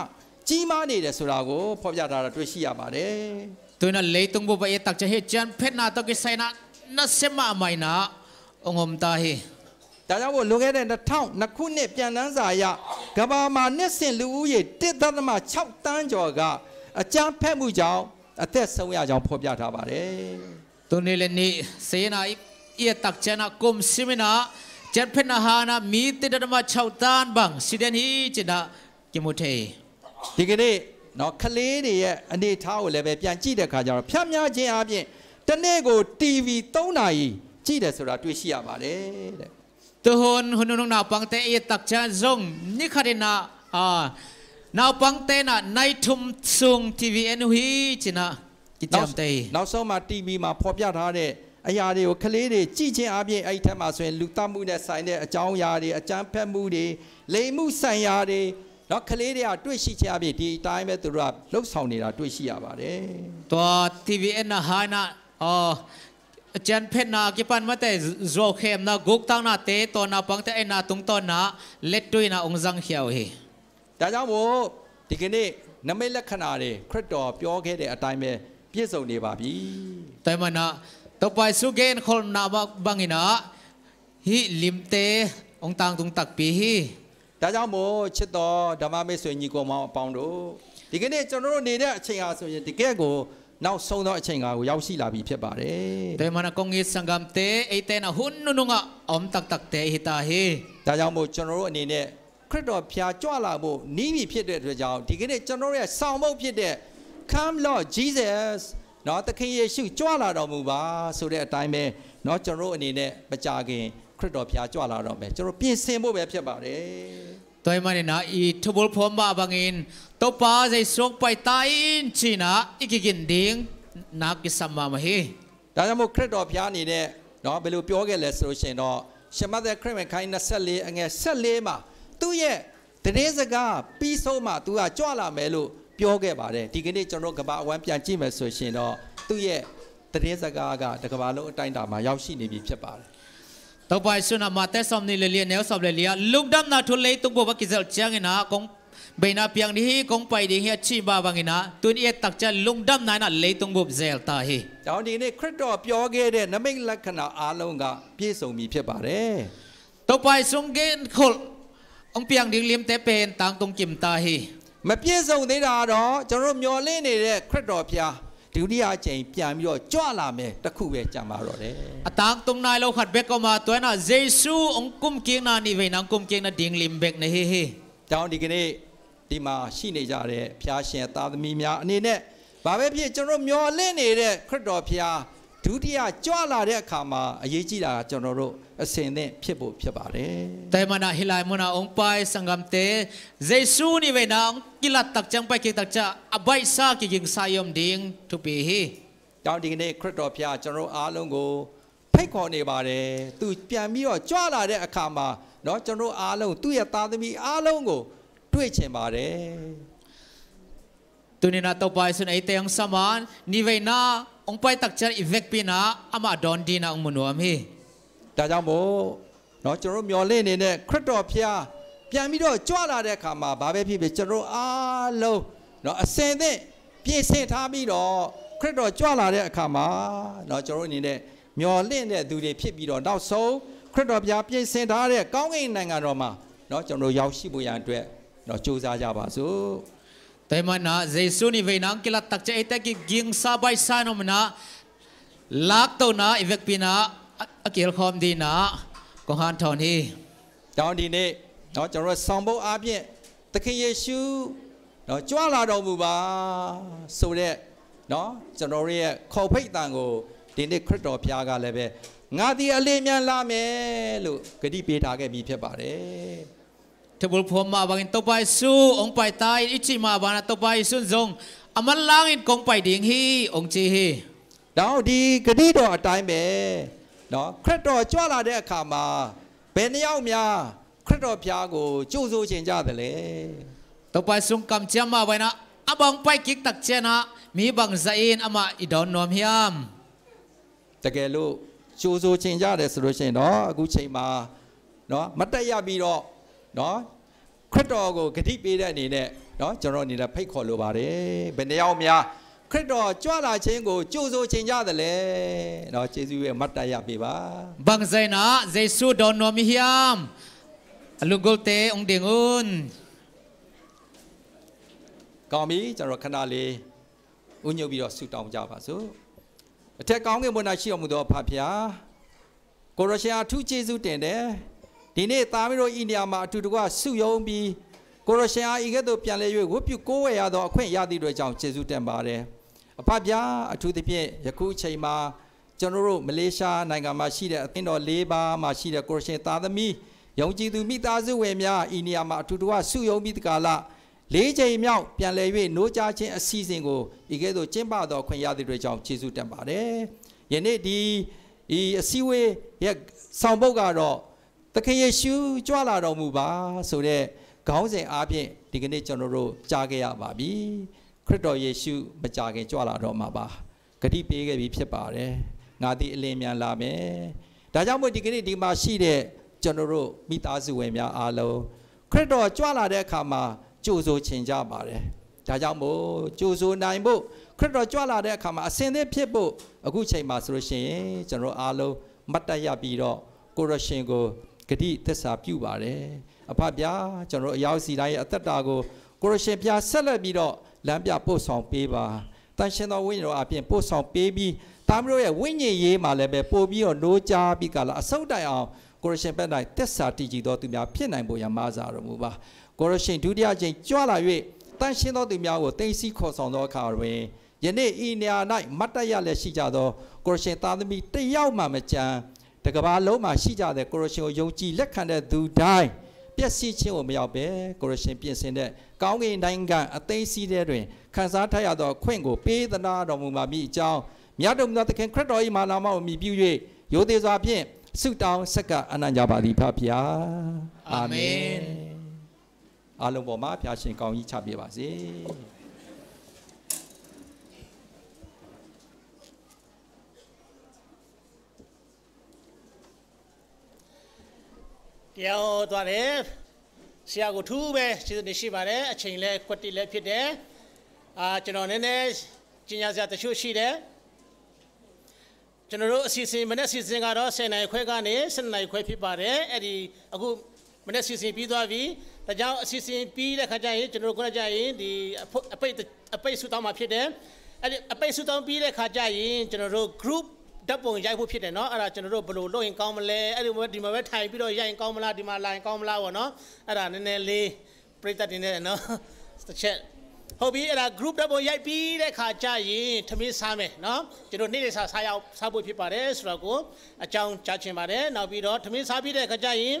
ှကြီးမားနေတယ်ဆိုတာကိုဖော်ပြထားတာတွေ့ရှိရပါတယ်။ တုၼ်ႉ နာ လေတုင် ပူ ပႃး ယတၵ်ႉ ၸႂ် ဟီ ကြမ်းဖက် နာ တေႃႇ ကီႇ သႂ် နာ နာ သႂ် မႃး မႃး နာ အောင် အောင် တႃႇ ဟီ။ ဒါကြောင့်မို့လွန်ခဲ့တဲ့နှစ်ထောင်နှစ်ခုနှစ်ပြန်တမ်းစာအရကမ္ဘာမှာနှစ်စဉ်လူဦးရေတစ်ဒသမခြောက်သန်းကျော်ကအကြမ်းဖက်မှုကြောင့်အသက်ဆုံးရကြောင်းဖော်ပြထားပါတယ်။ တုၼ်ႉ နီႈ လႄႈ နီႈ သေ နာ ယတၵ်ႉ ၸႂ် နာ ၵုမ်ႇ သိမ်း နာ ကြမ်းဖက် နာ ႁႃ နာ မီး တစ်ဒသမခြောက်သန်း ဘင် သေဒၼ် ဟီ ကျင် နာ ကီႇ မူ ထေ ဒီကနေ့နော်ကလေးတွေရဲ့အနေအထားကိုလည်းပဲပြန်ကြည့်တဲ့အခါကျတော့ဖျားများခြင်းအပြင်တနေ့ကိုတီဗီသုံးနာရီကြည့်တယ်ဆိုတာတွေ့ရှိရပါတယ်တဲ့။ တုၼ်ႉ ႁုၼ်ႇ ႁုၼ်ႇ ၼုင်ႈ ၼုင်ႈ ၼႃႈပၢင်တႄႉ ယတၵ်ႉ ၸႃႉ ၸွင်ႇ ၼီႈ ၶႃႈ တီႈ ၼႃႈ ဢႃႇ ၼႃႈပၢင်တႄႉ ၼႃႈ ၼႂ်း ထုမ်ႈ သုင် ထီႇဝီႇဢႅၼ်ႇ ႁူႉ ၸိူင်ႉၼႃႇ ၵိတ်ႉၸမ်ႇ တႄႉ။ နောက်ဆုံးမှာ တီဗီမှာ ဖော်ပြထားတဲ့ အရာတွေကို ကလေးတွေ ကြည့်ခြင်းအားဖြင့် အဲဒီထဲမှာဆိုရင် လူသတ်မှုနဲ့ဆိုင်တဲ့ အကြောင်းအရာတွေ အကြမ်းဖက်မှုတွေ လိင်မှုဆိုင်ရာတွေ နော် ကလေးတွေက တွေ့ရှိခြင်းအားဖြင့် ဒီအတိုင်းပဲ သူတို့က လုပ်ဆောင်နေတာ တွေ့ရှိရပါတယ်။ တွၼ်ႈ ထီႇဝီႇဢႅၼ်ႇ ၼႃႈ ႁႃႈ ၼႃႈ ဢေႃႈ ဢၵျၢၼ်ႇၽဵတ်ႈၼႃႇ ၵႄႈပၢၼ်ႇမႃးတႄႉ ၸူဝ်ႈၶႅမ်ႉၼႃႇ ၵုၵ်းတၢင်းၼႃႇ တႄႇတေႃႇၼႃႈပၢင်တႄႉ ဢၢႆႈၼႃႈတုင်းတွၼ်ႈၼႃႇ လႅတ်ႈတူၺ်းၼႃႇ ဢွင်ႇၸၢင်ႈၶႅဝ်ႁေ။ ဒါကြောင့်မို့ ဒီကနေ့ နိမိတ်လက္ခဏာတွေ ခရစ်တော်ပြောခဲ့တဲ့အတိုင်းပဲ ပြည့်စုံနေပါပြီ။ တႄႉမၼ်းၼႃႇ တေႃႇပၢႆႈသူႇၵဵၼ်ႇၶူဝ်းၼႃႇ မႃးပၢင်ႇၼႃႇ ႁိ လိမ်ႇတႄႇ ဢွင်ႇတၢင်းတုင်းတၵ်းပီႇႁိ ဒါကြောင့်မို့ ချစ်တော်ဓမ္မမိတ်ဆွေညီကောင်မောင်အပေါင်းတို့ ဒီကနေ့ကျွန်တော်တို့နေတဲ့အချိန်ဟာဆိုရင် တကယ့်ကိုနောက်ဆုံးသောအချိန်အခါကိုရောက်ရှိလာပြီဖြစ်ပါတယ်။ တႄႉမၼ်းၼႃႇ ၵုင်ႇငိတ်ႉသင်ႇၵမ်ႇတႄႉ ဢၢႆႈတႄႉၼႃႇ ႁုၼ်ႇၼုင်ႈၼုင်ႈဢႃႇ ဢွမ်တၵ်းတၵ်းတႄႉ ႁိတႃႇႁေ။ ဒါကြောင့်မို့ ကျွန်တော်တို့အနေနဲ့ ခရစ်တော်ဘုရားကြွလာဖို့နီးပြီဖြစ်တဲ့အတွက်ကြောင့် ဒီကနေ့ကျွန်တော်တို့ရဲ့ဆောင်ပုဒ်ဖြစ်တဲ့ Come Lord Jesus နော် သခင်ယေရှုကြွလာတော်မူပါဆိုတဲ့အတိုင်းပဲနော် ကျွန်တော်တို့အနေနဲ့မကြာခင်ခရစ်တော်ဘုရားကြွလာတော့မယ်။ ကျွန်တော်တို့ပြင်ဆင်ဖို့ပဲဖြစ်ပါတယ်။ တႄႉမၼ်းၼႃႇ ဢီႇထူဝ်ႇပူဝ်ႇၽွမ်ႉမႃးပၢင်ႇၼႃႇ တေႃႇပၢႆႈသူႇပၢႆႈတၢႆၼႃႇ ဢိၵ်ႇၵိၼ်ႇတိင်ႇၼႃႇ ၵိတ်ႉသမ်ႇမႃးမႃးႁေ။ ဒါကြောင့်မို့ ခရစ်တော်ဘုရားအနေနဲ့နော် ဘယ်လိုပြောခဲ့လဲဆိုလို့ရှိရင်တော့ ရှမဿဲခရစ်ဝင်ခန်းကြီးနှစ်ဆယ့်လေး အငယ်ဆယ့်လေးမှာ သူ့ရဲ့သတင်းစကားပြီးဆုံးမှ သူကကြွလာမယ်လို့ပြောခဲ့ပါတယ်။ ဒီကနေ့ကျွန်တော်တို့ကမ္ဘာအဝှမ်းပြန်ကြည့်မယ်ဆိုရှင်တော့ သူ့ရဲ့သတင်းစကားကတစ်ကမ္ဘာလုံးအတိုင်းအတာမှာရောက်ရှိနေပြီဖြစ်ပါတယ်။ တေႃႇပၢႆႈသူႇၼႃႇ မႃႇတႄႇ သွမ်ႇၼီႈ လႄႈ လႄႈ ၼႅဝ်းသွမ်ႇ လႄႈ လႄႈ လုၵ်ႈတမ်ႇၼႃႇ ထူၼ်ႈလႄႈ တုင်းပူဝ်ႇ ပႃႇၵိၸ်ႉၸႅင်ႈၼႃႇ ၵွင် ပႆႇၼႃႈပဵင်းတီႈႁိ ၵွင်ပႆႇတီႈႁိ ဢႃႇၸီႇမႃး ဝႃႈၼႆၼႃႇ တုၼ်ႈဢဵတ်းတၵ်ႉၸႃႉ လုင်းတမ်ႇၼႃႇၼႃႇ လႆႈတုင်းပုပ်ႉၸႄႈတႃႇႁိ။ ဒါကြောင့်ဒီကနေ့ ခရစ်တော်ပြောခဲ့တဲ့ နိမိတ်လက္ခဏာအားလုံးက ပြည့်စုံပြီဖြစ်ပါတယ်။ တေႃႇပၢႆႈသူႇၵဵၼ်ႇၶူဝ်း ဢွင်ႇပဵင်းတိင်ႇလိမ်ႇတႄႉ ပဵၼ်တၢင်းတုင်းၵိမ်တႃႇႁိ။ မပြည့်စုံသေးတာကတော့ ကျွန်တော်တို့မျှော်လင့်နေတဲ့ခရစ်တော်ဘုရား ဒုတိယအကြိမ်ပြန်ပြီးတော့ကြွလာမယ်တစ်ခုပဲကျန်ပါတော့တယ်။ အတန်းသုံးနိုင်လောက်ခတ်ဘက်ကောက်မှာတွဲနာ Jesu အောင်ကုမ်ကင်းနာ နေဝေးနာ အောင်ကုမ်ကင်းနာ ဒင်းလင်းဘက်နေဟေဟေ ကြောင့်ဒီကနေ့ဒီမှာရှိနေကြတဲ့ဘုရားရှင်ရဲ့သားသမီးများအနေနဲ့ဘာပဲဖြစ်ကျွန်တော်မျှော်လင့်နေတဲ့ခရစ်တော်ဘုရားဒုတိယကြွလာတဲ့အခါမှာအရေးကြီးတာကကျွန်တော်တို့အဆင်သင့်ဖြစ်ဖို့ဖြစ်ပါတယ်။ Taimana hilai muna ong pai sanggam te Jesu ni veina ong kilat takciang pai kik takcia a baihsa kigingsa i om ding thupi hi. ကြောင့်ဒီကနေ့ခရစ်တော်ဘုရားကျွန်တော်အားလုံးကိုဖိတ်ခေါ်နေပါတယ်။ သူပြန်ပြီးတော့ကြွလာတဲ့အခါမှာနော်ကျွန်တော်အားလုံးသူ့ရဲ့သားသမီးအားလုံးကိုတွေ့ချင်ပါတယ်။ Tunina Topa Jesu na i teng sama ni veina ong pai takcia i vekpina ama don dina ong munuam hi. ဒါကြောင့်မို့နော်ကျွန်တော်မျှော်လင့်နေတဲ့ခရစ်တော်ဘုရားပြန်ပြီးတော့ကြွလာတဲ့အခါမှာဘာပဲဖြစ်ဖြစ်ကျွန်တော်အားလုံးနော်အစင်သင့်ပြင်ဆင်ထားပြီးတော့ခရစ်တော်ကြွလာတဲ့အခါမှာနော်ကျွန်တော်အနေနဲ့မျှော်လင့်တဲ့သူတွေဖြစ်ပြီးတော့နောက်ဆုံးခရစ်တော်ဘုရားပြင်ဆင်ထားတဲ့ကောင်းကင်နိုင်ငံတော်မှာနော်ကျွန်တော်ရောက်ရှိဖို့ရန်အတွက်နော်ကြိုးစားကြပါစို့။ Taimana Jesu ni veina ang kilat takcia eite kigingsa baihsa nomna laktona i vekpina a kilkhawm dina kong hanthawn hi. တောင်းဒီနေ့နော်ကျွန်တော်ဆောင်ဖို့အပြင်သခင်ယေရှုနော်ကြွလာတော်မူပါဆိုတဲ့နော်ကျွန်တော်ရဲ့ခေါ်ဖိတ်တန်ကိုဒီနေ့ခရစ်တော်ဘုရားကလည်းပဲငါသည်အလင်းမြန်လာမယ်လို့ဂတိပေးထားခဲ့ပြီးဖြစ်ပါတယ်။ Thubul phuam mah bangin Topa Jesu ong pai ta in i cih mah bana Topa Jesu zong a manlangin kong pai ding hi ong ci hi. တော့ဒီဂတိတော်အတိုင်းပဲနော်ခရစ်တော်ကြွလာတဲ့အခါမှာဘယ်နှစ်ယောက်များခရစ်တော်ဘုရားကိုကြိုဆိုခြင်းကြသလဲ။ Topa Jesu kamciam mah bana a bang pai kik takciana mi bang zain ama i don nuam hiam. တကယ်လို့ကြိုဆိုချင်ကြတယ်ဆိုလို့ရှိရင်တော့အခုချိန်မှာနော်မတ်တပ်ရပ်ပြီးတော့နော်ခရစ်တော်ကိုဂတိပေးတဲ့အနေနဲ့နော်ကျွန်တော်အနေနဲ့ဖိတ်ခေါ်လိုပါတယ်။ ဘယ်နှစ်ယောက်များခရစ်တော်ကြွလာခြင်းကိုကြိုဆိုချင်ကြသလဲနော်ကျေးဇူးပဲမတ်တပ်ရပ်ပေးပါ။ Bang zaina Jesu don nuam i hiam. A lunggulhte ong ding un. ကောင်းပြီကျွန်တော်ခဏလေးဦးညွတ်ပြီးတော့ဆုတောင်းကြပါစို့။ အထက်ကောင်းကင်ဘုံ၌ရှိတော်မူသောအဖဖျားကိုရရှင်အားထူးကျေးဇူးတင်တယ်။ ဒီနေ့သားမီးတို့ဤနေရာမှာအတူတကွဆုရုံးပြီးကိုရရှင်အားဤကဲ့သို့ပြန်လည်၍ဝတ်ပြုကိုးဝယ်ရသောအခွင့်ရသည့်အတွက်ကြောင့်ကျေးဇူးတင်ပါတယ်။ အဖဖျားအထူးသဖြင့်ယခုအချိန်မှာကျွန်တော်တို့မလေးရှားနိုင်ငံမှာရှိတဲ့အသင်းတော်လေးပါးမှာရှိတဲ့ကိုရရှင်သားသမီးယုံကြည်သူမိသားစုဝင်များဤနေရာမှာအတူတကွဆုရုံးပြီးတကာလလေးချိန်မြောက်ပြန်လည်၍နိုးကြားခြင်းအစီအစဉ်ကိုဤကဲ့သို့ကျင်းပသောအခွင့်ရသည့်အတွက်ကြောင့်ကျေးဇူးတင်ပါတယ်။ ယနေ့ဒီ ဒီအစည်းအဝေးရဲ့ဆောင်ပုဒ်ကတော့သခင်ယေရှုကြွလာတော်မူပါဆိုတဲ့ခေါင်းစဉ်အားဖြင့်ဒီကနေ့ကျွန်တော်တို့ကြားခဲ့ရပါပြီ။ ခရစ်တော်ယေရှုမကြာခင်ကြွလာတော့မှာပါ။ ကတိပေးခဲ့ပြီးဖြစ်ပါတယ်။ ငါသည်အလျင်အမြန်လာမယ်။ ဒါကြောင့်မို့ဒီကနေ့ဒီမှာရှိတဲ့ကျွန်တော်တို့မိသားစုဝင်များအားလုံးခရစ်တော်ကြွလာတဲ့အခါမှာကြိုဆိုချင်ကြပါတယ်။ ဒါကြောင့်မို့ကြိုဆိုနိုင်ဖို့ခရစ်တော်ကြွလာတဲ့အခါမှာအဆင်သင့်ဖြစ်ဖို့အခုချိန်မှာဆိုလို့ရှိရင်ကျွန်တော်အားလုံးမတ်တပ်ရပ်ပြီးတော့ကိုရရှင်ကိုဂတိသစ္စာပြုပါတယ်။ အဖဖျားကျွန်တော်အယောက်စီတိုင်းရဲ့အသက်တာကိုကိုရရှင်ဖျားဆက်လက်ပြီးတော့လမ်းပြပို့ဆောင်ပေးပါ။ တန်ရှင်သောဝိညာဉ်တော်အပြင်ပို့ဆောင်ပေးပြီးသားမီးတို့ရဲ့ဝိညာဉ်ရေးမှာလည်းပဲပို့ပြီးတော့နိုးကြားပြီးကာလအဆုံးတိုင်အောင်ကိုရရှင်ဘက်၌သစ္စာတည်ကြည်သောသူများဖြစ်နိုင်ဖို့ရန်မဆာတော်မူပါ။ ကိုရရှင်ဒုတိယအကြိမ်ကြွလာ၍တန်ရှင်သောသူများကိုသိမ်းဆည်းခေါ်ဆောင်သောအခါတွင်ယနေ့ဤနေရာ၌မတ်တပ်ရပ်လျက်ရှိကြသောကိုရရှင်သားသမီးတစ်ယောက်မှမကျန်တကမ္ဘာလုံးမှာရှိကြတဲ့ကိုရရှင်ကိုယုံကြည်လက်ခံတဲ့သူတိုင်းပျက်စီးခြင်းကိုမရောက်ဘဲကိုရရှင်ပြင်ဆင်တဲ့ကောင်းကင်နိုင်ငံအသိမ်းဆည်းထဲတွင်ခံစားထားရသောအခွင့်ကိုပေးသနားတော်မူပါမည်အကြောင်းမြတ်တော်မူသောသခင်ခရစ်တော်၏မဟာနာမကိုအမှီပြု၍ရိုသေစွာဖြင့်ဆုတောင်းဆက်ကပ်အနံ့ကြပါသည်ဖဖျား။ အာမင်။ အာမင်။ အားလုံးပေါ်မှာဖျားရှင်ကောင်းကြီးချပေးပါစေ။ တရားဟောသွားတယ်ဆရာကိုထူးပဲကျေးဇူးတင်ရှိပါတယ်အချိန်လဲကွက်တိလဲဖြစ်တယ်အာကျွန်တော်နည်းနည်းကြီးညာစရာတချို့ရှိတယ်ကျွန်တော်တို့အစီအစဉ်မနေ့အစီအစဉ်ကတော့ဆယ်နာရီခွဲကနေဆယ်နာရီခွဲဖြစ်ပါတယ်အဲ့ဒီအခုမနေ့အစီအစဉ်ပြီးသွားပြီဒါကြောင့်အစီအစဉ်ပြီးတဲ့ခါကျရင်ကျွန်တော်တို့ခုနကျရင်ဒီအပိတ်အပိတ်ဆူတောင်းမှာဖြစ်တယ် အဲ့ဒီအပိတ်ဆုတောင်းပြီးတဲ့ခါကျရင်ကျွန်တော်တို့ group ဓာတ်ပုံရိုက်ဖို့ဖြစ်တယ်နော်။ အဲ့ဒါကျွန်တော်တို့ဘယ်လိုလုပ်ရင်ကောင်းမလဲ။ အဲ့ဒီမှာပဲဒီမှာပဲထိုင်ပြီးတော့ရိုက်ရင်ကောင်းမလား၊ ဒီမှာလာရင်ကောင်းမလားပေါ့နော်။ အဲ့ဒါနည်းနည်းလေးပြသတင်နေတယ်နော်။ တစ်ချက်ဟုတ်ပြီ။ အဲ့ဒါ group ဓာတ်ပုံရိုက်ပြီးတဲ့ခါကျရင်ထမင်းစားမယ်နော်။ ကျွန်တော်နေ့လယ်စာစားရအောင်စားဖို့ဖြစ်ပါတယ်ဆိုတော့ကိုအကြောင်းကြားချင်ပါတယ်။ နောက်ပြီးတော့ထမင်းစားပြီးတဲ့ခါကျရင်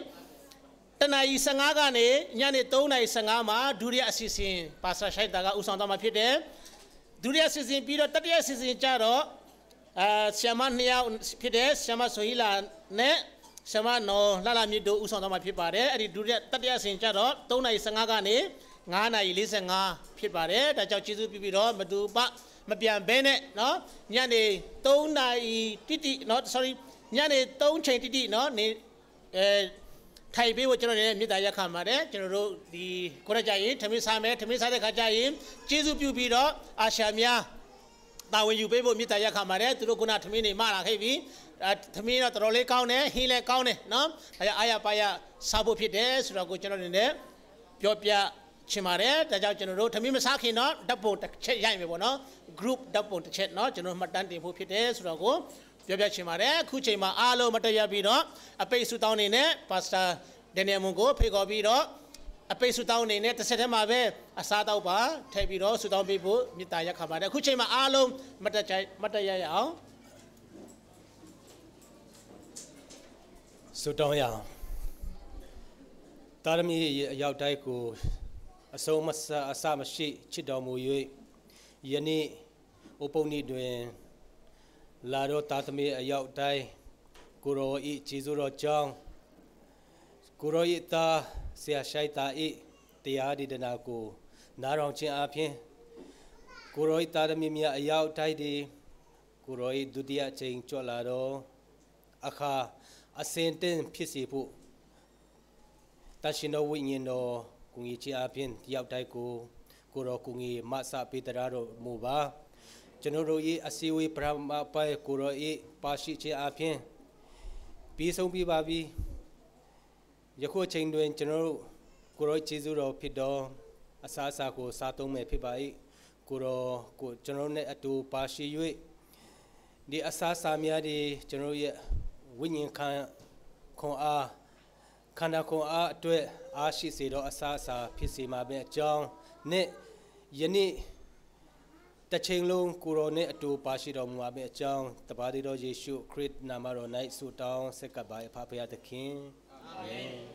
တနာရီဆယ့်ငါးကနေညနေသုံးနာရီဆယ့်ငါးမှာဒုတိယအစီအစဉ်ပါစတာရှိုက်တာကဦးဆောင်သွားမှာဖြစ်တယ်။ ဒုတိယအစီအစဉ်ပြီးတော့တတိယအစီအစဉ်ကျတော့အာဆရာမနှစ်ယောက်ဖြစ်တဲ့ဆရာမဆိုဟီလာနဲ့ဆရာမနော်လာလာမြင့်တို့ဦးဆောင်သွားမှာဖြစ်ပါတယ်။ အဲ့ဒီဒုတိယတတိယအစီအစဉ်ကျတော့သုံးနာရီဆယ့်ငါးကနေငါးနာရီလေးဆယ့်ငါးဖြစ်ပါတယ်။ ဒါကြောင့်ကျေးဇူးပြုပြီးတော့မတူပမပြန်ဘဲနဲ့နော်ညနေသုံးနာရီတိတိနော် sorry ညနေသုံးချိန်တိတိနော်နေ အဲထိုင်ပေးဖို့ကျွန်တော်တို့လည်းမေတ္တာရပ်ခံပါတယ်။ ကျွန်တော်တို့ဒီကိုရကြရင်ထမင်းစားမယ်။ ထမင်းစားတဲ့ခါကျရင်ကျေးဇူးပြုပြီးတော့အာရှများတာဝန်ယူပေးဖို့မေတ္တာရပ်ခံပါတယ်။ သူတို့ကထမင်းတွေမလာခဲ့ပြီ။ အဲထမင်းတော့တော်တော်လေးကောင်းတယ်။ ဟင်းလည်းကောင်းတယ်နော်။ ဒါကြောင့်အားရပါးရစားဖို့ဖြစ်တယ်ဆိုတော့ကိုကျွန်တော်တို့လည်းပြောပြချင်ပါတယ်။ ဒါကြောင့်ကျွန်တော်တို့ထမင်းမစားခင်တော့ဓာတ်ပုံတစ်ချက်ရိုက်မယ်ပေါ့နော်။ group ဓာတ်ပုံတစ်ချက်နော်ကျွန်တော်မှတ်တမ်းတင်ဖို့ဖြစ်တယ်ဆိုတော့ကိုပြောပြချင်ပါတယ်။ အခုချိန်မှာအားလုံးမတ်တတ်ရပ်ပြီးတော့အပိတ်ဆုတောင်းအနေနဲ့ Pastor Daniel Mung ကိုဖိတ်ခေါ်ပြီးတော့အပိတ်ဆုတောင်းအနေနဲ့တစ်ဆက်တည်းမှာပဲအစားအသောက်ပါထည့်ပြီးတော့ဆုတောင်းပေးဖို့မေတ္တာရပ်ခံပါတယ်။ အခုချိန်မှာအားလုံးမတ်တတ်ကြမတ်တတ်ရပ်ရအောင်။ ဆုတောင်းရအောင်။ သားသမီးအယောက်တိုင်းကိုအဆုံးမစအစမရှိချစ်တော်မူ၍ယနေ့ အိုးပုတ်နံႈတွင်လာသောသားသမီးအယောက်တိုင်းကိုယ်တော်၏ကျေးဇူးတော်ကြောင့်ကိုယ်တော်၏သားဆရာရှိုက်တာ၏တရားဒေသနာကိုနားထောင်ခြင်းအပြင်ကိုယ်တော်၏သားသမီးများအယောက်တိုင်းသည်ကိုယ်တော်၏ဒုတိယအကြိမ်ကြွလာသောအခါအဆင်သင့်ဖြစ်စေဖို့ တန်ရှင်သောဝိညာဉ်တော်ကူညီခြင်းအပြင်တယောက်တိုင်းကိုကိုယ်တော်ကူညီမဆပေးတရားတော်မူပါ။ ကျွန်တော်တို့၏အစည်းအဝေးပထမပိုင်းကိုယ်တော်၏ပါရှိခြင်းအပြင်ပြီးဆုံးပြီးပါပြီ။ ယခုအချိန်တွင်ကျွန်တော်တို့ကိုယ်တော်ကျေးဇူးတော်ဖြစ်သောအစားအစာကိုစားသုံးမယ်ဖြစ်ပါ၏။ ကိုယ်တော်ကိုကျွန်တော်နဲ့အတူပါရှိ၍ဒီအစားအစာများသည်ကျွန်တော်တို့ရဲ့ဝိညာဉ်ခံခွန်အား ခန္ဓာကိုယ်အားအတွက်အားရှိစေသောအစားအစာဖြစ်စေမှာပဲအကြောင်းနဲ့ယနေ့တစ်ချိန်လုံးကိုယ်တော်နှင့်အတူပါရှိတော်မူမှာပဲအကြောင်းတပါးသေးသောယေရှုခရစ်နာမတော်၌ဆုတောင်းဆက်ကပ်ပါ၏ဖခင်။ အာမင်။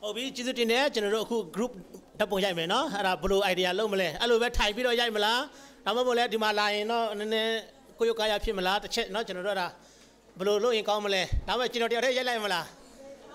ဟုတ်ပြီကျေးဇူးတင်တယ်ကျွန်တော်တို့အခု group ဓာတ်ပုံရိုက်မယ်နော်အဲ့ဒါဘယ်လို idea လုပ်မလဲအဲ့လိုပဲထိုင်ပြီးတော့ရိုက်မလားဒါမှမဟုတ်လဲဒီမှာလာရင်တော့နည်းနည်းကိုယ်ရုပ်ကာယဖြစ်မလားတစ်ချက်နော်ကျွန်တော်တို့အဲ့ဒါဘယ်လိုလုပ်ရင်ကောင်းမလဲဒါပေမဲ့ကျွန်တော်တယောက်တည်းရိုက်လိုက်မလား